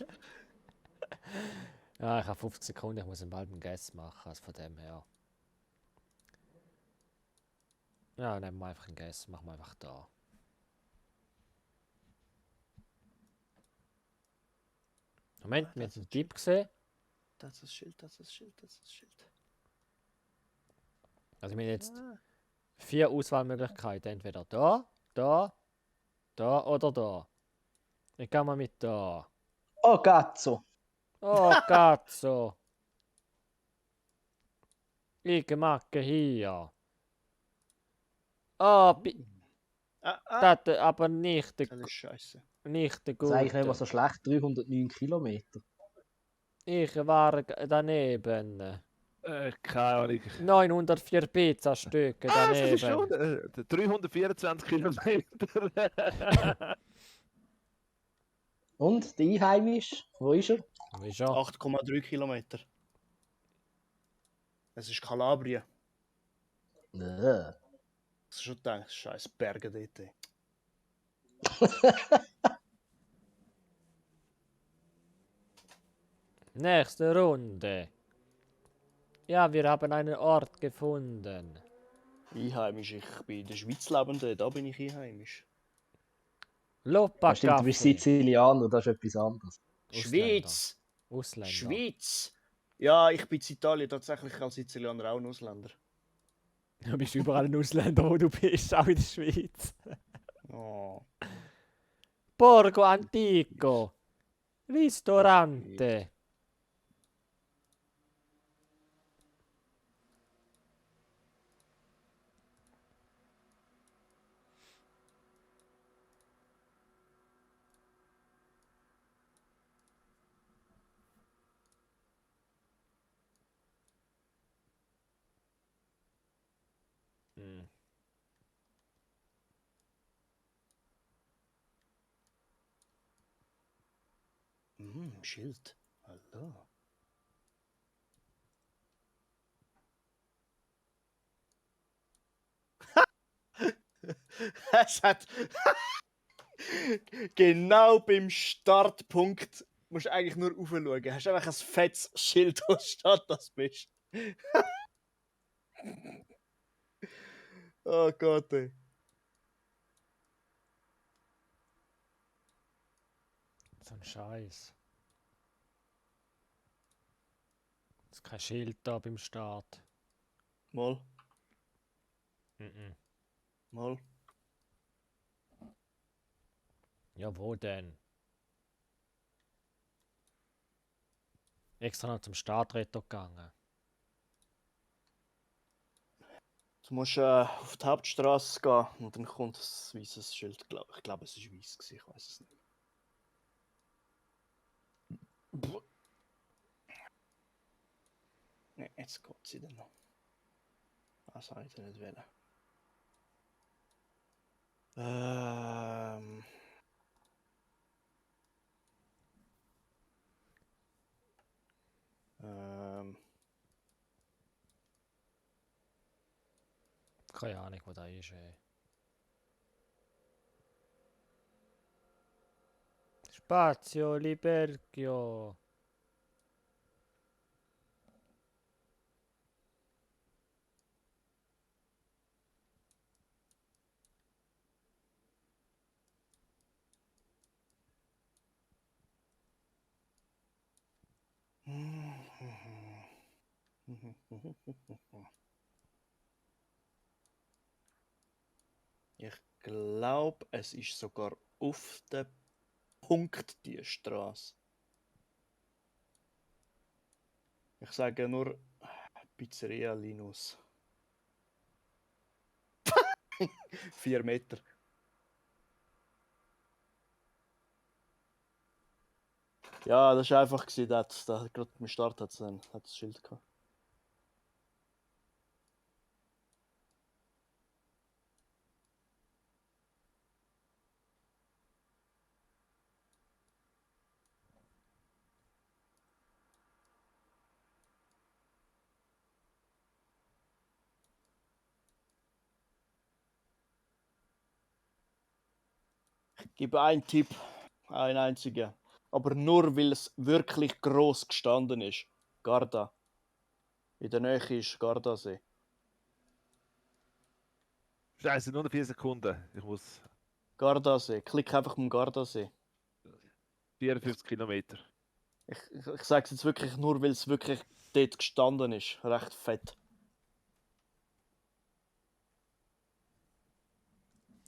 Ja, ich habe 50 Sekunden, ich muss einen bald einen Guess machen. Also von dem her. Ja, nehmen wir einfach einen Guess. Machen wir einfach da. Moment, wir haben einen Tipp gesehen. Das ist Schild, das ist Schild, das ist Schild. Also wir haben jetzt Ah. 4 Auswahlmöglichkeiten. Entweder da, da, da oder da. Ich gehe mal mit da. Oh, Gazzo. Oh, cazzo. Ich mag hier. Oh, das aber nicht der, Das ist scheiße. nicht der Das ist eigentlich nicht mehr gute. so schlecht. 309 Kilometer. Ich war daneben. Keine Ahnung. 904 Pizzastücke Das ist daneben. schon 324 Kilometer. Und der Einheimisch? Wo ist er? Wie schon? 8,3 Kilometer. Es ist Kalabrien. Nö. Das ist schon gedacht, scheiß Berge dort. Ey. Nächste Runde. Ja, wir haben einen Ort gefunden. Einheimisch, ich bin in der Schweiz lebende, da bin ich einheimisch. Lopa Stimmt, du bist Kaffee. Sizilianer, das ist etwas anderes. Schweiz! Ausländer. Schweiz! Ja, ich bin in Italien tatsächlich als Sizilianer auch ein Ausländer. Du bist überall ein Ausländer, wo du bist, auch in der Schweiz. Oh. Borgo Antico. Ristorante. Hm. Schild. Hallo. Es hat genau beim Startpunkt musst du eigentlich nur raufschauen. Hast einfach ein fettes Schild, wo steht, dass du bist. Oh Gott, ey. So ein Scheiß. Es ist kein Schild da beim Start. Mal, Mhm. mal. Ja, wo denn? Extra noch zum Startretter gegangen. Du musst auf die Hauptstraße gehen und dann kommt ein weißes Schild. Ich glaube, es ist weiß, ich weiß es nicht. Ne, jetzt geht sie dann noch. Was habe ich denn nicht wählen? Ähm. Ähm. Keine Ahnung, wo da ist. Ey. Spazio Liberchio. Ich glaube, es ist sogar auf der Punkt die Straße? Ich sage nur Pizzeria Linus. 4 Meter. Ja, das war einfach, da gerade beim Start hat das Schild gehabt. Ich gebe einen Tipp, einen einzigen. Aber nur, weil es wirklich gross gestanden ist. Garda. In der Nähe ist Gardasee. Scheiße, nur noch 4 Sekunden. Ich muss Gardasee. Klick einfach am Gardasee. 54 Kilometer. Ich sage es jetzt wirklich nur, weil es wirklich dort gestanden ist. Recht fett.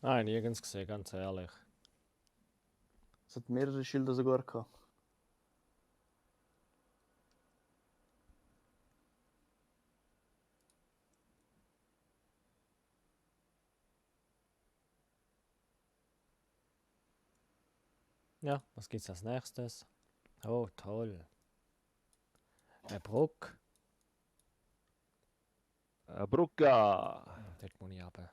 Nein, nirgends gesehen, ganz ehrlich. Es hat mehrere Schilder sogar gehabt. Ja, was gibt's als nächstes? Oh, toll. Eine Brücke. Brugga. Dort muss ich runter.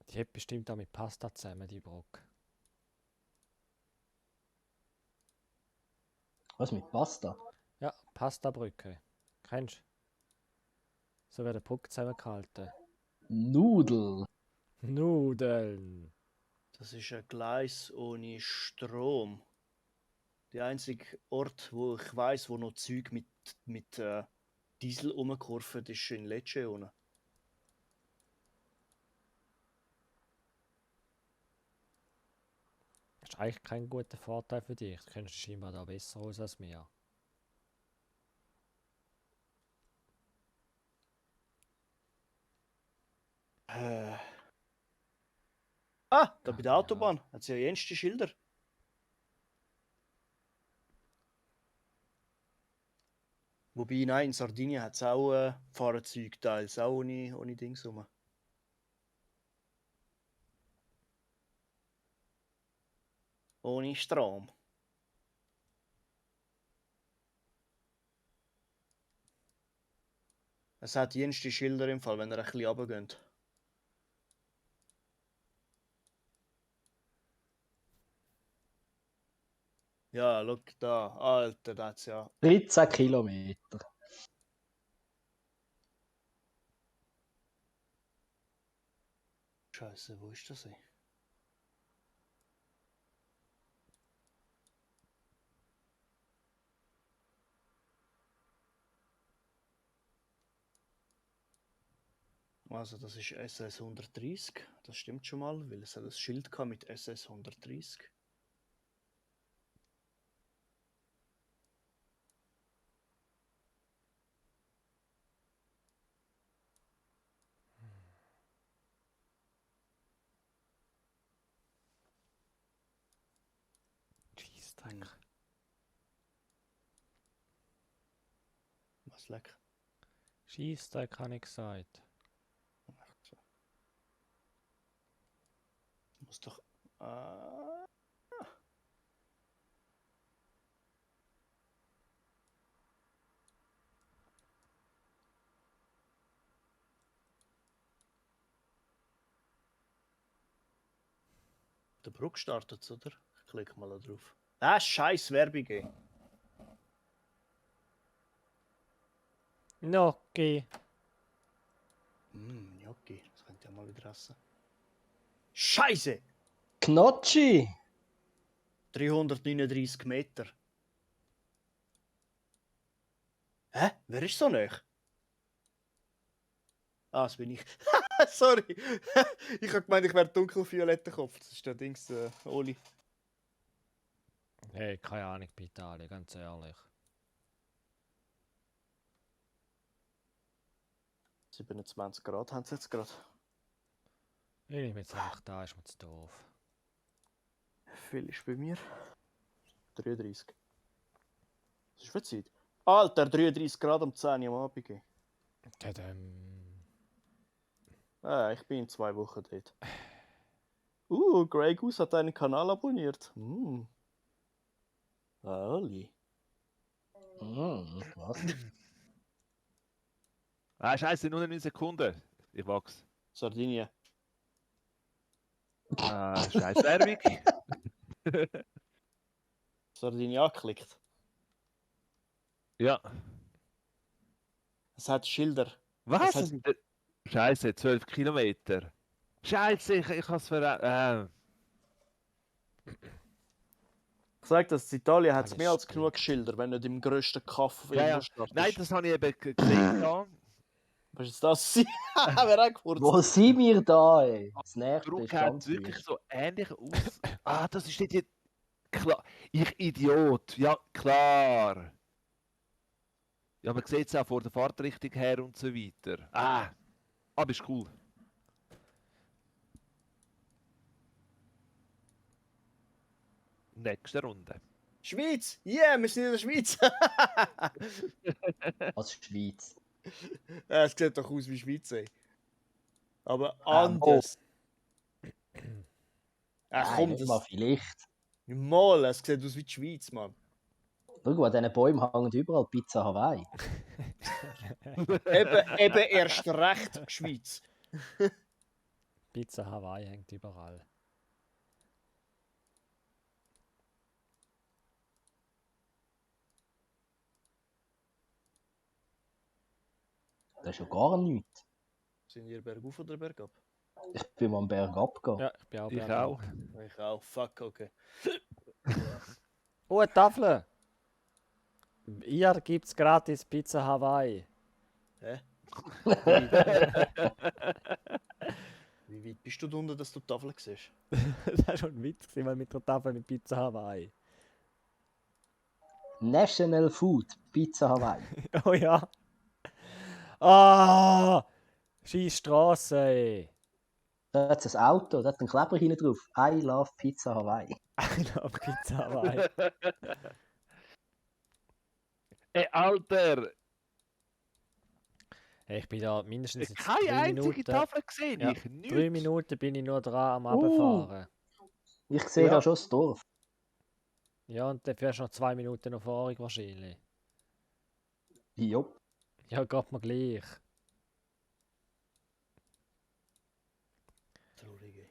Die hat bestimmt auch mit Pasta zusammen, die Brücke. Was mit Pasta? Ja, Pastabrücke. Kennst du? So wird der Brücke zusammengehalten. Nudel. Nudeln. Das ist ein Gleis ohne Strom. Der einzige Ort, wo ich weiß, wo noch Zeug mit Diesel rumkurven, ist in Lecce. Unten. Das ist eigentlich kein guter Vorteil für dich. Du kennst scheinbar da besser aus als mir. Da bei der Autobahn hat es ja jenste Schilder. Wobei, nein, in Sardinien hat es auch Fahrzeuge teils, auch ohne Dings rum. Ohne Strom. Es hat jenste Schilder im Fall, wenn ihr ein bisschen runtergeht. Ja, schau da. Alter, das hat's ja. 13 Kilometer. Scheiße, wo ist das? Ey? Also, das ist SS 130. Das stimmt schon mal, weil es hat das Schild gehabt mit SS 130. Scheissdreck. Was lecker. Scheissdreck habe ich gesagt. Muss doch. Der Bruck startet, oder? Ich klicke mal da drauf. Scheiß Werbung, ey. Gnocchi. Gnocchi, das könnt ihr mal wieder essen. Scheiße! Knotschi. 339 Meter. Hä? Wer ist so nah? Das bin ich. Sorry. Ich habe gemeint, ich wäre dunkelvioletter Kopf. Das ist der Dings, Oli. Hey, keine Ahnung bei Italien, ganz ehrlich. 27 Grad haben sie jetzt gerade. Ich nehme jetzt einfach da, ist mir zu doof. Viel ist bei mir? 33. Was ist für die Zeit? Alter, 33 Grad um 10 Uhr am Abend. Tadam. Ich bin in 2 Wochen dort. Grey Goose hat einen Kanal abonniert. Ali. Was? Ah, scheiße, nur 9 Sekunden. Ich wachs. Sardinien. Scheiß Werbung. Sardinien angeklickt. Ja. Es hat Schilder. Was? Das hat- Scheiße, 12 Kilometer. Scheiße, ich has ver... Ich sag das, in Italien hat es Alles mehr als stinkt. genug Schilder, wenn nicht im grössten Kaff Ja, ja. irgendwo startest. Nein, das habe ich eben gesehen. Da. Was ist das? Wer auch gefurzt? Wo sind wir da, ey? Das nächste Druck ist hat ganz wirklich wüst. so ähnlich aus. Das ist nicht jetzt... Klar. Ich Idiot. Ja, klar. Ja, man sieht es auch vor der Fahrtrichtung her und so weiter. Aber ist cool. Nächste Runde. Schweiz! Yeah, wir sind in der Schweiz! Was Schweiz? Es sieht doch aus wie Schweiz, ey. Aber anders. Komm, Nein, mal das... vielleicht. Mal, es sieht aus wie die Schweiz, Mann. Schau, an diesen Bäumen hängen überall Pizza Hawaii. Eben erst recht Schweiz. Pizza Hawaii hängt überall. Das ist ja gar nichts. Sind ihr bergauf oder bergab? Ich bin mal am Berg abgegangen. Ja, ich bin auch Ich bergab. auch. Ich auch. Fuck, okay. Oh, eine Tafel! Hier gibt es gratis Pizza Hawaii. Hä? Wie weit bist du da unten, dass du die Tafel siehst? Das war schon ein Witz, gewesen, weil mit der Tafel mit Pizza Hawaii. National Food, Pizza Hawaii. Oh ja. Ah! Scheiß Straße, ey. Da hat es ein Auto, da hat ein Kleber hinten drauf. I love Pizza Hawaii. Ich glaube Pizza Hawaii. Ey, Alter! Hey, ich bin da mindestens jetzt Keine 3 einzige Minuten. Tafel gesehen. Ja, Ich nicht. 3 Minuten bin ich nur dran am Runterfahren. Ich sehe Ja. da schon das Dorf. Ja, und dann fährst du noch 2 Minuten Erfahrung wahrscheinlich. Jupp. Ja, geht mir gleich. Traurige.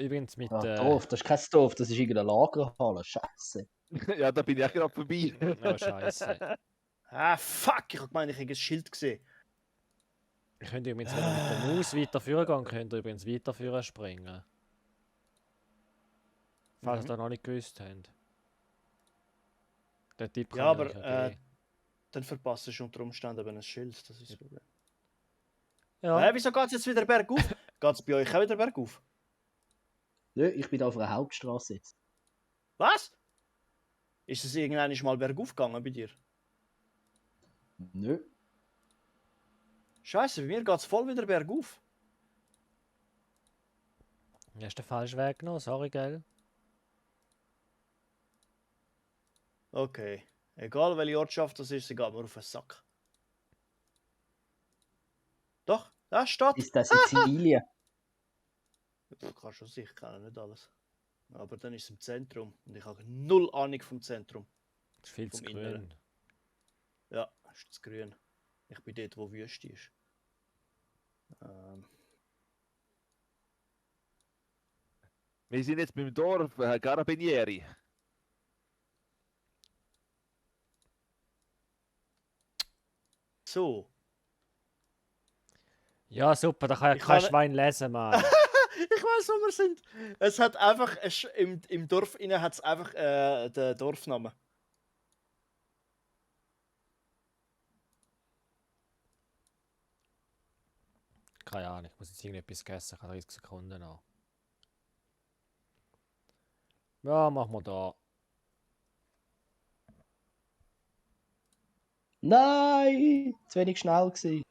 Übrigens mit. Dorf, das ist kein Dorf, das ist irgendeine Lagerhalle. Scheiße. Ja, da bin ich auch gerade vorbei. Oh, Scheiße. Fuck! Ich hab gemeint, ich hätte ein Schild gesehen. Ich könnte übrigens, wenn ihr mit der Maus weiter führen geht, könnt ihr übrigens weiter führen springen. Falls ihr das noch nicht gewusst habt. Der Tipp kann Ja, ich aber euch ja geben. dann verpasst du unter Umständen eben ein Schild. Das ist das Problem. Ja, Wieso geht es jetzt wieder bergauf? Geht es bei euch auch wieder bergauf? Nö, ich bin da auf einer Hauptstraße jetzt. Was? Ist es irgendwann mal bergauf gegangen bei dir? Nö. Scheiße, bei mir geht es voll wieder bergauf. hast du den falschen Weg genommen, sorry, gell? Okay. Egal welche Ortschaft das ist, sie geht mir auf den Sack. Doch, da steht. Ist das Sizilien? Kann schon sicher, kann nicht alles. Aber dann ist es im Zentrum und ich habe null Ahnung vom Zentrum. Das ist viel Vom zu Inneren. grün. Ja, das ist das Grün. Ich bin dort, wo Wüste ist. Wir sind jetzt beim Dorf Carabinieri. So. Ja, super, da kann ja Ich kein kann- Schwein lesen, Mann. Ich weiß, wo wir sind. Es hat einfach im Dorf innen hat es einfach den Dorfnamen. Keine Ahnung, ich muss jetzt irgendetwas essen, ich habe 30 Sekunden noch. Ja, machen wir da. Nein! Zu wenig schnell gewesen.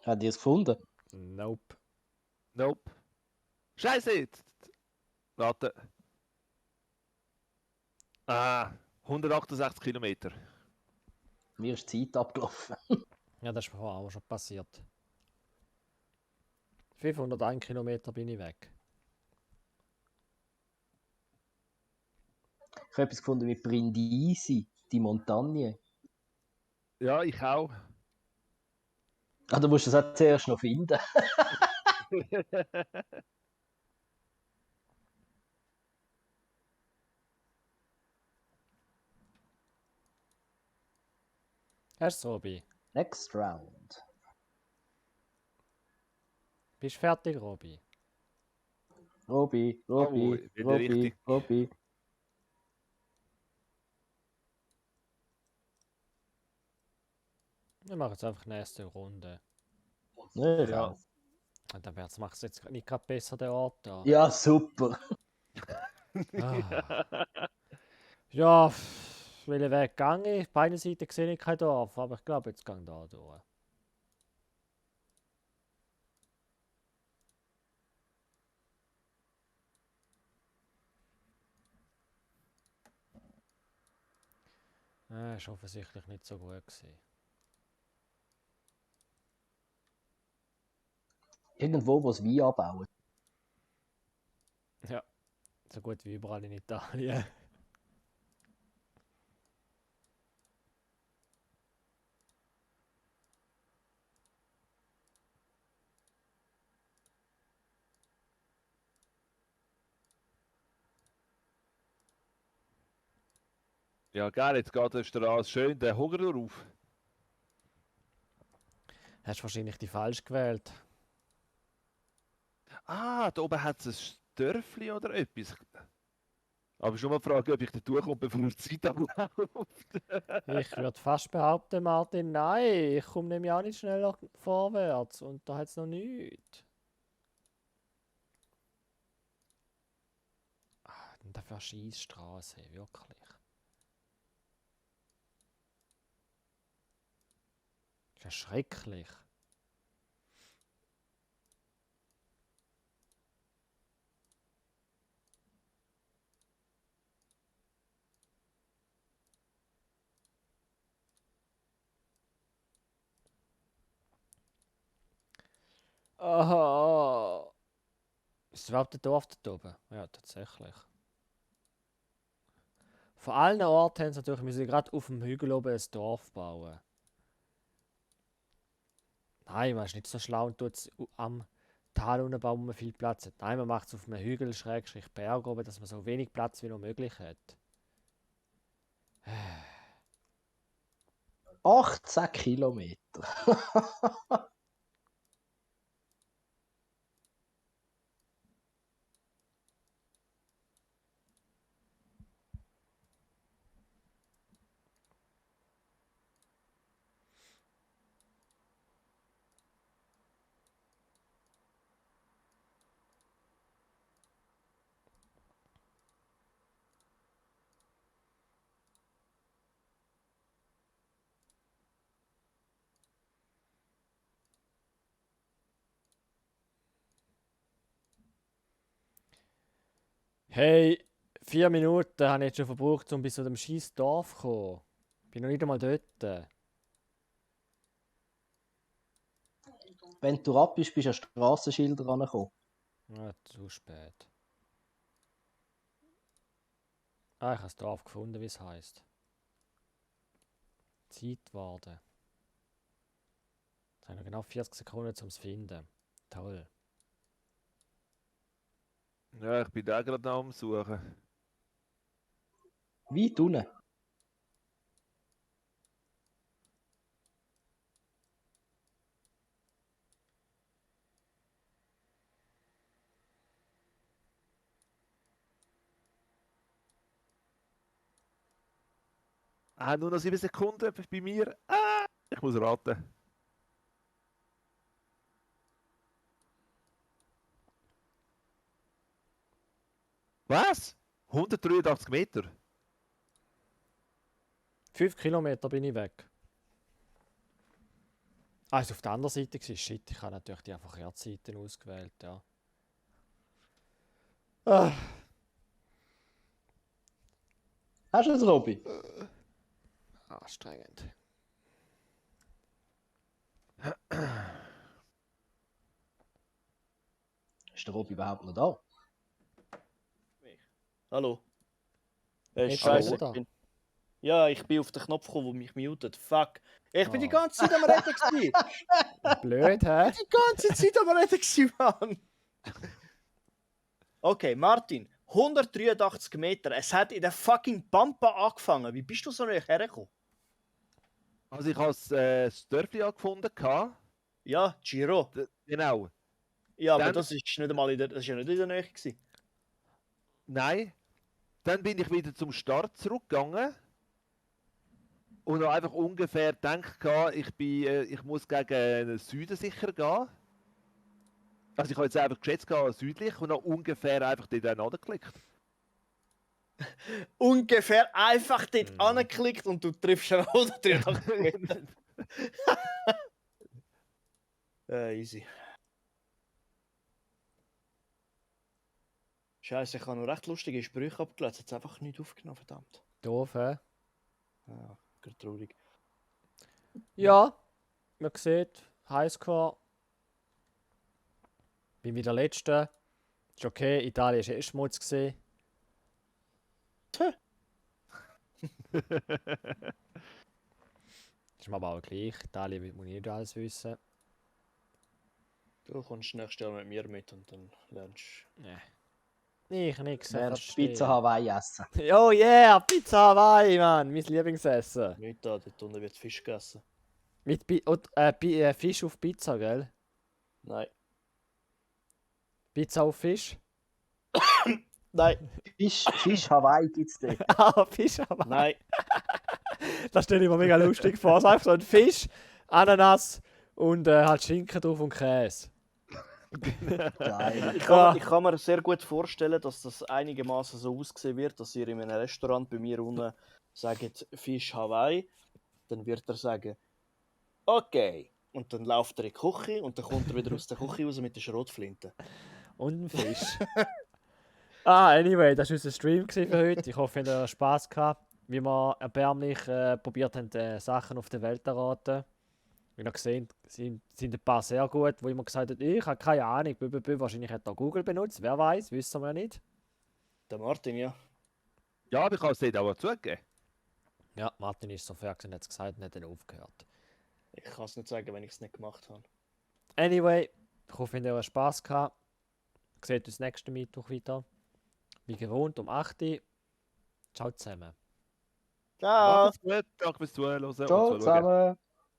Habt ihr es gefunden? Nope. Nope. Scheiße! Warte. Ah, 168 Kilometer. Mir ist die Zeit abgelaufen. Ja, das ist mir auch schon passiert. 501 Kilometer bin ich weg. Ich habe etwas gefunden mit Brindisi, die Montagne. Ja, ich auch. Ah, du musst das auch zuerst noch finden. Hast du Robi? Next round. Bist du fertig, Robi? Robi, Robi, ich bin Robi, richtig. Robi. Wir machen jetzt einfach nächste Runde. Ja, ich Ja. auch. Und dann macht es jetzt nicht gerade besser, der Ort da. Ja, super. Ah. Ja, welchen Weg gehe ich? Beide Seiten sehe ich kein Dorf, aber ich glaube, jetzt gehe ich da durch. Ist offensichtlich nicht so gut gewesen. Irgendwo, wo es Wein anbauen. Ja, so gut wie überall in Italien. Ja, geil, jetzt geht der Straße schön den Hunger drauf. Hast wahrscheinlich die falsch gewählt. Ah, da oben hat es ein Dörfli oder etwas. Aber schon mal fragen, ob ich da durchkomme, bevor die Zeit abläuft. Ich würde fast behaupten, Martin, nein, ich komme nämlich auch nicht schneller vorwärts und da hat es noch nichts. Ah, und dafür eine Scheissstraße, wirklich. Das ist ja schrecklich. Aha. Ist es überhaupt ein Dorf dort oben? Ja, tatsächlich. Von allen Orten haben sie natürlich müssen gerade auf dem Hügel oben ein Dorf bauen. Nein, man ist nicht so schlau und tut es am Tal unten bauen, wo man viel Platz hat. Nein, man macht es auf einem Hügel, Schrägstrich Berg oben, dass man so wenig Platz wie noch möglich hat. 18 Kilometer. Hey, 4 Minuten habe ich jetzt schon verbraucht, um bis zu dem scheiß Dorf zu kommen. Bin noch nicht einmal dort. Wenn du ab bist, bist du an Strassenschilder rangekommen. Ja, zu spät. Ah, ich habe das Dorf gefunden, wie es heisst. Zeit warten. Jetzt habe ich noch genau 40 Sekunden, um es zu finden. Toll. Ja, ich bin da gerade noch am Suchen. Weit unten. Ah, nur noch 7 Sekunden bei mir. Ah, ich muss raten. Was? 183 Meter? 5 Kilometer bin ich weg. Ah, ist auf der anderen Seite gewesen. Shit, ich habe natürlich die Verkehrtseiten ausgewählt, ja. Ah, Hast du es, Robby? anstrengend. Ist der Robby überhaupt noch da? Hallo. Jetzt Scheiße. oder? Ja, ich bin auf den Knopf gekommen, der mich mutet. Fuck. Ich bin die Ah. ganze Zeit am Reden gewesen. Blöd, hä? Die ganze Zeit am Reden gewesen, Mann. Okay, Martin. 183 Meter. Es hat in der fucking Pampa angefangen. Wie bist du so näher hergekommen? Also ich habe das Dörfli angefunden. Ja, Giro. Genau. Ja, aber Dann- das ist nicht einmal das ist ja nicht in der Nähe gewesen. Nein. Dann bin ich wieder zum Start zurückgegangen. Und habe einfach ungefähr gedacht, ich muss gegen den Süden sicher gehen. Also ich habe jetzt einfach geschätzt, südlich und habe ungefähr einfach dort angeklickt. Ungefähr einfach dort angeklickt und du triffst einen 183 Meter. Easy. Scheiße, ich habe noch recht lustige Sprüche abgelesen. Jetzt einfach nicht aufgenommen, verdammt. Doof, hä? Ja, gerade traurig. Ja, man sieht, Highscore. Wie mit der letzten. Ist okay, Italien war Schmutz gesehen. Ist mir aber auch gleich. Italien muss nicht alles wissen. Du kommst nächstes Jahr mit mir mit und dann lernst Ich nix. Lernst Pizza Hawaii essen. Oh yeah, Pizza Hawaii, Mann. Mein Lieblingsessen. du nicht da, dort unten wird Fisch gegessen. Mit Fisch auf Pizza, gell? Nein. Pizza auf Fisch? Nein, Fisch Hawaii gibt's dort. Ah, Fisch Hawaii. nein. Das stelle ich mir mega lustig vor. Es ist einfach so ein Fisch, Ananas und halt Schinken drauf und Käse. Geil. Ich Ah. kann mir sehr gut vorstellen, dass das einigermaßen so aussehen wird, dass ihr in einem Restaurant bei mir unten sagt Fisch Hawaii. Dann wird er sagen, okay. Und dann läuft er in die Küche und dann kommt er wieder aus der Küche raus mit der Schrotflinte. Und ein Fisch. Anyway, das war unser Stream für heute. Ich hoffe, ihr habt Spass gehabt. Wie wir erbärmlich probiert haben, Sachen auf der Welt zu erraten. Wie ihr gesehen sind ein paar sehr gut, wo immer gesagt haben, ich habe keine Ahnung. Wahrscheinlich hat er Google benutzt. Wer weiß, wissen wir nicht. Der Martin, ja. Ja, aber ich habe es dort auch zugegeben. Ja, Martin ist so fair und hat es gesagt und hat dann aufgehört. Ich kann es nicht sagen, wenn ich es nicht gemacht habe. Anyway, ich hoffe, ihr habt Spass gehabt. Seht uns nächsten Mittwoch wieder. Wie gewohnt um 8 Uhr. Ciao zusammen. Ciao! Macht's gut, danke fürs Zuhören und Ciao Zuschauen. zusammen.